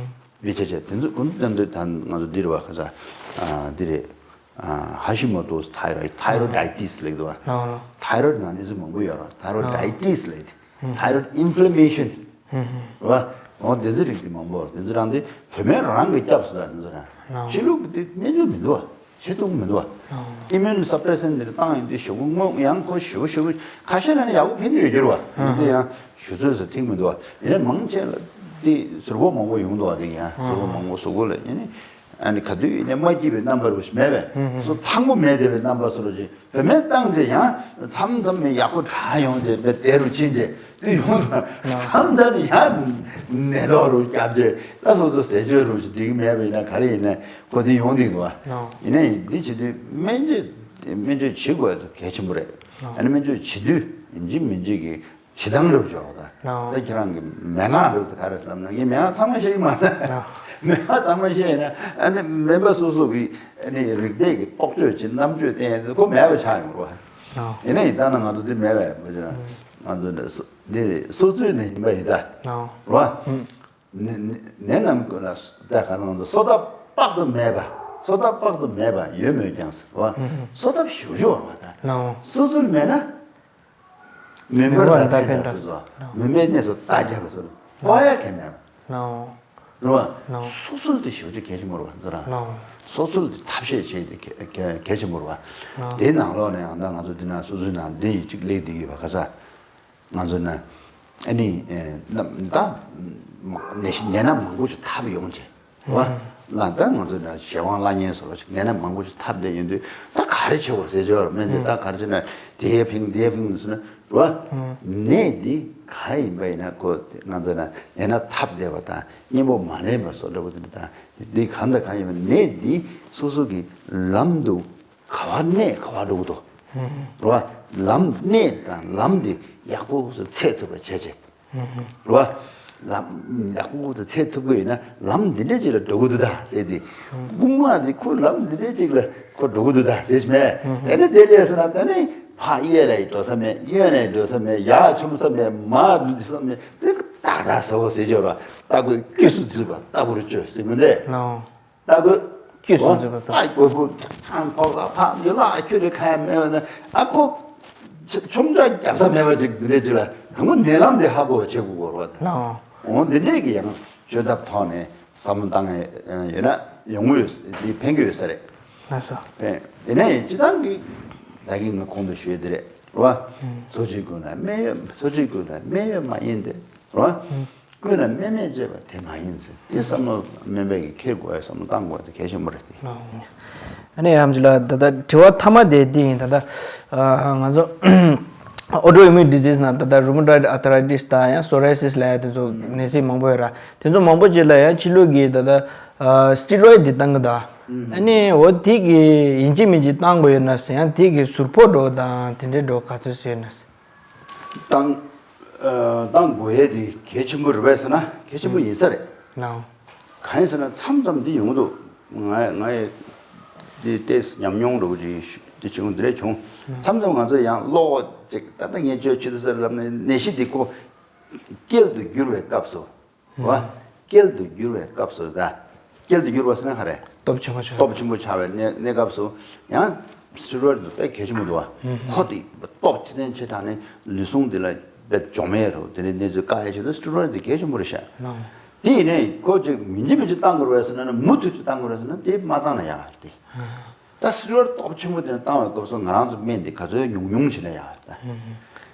འདི་བྱས་བྱས་དེ་ཚོ་ཀུན་ཏུ་བསྟན་དུས་ད་ང་ཚོ་འདི་རེད་བ་ཁ་ཚ་འདི་རེད། ཧ་ཤི་མོ་ཏོ་ཐའི་རོ་ཐའི་རོ་ཌའི་ཊིས་ལབ་འདུག་བ། ཐའི་རོ་ནང་ནི་ཚོ་མང་པོ་ཡོད་ར། ཐའི་རོ་ཌའི་ཊིས་ལབ་དེ། ཐའི་རོ་ཨིན་ཕི་ལ་མེ་ཤན་ར། འོ་དེ་ཚོ་རིགས་དེ་མང་པོ་ར། དེ་ཚོ་རང་དེ་བུད་མེད་རང་གི་སྐྱབས་སུ་ད་དེ་ཚོ་ར། ཕྱི་ལུགས་ཀྱི་དེ་སྨན་བཅོས་མི་འདུག་བ། བྱེད་ཐུབ་མི་འདུག་བ། ཨི་མིའུན་སབ་པྲེ་སན་དེ་བཏང་ཡོང་དུས་ཞེ་པོ་སྔོན་ཡང་ཁོ་ཞེ་པོ་ཞེ་པོ་ཁ་ཤས་ལ་ནི་ཡག་པོ་ཕན་གྱི་ཡོད་རྒྱུ་ར་བ། ཡིན་དེ་ཡང་ཞུ་ཚོད་སུ་ཐིག་མི་འདུག་བ། ཡིན་ན་མང་ཆེ་ལ་དེ་ཟུར་པོ་མང་པོ་ཡོང་འདུག་བ། དེ་ཡང་ཟུར་པོ་མང་པོ་གཟུགས་པོ་ལ་ཡིན་ནི། ཨ་ནི་ག་དུས་ཡིན་ནའི་མ་སྐྱིད་པའི་རྣམ་པ་རུ་མེད་པས་སོ་ཐང་པོ་མེད་བསྡད་པའི་རྣམ་པ་སོ་རུ་ཅིག་བུད་མེད་བཏང་རྗེས་ཡང་མཚམས་མཚམས་ནས་ཡག་པོ་དྲག་ཡོང་རྗེས་བུད་དེ་རུ་ཕྱིན་རྗེས་དུས་ཡོང་དང་མཚམས་མཚམས་ནས་ཡང་ནད་ལོག་རུ་བརྒྱབ་རྗེས་ད་སོ་སོ་ཟས་སྤྱོད་རུ་ཅིག་འགྲིག་མེད་པ་ཡིན་ན་ག་རེ་ཡིན་ནའི་གོ་དེ་ཡོང་འདུག་བ། ཡིན་ནའི་འདི་བྱེད་དུས་སྨན་བཅོས་སྨན་བཅོས་བྱེད་དགོས་ཡ་གལ་ཆེན་པོ་རེད། ཨ་ནི་སྨན་བཅོས་བྱེད་དུས་ཡིན་གཅིག་མིན་གཅིག་གི་བྱེད་སྟངས་རེད་བྱོས་ད། ལགས། ད་ཁྱེད་རང་གི་མན་ངག་རེད་ད་ག་རེ་ལབ་ན་ངས་མན་ངག་ཚང་མ་ཤེས་ཀྱི་མ་རེད། ལགས། མན་ངག་ཚང་མ་ཤེས་ཡིན་ན་ཨ་ནི་སྨན་པ་སོ་སོ་གི་ཨ་ནི་རིག་པའི་གི་རྟོག་དཔྱོད་ཀྱི་རྣམ་དཔྱོད་བསྟན་ཡིན་ཁོ་མེད་པ་ཆགས་ཡོང་རོ། ལགས། ཡིན་ན་ཡིན་ད་ན་ང་ཚོ་འདི་མེད་པས་མ་བྱས་ན་ང་ཚོ་འདི་སོ་འདི་སོ་ཚོད་ནས་ཡིན་པ་ཡིན་ད། ལགས། རོ། ནད་ནད་རྣམས་ཀུན་ལ་ད་ག་རང་ཚོ་གསོ་ཐབས་དཔག་ཏུ་མེད་པ་གསོ་ཐབས་དཔག་ཏུ་མེད་པ་ཡོད་མོད་ཀྱང་ཟེར་བ། གསོ་ཐབས་ཞུ་ཞུ་བར་མ་ད། ལགས། སོ་ཚོད་མེད་ན། མུན་པར་ད་ཕན་དྲག་སོ་སོ། མུན་པའི་གནས་སུ་ད་རྒྱབ་སོ་སོ། ཧོ་ཡ་ཁེ་མེད། རེད་བ། སོ་སོ་དེ་ཞུ་རྒྱུ་གལ་ཆེན་པོ་རེད་བ་འདི་ར། སོ་སོ་དེ་ཐབས་ཤེས་བྱེད་དེ་གལ་ཆེན་པོ་རེད་བ། དེའི་ནང་ལོགས་ནས་ཡང་ད་ང་ཚོ་འདི་ན་སོ་སོའི་ནང་འདི་ཡི་གཅིག་ལེགས་འདི་ཡོད་པ་ག་ས། ང་ཚོ་ན་ཨ་ནི་ད་ནད་ནད་སྣ་མང་པོ་ཞིག་ཐབས་ཡོང་བྱས། རེད་བ། ལ་ད་ང་ཚོ་ན་གཞན་དབང་བླ་གཉན་སོགས་ལ་ཞིག་ནད་སྣ་མང་པོ་ཞིག་ཐབས་བསྟེན་ཡོང་དུས་ད་ག་རེ་བྱེད་དགོས་ཟེར་བྱས་པར་སྨན་དེ་ད་ག་རེ་བྱེད་ན་དེ་ཡས་ཕིང་དེ་ཡས་ཕིང་ཟེར་ན་རེད་བ། ནད་འདི་ག་ཡིན་པ་ཡིན་ན་ཁོ་ང་ཚོ་ན་ནད་སྣ་ཐབས་བསྟེན་པ་དང་གཉེན་པོ་མ་ལེན་པ་སོགས་འདྲ་པོ་དེ་འདྲ་དང་འདི་གང་དང་གང་ཡིན་པ་ནད་འདི་སོ་སོ་གི་ལམ་དུ་ག་བ་གནས་ག་བ་འགྲོ་གི་འདུག་རེད་བ། ལམ་གནས་དང་ལམ་འདི་ཡག་པོ་ཚོ་ཚད་ཐུབ་པ་བྱས་བྱས། རེད་བ། ལམ་ཡག་པོ་དང་ཚད་ཐུབ་ཀྱི་ཡོད་ན་ལམ་འདི་འདྲ་ཅིག་ལ་འགྲོ་གི་འདུག་ད་ཟེར་ཏེ། རྐུན་མ་འདི་ཁོ་ལམ་འདི་འདྲ་ཅིག་ལ་ཁོ་འགྲོ་གི་འདུག་ད་ཟེར་གྱི་མེད། དེ་ནས་དེ་ལས་ཟེར་ན་ད་ནི་ཕ་གཡས་ལ་ཡི་འགྲོ་ས་མེད། གཡོན་ལ་ཡི་འགྲོ་ས་མེད། ཡར་མཆོང་ས་མེད། མར་འགྲོ་ས་མེད། དེ་ཏག་ཏག་ཟེར་བ་ཟེར་ཅོག་ར་ལྟ་དགོས། དཀྱུས་སུ་འཛུལ་བ་ལྟ་བུར་སྤྱོད་ཟེར་མི་འདྲ། ལྟ་དགོས། ཀྱི་སུ་འཛུལ་བ་ལྟ། ཨ་གོས་པོ་ཐང་ཕོག་ལ་ཕག་ཡོད་ལ་ཁྱོད་ལས་ཁ་ཡ་མེད་བ་ན་ཨ་ཁོ་ཆ་ཆོམ་ཆ་རྒྱབ་ས་མེད་བ་ཅིག་འདི་འདྲས་ཅིག་ལ་དང་པོ་ནད་ལམ་དེ་ཧ་གོ་བ་བྱེད་དགོས་གོ་རོ། ལའོ། འོ་འདི་འདྲས་ཀྱི་ཡང་བཅོས་ཐབས་ཐོག་ནས་བསམ་བློ་བཏང་ཡ་ཡོད་ན་ཡོང་གི་ཡོད་ས་འདི་ཕན་གི་ཡོད་ས་རེད། ལགས་སོ། ཕན་དེ་ནས་སྤྱི་བཏང་གི་ད་གིན་ང་གོང་དུ་ཞུས་དེ་རེད་རོ། འཚོ་བྱེད་ཀུན་ལ་སྨན་ཡོད། འཚོ་བྱེད་ཀུན་ལ་སྨན་ཡོད་མ་ཡིན་ཏེ། རོ། ཀུན་ལ་སྨན་མེད་ཅེས་པ་དེ་མ་ཡིན་ཟེར། དེ་བསམ་བློ་སྨན་པས་ཀྱི་འཁྱེར་དགོས་ཡ་བསམ་བློ་བཏང་དགོས་ཡ་དེ་གལ་ཆེན་པོ་རེད་དེ། ཨ་ནི་ཡང་ཅི་ལ་ད་ལྟ་དྲི་བ་མཐའ་མ་དེ་འདི་ཡིན། ད་ལྟ་ང་ཚོ་ཨོ་ཊོ་ཨི་མུན་ཌི་ཛིས་ན་ད་ལྟ་རུ་མ་ཊོའི་ཌི་ཨར་ཐ་རའི་ཊིས་དང་ཡང་སོ་རའི་སིས་ལབ་ཡ་དེ་ཚོ་ནད་གཞི་མང་པོ་ཡོད་ར། དེ་ཚོ་མང་པོ་ཅིག་ལ་ཡང་ཕྱི་ལུགས་ཀྱི་ད་ལྟ་སི་ཊི་རོ་ཡིཌ་འདི་བཏང་གི་འདུག་ཨ་ནི་འོ་དེ་གི་ཡིན་གཅིག་མིན་གཅིག་བཏང་དགོས་ཡོད་ན་ཟེར། ཡང་དེ་གི་ཟུར་ཕོག་འགྲོ་དང་དེ་འདྲའི་འགྲོ་ག་ཚོད་ཟེར་ཡོད་ན་ཟེར། བཏང་ཨ། བཏང་དགོས་ཡས་དེ་གལ་ཆེན་པོ་རེད་པས་ཟེར་ན་གལ་ཆེན་པོ་ཡིན་ས་རེད། ལའོ། གང་ཡིན་ཟེར་ན་མཚམས་མཚམས་འདི་ཡོང་གི་འདུག་ང་ང་ཡི་འདི་ཏོག་ཙམ་ཉམས་མྱོང་འདྲ་བོ་ཅིག་འདི་བྱུང་འདི་རེད་བྱུང་། མཚམས་མཚམས་ང་ཚོ་ཡང་ཀློག་ཅིག་ད་ལྟ་ངས་བཅོས་ཆུ་ཚོད་ཟེར་ལབ་ནས་ནད་གཞི་འདི་ཁོ་སྐྱེལ་དུ་འགྱུར་བའི་སྐབས་སུ། བ། སྐྱེལ་དུ་འགྱུར་བའི་སྐབས་སུ་ད། སྐྱེལ་དུ་འགྱུར་བ་ཟེར་ན་ག་རེ། སྟོབས་ཆེན་པོ་ཆགས། སྟོབས་ཆེན་པོ་ཆགས་པའི་གནས་གནས་སྐབས་སུ་ཡང་སི་ཊི་རོ་ཡིཌ་དེ་དཔེ་གལ་ཆེན་པོ་འདུག་བ། ཁོ་དེ་སྟོབས་ཆེ་ཐན་ཆེ་དྲགས་ནས་ལུས་ཟུངས་དེ་ལ་དཔེ་འཇོམས་ཡས་རེད། དེ་ནས་གནས་ཚུལ་བཀག་ཡས་ཆེད་དུ་སི་ཊི་རོ་ཡིཌ་དེ་གལ་ཆེན་པོ་རེད་ཤག་དེ་ཡིན་ནའི་ཁོ་ཅིག་མི་འཇིགས་མི་འཇིགས་བཏང་དགོས་རེད་ཟེར་ན་མུ་མཐུད་ཅིག་བཏང་དགོས་རེད་ཟེར་ན་དེ་མ་བཏང་ན་ཡག་རེད་དེ། ད་སི་ཊི་རོ་ཡིཌ་སྟོབས་ཆེན་པོ་དེ་བཏང་བའི་སྐབས་སུ་ང་རང་ཚོ་སྨན་དེ་ག་ཚོད་ཉུང་ཉུང་བྱས་ན་ཡག་རེད་ད།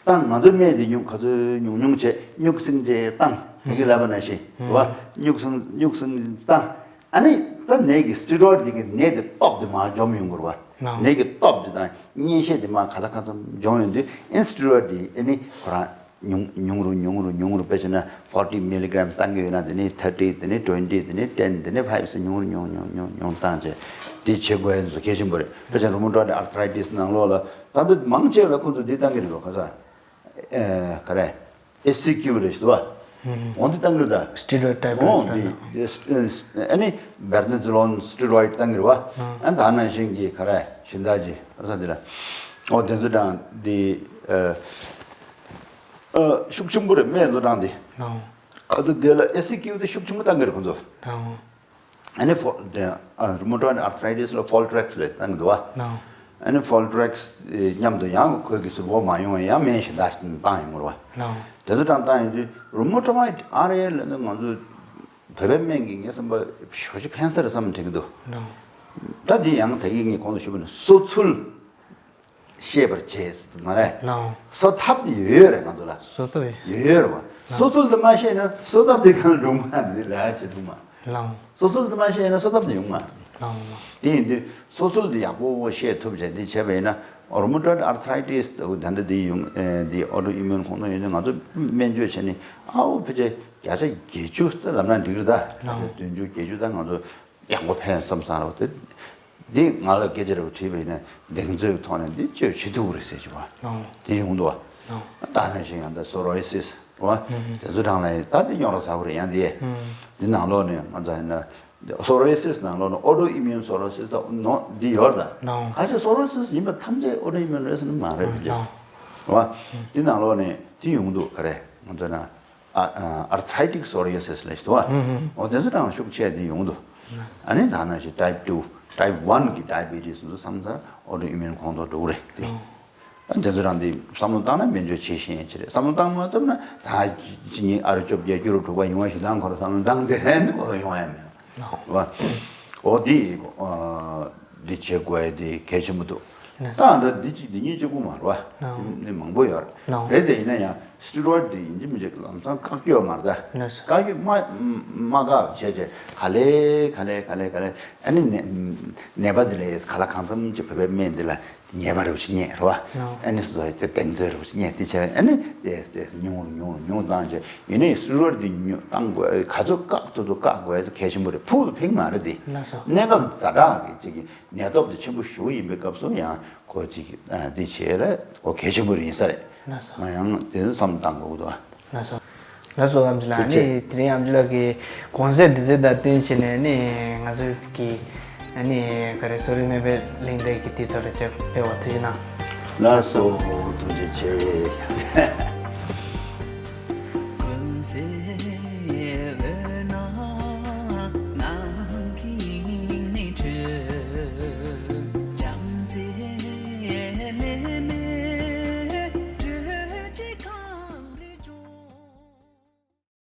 ད་ང་ཚོ་སྨན་དེ་ཉུང་ག་ཚོད་ཉུང་ཉུང་བྱས་སྨྱུག་སྲིང་ཅིག་བཏང་དེ་གི་ལབ་པ་ནང་བཞིན་རེད་བ། སྨྱུག་སྲིང་སྨྱུག་སྲིང་བཏང་ཨ་ནི་ད་ནད་ཀྱི་སི་ཊི་རོ་ཡིཌ་དེ་གི་ནད་དེ་སྟོབས་དེ་མར་འཇོམས་ཡོང་གི་རེད་བ། ནད་ཀྱི་སྟོབས་དེ་དང་གཉན་ཤས་དེ་མར་ག་ལ་ག་ཚོད་འཇོམས་ཡོང་དུས་ཨ་ནི་སི་ཊི་རོ་ཡིཌ་དེ་ཨ་ནི་ཁོ་རང་ཉུང་ཉུང་རུ་ཉུང་རུ་ཉུང་རུ་དཔེ་བྱས་ན་ཕོར་ཊི་མི་ལི་གྷ་རམ་བཏང་གི་ཡོད་ན་དེ་ནས་ཐར་ཊི་དེ་ནས་ཊུ་ཝེན་ཊི་དེ་ནས་ཊེན་དེ་ནས་ཕའིབ་ཟེར་ཉུང་རུ་ཉུང་ཉུང་ཉུང་ཉུང་བཏང་བྱས་དེ་བྱེད་དགོས་ཡ་ཚོ་གལ་ཆེན་པོ་རེད། དཔེ་བྱས་ན་རུ་མ་ཊོ་ཡིཌ་ཨར་ཐ་རའི་ཊི་སི་ནང་ལོགས་ལ་ད་ལྟ་མང་ཆེ་བ་ལ་ཁོང་ཚོ་འདི་བཏང་གི་རེད་ལོ་ཁ་ས་ཨེ་ག་རེ་ཨེ་སི་ཀིའུ་རེད་ཞུ་བ། འོ་འདི་བཏང་གི་རེད་ད། སི་ཊི་རོ་ཡིཌ་ཊའིབ་འོ་རེད་འདི་ཨ་ནི་བེར་ནེ་ཛི་ལོན་སི་ཊི་རོ་ཡིཌ་བཏང་གི་རེད་བ། ཨ་ད་ནང་བཞིན་གྱི་ག་རེ་ཤིང་རྟ་ཅི་ཨ་ས་འདི་ལ་འོ་དེ་ཚོ་དང་འདི་ཨ། ཤུགས་ཆེན་པོ་རེད་སྨན་བཟོ་སྟངས་དེ། ཨ་ད་དེ་ལ་ཨེ་སི་ཀིའུ་དེ་ཤུགས་ཆེན་པོ་བཏང་གི་རེད་ཁོང་ཚོ། ཨ་ནི་ཕོ་དེ་རུ་མ་ཊོ་ཡིཌ་ཨར་ཐ་རའི་ཊི་སི་ལ་ཕོལ་ཊེག་སི་ལབ་བཏང་གི་འདུག་བ། ཨ་ནི་ཕོལ་ཊེག་སི་མཉམ་དུ་ཡང་ཁོས་ཀྱི་གཟུགས་པོ་མ་ཡོང་བའི་ཡང་སྨན་གཞན་དག་ཞིག་བཏང་ཡོང་གི་རེད་བ། དེ་ཚོ་གྲངས་བཏང་ཡོང་དུས་རུ་མ་ཊོ་ཡིཌ་ཨར་ཨེ་ལབ་ན་ང་ཚོ་བོད་པའི་སྨན་གྱིས་ངའི་བསམ་པ་ཞོ་ཞིག་ཕན་ས་རེད་བསམ་དྲན་གྱི་འདུག་ད་འདི་ཡང་ད་གིན་ངས་གོང་དུ་ཞུས་པ་ནི་གསོ་ཚུལ། ཤེས་པར་བྱེད་ཟེར་མ་རེད། ལའོ། གསོ་ཐབས་དེ་ཡོད་ཡོད་རེད་ང་ཚོ་ལ། གསོ་ཐབས་ཡོད། ཡོད་ཡོད་རེད་བ། གསོ་ཚུལ་དེ་མ་ཤེས་ན་གསོ་ཐབས་དེ་གང་འགྲོ་མ་རེད་ལ་བྱེད་ཐུབ་མ། ལའོ། གསོ་ཚུལ་དེ་མ་ཤེས་ན་གསོ་ཐབས་དེ་ཡོང་མ་རེད། ལའོ་ལའོ། དེ་ཡིན་དུས་གསོ་ཚུལ་དེ་ཡག་པོ་ཤེས་ཐུབ་བྱས་དེ་བྱས་པ་ཡིན་ན་རུ་མ་ཊོ་ཡིཌ་ཨར་ཐ་རའི་ཊི་སི་དེ་འདྲ་དེ་ཡོང་དེ་ཨོ་ཊོ་ཨི་མིའུན་ཁོང་ཚོ་ཡོང་དུས་ང་ཚོ་སྨན་བཅོས་བྱས་ནས་ཨའོ་ཕལ་ཆེར་བརྒྱ་ཆ་བརྒྱད་ཅུ་དེ་ལབ་ན་འགྲིག་རེད་ད། བརྒྱ་ཆ་བདུན་ཅུ་བརྒྱད་ཅུ་ད་ང་ཚོ། ཡག་པོ་ཕན་བསམ་བསམ་རོགས་དེ། འདི་ང་ལ་སྐད་ཆ་རེ་བ་དྲིས་པ་ཡིན་ན་གདེང་ཚོད་ཐོག་ནས་འདི་བཅོས་བྱེད་ཐུབ་རེད་ཟེར་གྱི་བ། ཨོ། དེ་ཡོང་འདུག་བ། ཨོ། ད་ནང་བཞིན་ཡང་ད་སོ་རོ་ཨི་སིས་བ། ཨུ་ཧུ། དེ་ཚོ་གྲངས་ལ་ཡིན་ད་འདི་རྙོག་དྲ་ཚ་པོ་རེད་ཡང་འདི། ཨུ། འདི་ནང་ལོགས་ནས་ང་ཚོ་ཡིན་ན། སོ་རོ་ཨི་སིས་ནང་ལོགས་ནས་ཨོ་ཊོ་ཨི་མིའུན་སོ་རོ་ཨི་སིས་ད་ནོ་འདི་ཡོད་རེད་ད། ཨོ། ག་ཚོད་སོ་རོ་ཨི་སིས་ཡིན་པ་ཐམས་ཅད་ཨོ་ཊོ་ཨི་མིའུན་རེད་ཟེར་ན་མ་རེད་ཨོ། བ། འདི་ནང་ལོགས་ནས་འདི་ཡོང་འདུག་ག་རེ་ང་ཚོ་ན། ཨ་ཨ་ཨར་ཐ་རའི་ཊིག་སོ་རོ་ཨི་སིས་ལབ་ཞིག་འདུག་བ། ཨོ་དེ་ཚོ་རང་ཤུགས་ཆེ་དེ་ཡོང་འདུག་ཨ་ནི་ད་ནང་བཞིན་ཊའིབ་ཊུ། ཊའིབ་ཝན་གི་ཌའི་བི་ཊིས་འདུག་བསམ་ཚར་ཨོ་ཊོ་ཨི་མིའུན་ཁོངས་གཏོགས་འགྲོ་གི་རེད་དེ། ཨ་དེ་ཚོ་རང་དེ་བསམ་བློ་བཏང་ན་སྨན་བཅོས་བྱེད་ཤེས་ཡས་ཆེ་རེད། བསམ་བློ་བཏང་མ་ཐུབ་ན་ད་ཕྱི་ཉིན་ཨ་རུ་བཅོ་བརྒྱད་བཅུ་རུ་དྲུག་པ་ཡིན་བ་ཞིག་དང་ཁོ་ར་བསམ་བློ་བཏང་དེ་རན་གོ་ཡོང་ཡ་མེད་བ། ཨོ་དེ་ཨ་འདི་བྱེད་དགོས་ཡ་དེ་གལ་ཆེན་པོ་འདུག་ད་ལྟ་འདི་གཅིག་འདི་གཉིས་གཅིག་པུ་མ་རེད་བ། ནི་མང་པོ་ཡོད་རེད། དེ་ཡིན་ན་ཡང་སི་ཊི་རོ་ཡིཌ་དེ་ཡིན་གཅིག་མིན་གཅིག་ལམ་སང་བཀག་རྒྱུ་ཡོད་མ་རེད་ད། བཀག་རྒྱུ་མ་མ་བཀག་བྱས་བྱས་ག་ལེ་ག་ལེ་ག་ལེ་ག་ལེ་ཨ་ནི་ནད་ནད་པ་འདི་ལ་ག་ལ་གང་འཚམ་གྱི་བོད་པའི་སྨན་འདི་ལ་ཉེས་པ་རེ་བ་ཞིག་རྙེད་རེད་བ། ཨ་ནི་སོ་སོ་གདེང་ཚོད་རེ་བ་ཞིག་རྙེད་དེ་བྱས་ཨ་ནི་ཏེས་ཏེས་ཉུང་རུ་ཉུང་རུ་ཉུང་རུ་བཏང་བྱས་ཡིན་ནའི་སི་ཊི་རོ་ཡིཌ་འདི་ཉུང་བཏང་དགོས་ག་ཚོད་བཀག་ཐུབ་ཐུབ་བཀག་དགོས་ཡ་གལ་ཆེན་པོ་རེད། ཕུགས་ལ་ཕན་གི་མ་རེད་དེ། གནས་སྐབས་ཛ་དྲག་གི་གཅིག་གི་ནད་སྟོབས་དེ་ཆེན་པོ་ཞེ་པོ་ཡིན་པའི་སྐབས་སུ་ཡང་ཁོ་གཅིག་ཨ་འདི་བྱས་ལ་ཁོ་གལ་ཆེན་པོ་རེད་ཡིན་ས་རེད། ལགས་སོ། ང་ཡང་དེ་ཚོ་བསམ་བློ་བཏང་དགོས་ཀྱི་འདུག་ཨ། ལགས་སོ། ལགས་སོ་ཨམ་ཆི་ལགས། ཨ་ནི་དེ་རིང་ཨམ་ཆི་ལགས་ཀྱིས་གོང་གསལ་འདི་ཚོ་དང་བསྟུན་བྱས་ནས་ནི་ང་ཚོ་གི་ཨ་ནི་ག་རེ་གསོ་རིག་སྨན་པའི་གླེང་སྟེགས་ཀྱི་དེ་ཚོ་ལ་ཅིག་ཕེབས་པར་ཐུགས་རྗེ་གནང་། ལགས་སོ་ཐུགས་རྗེ་ཆེ།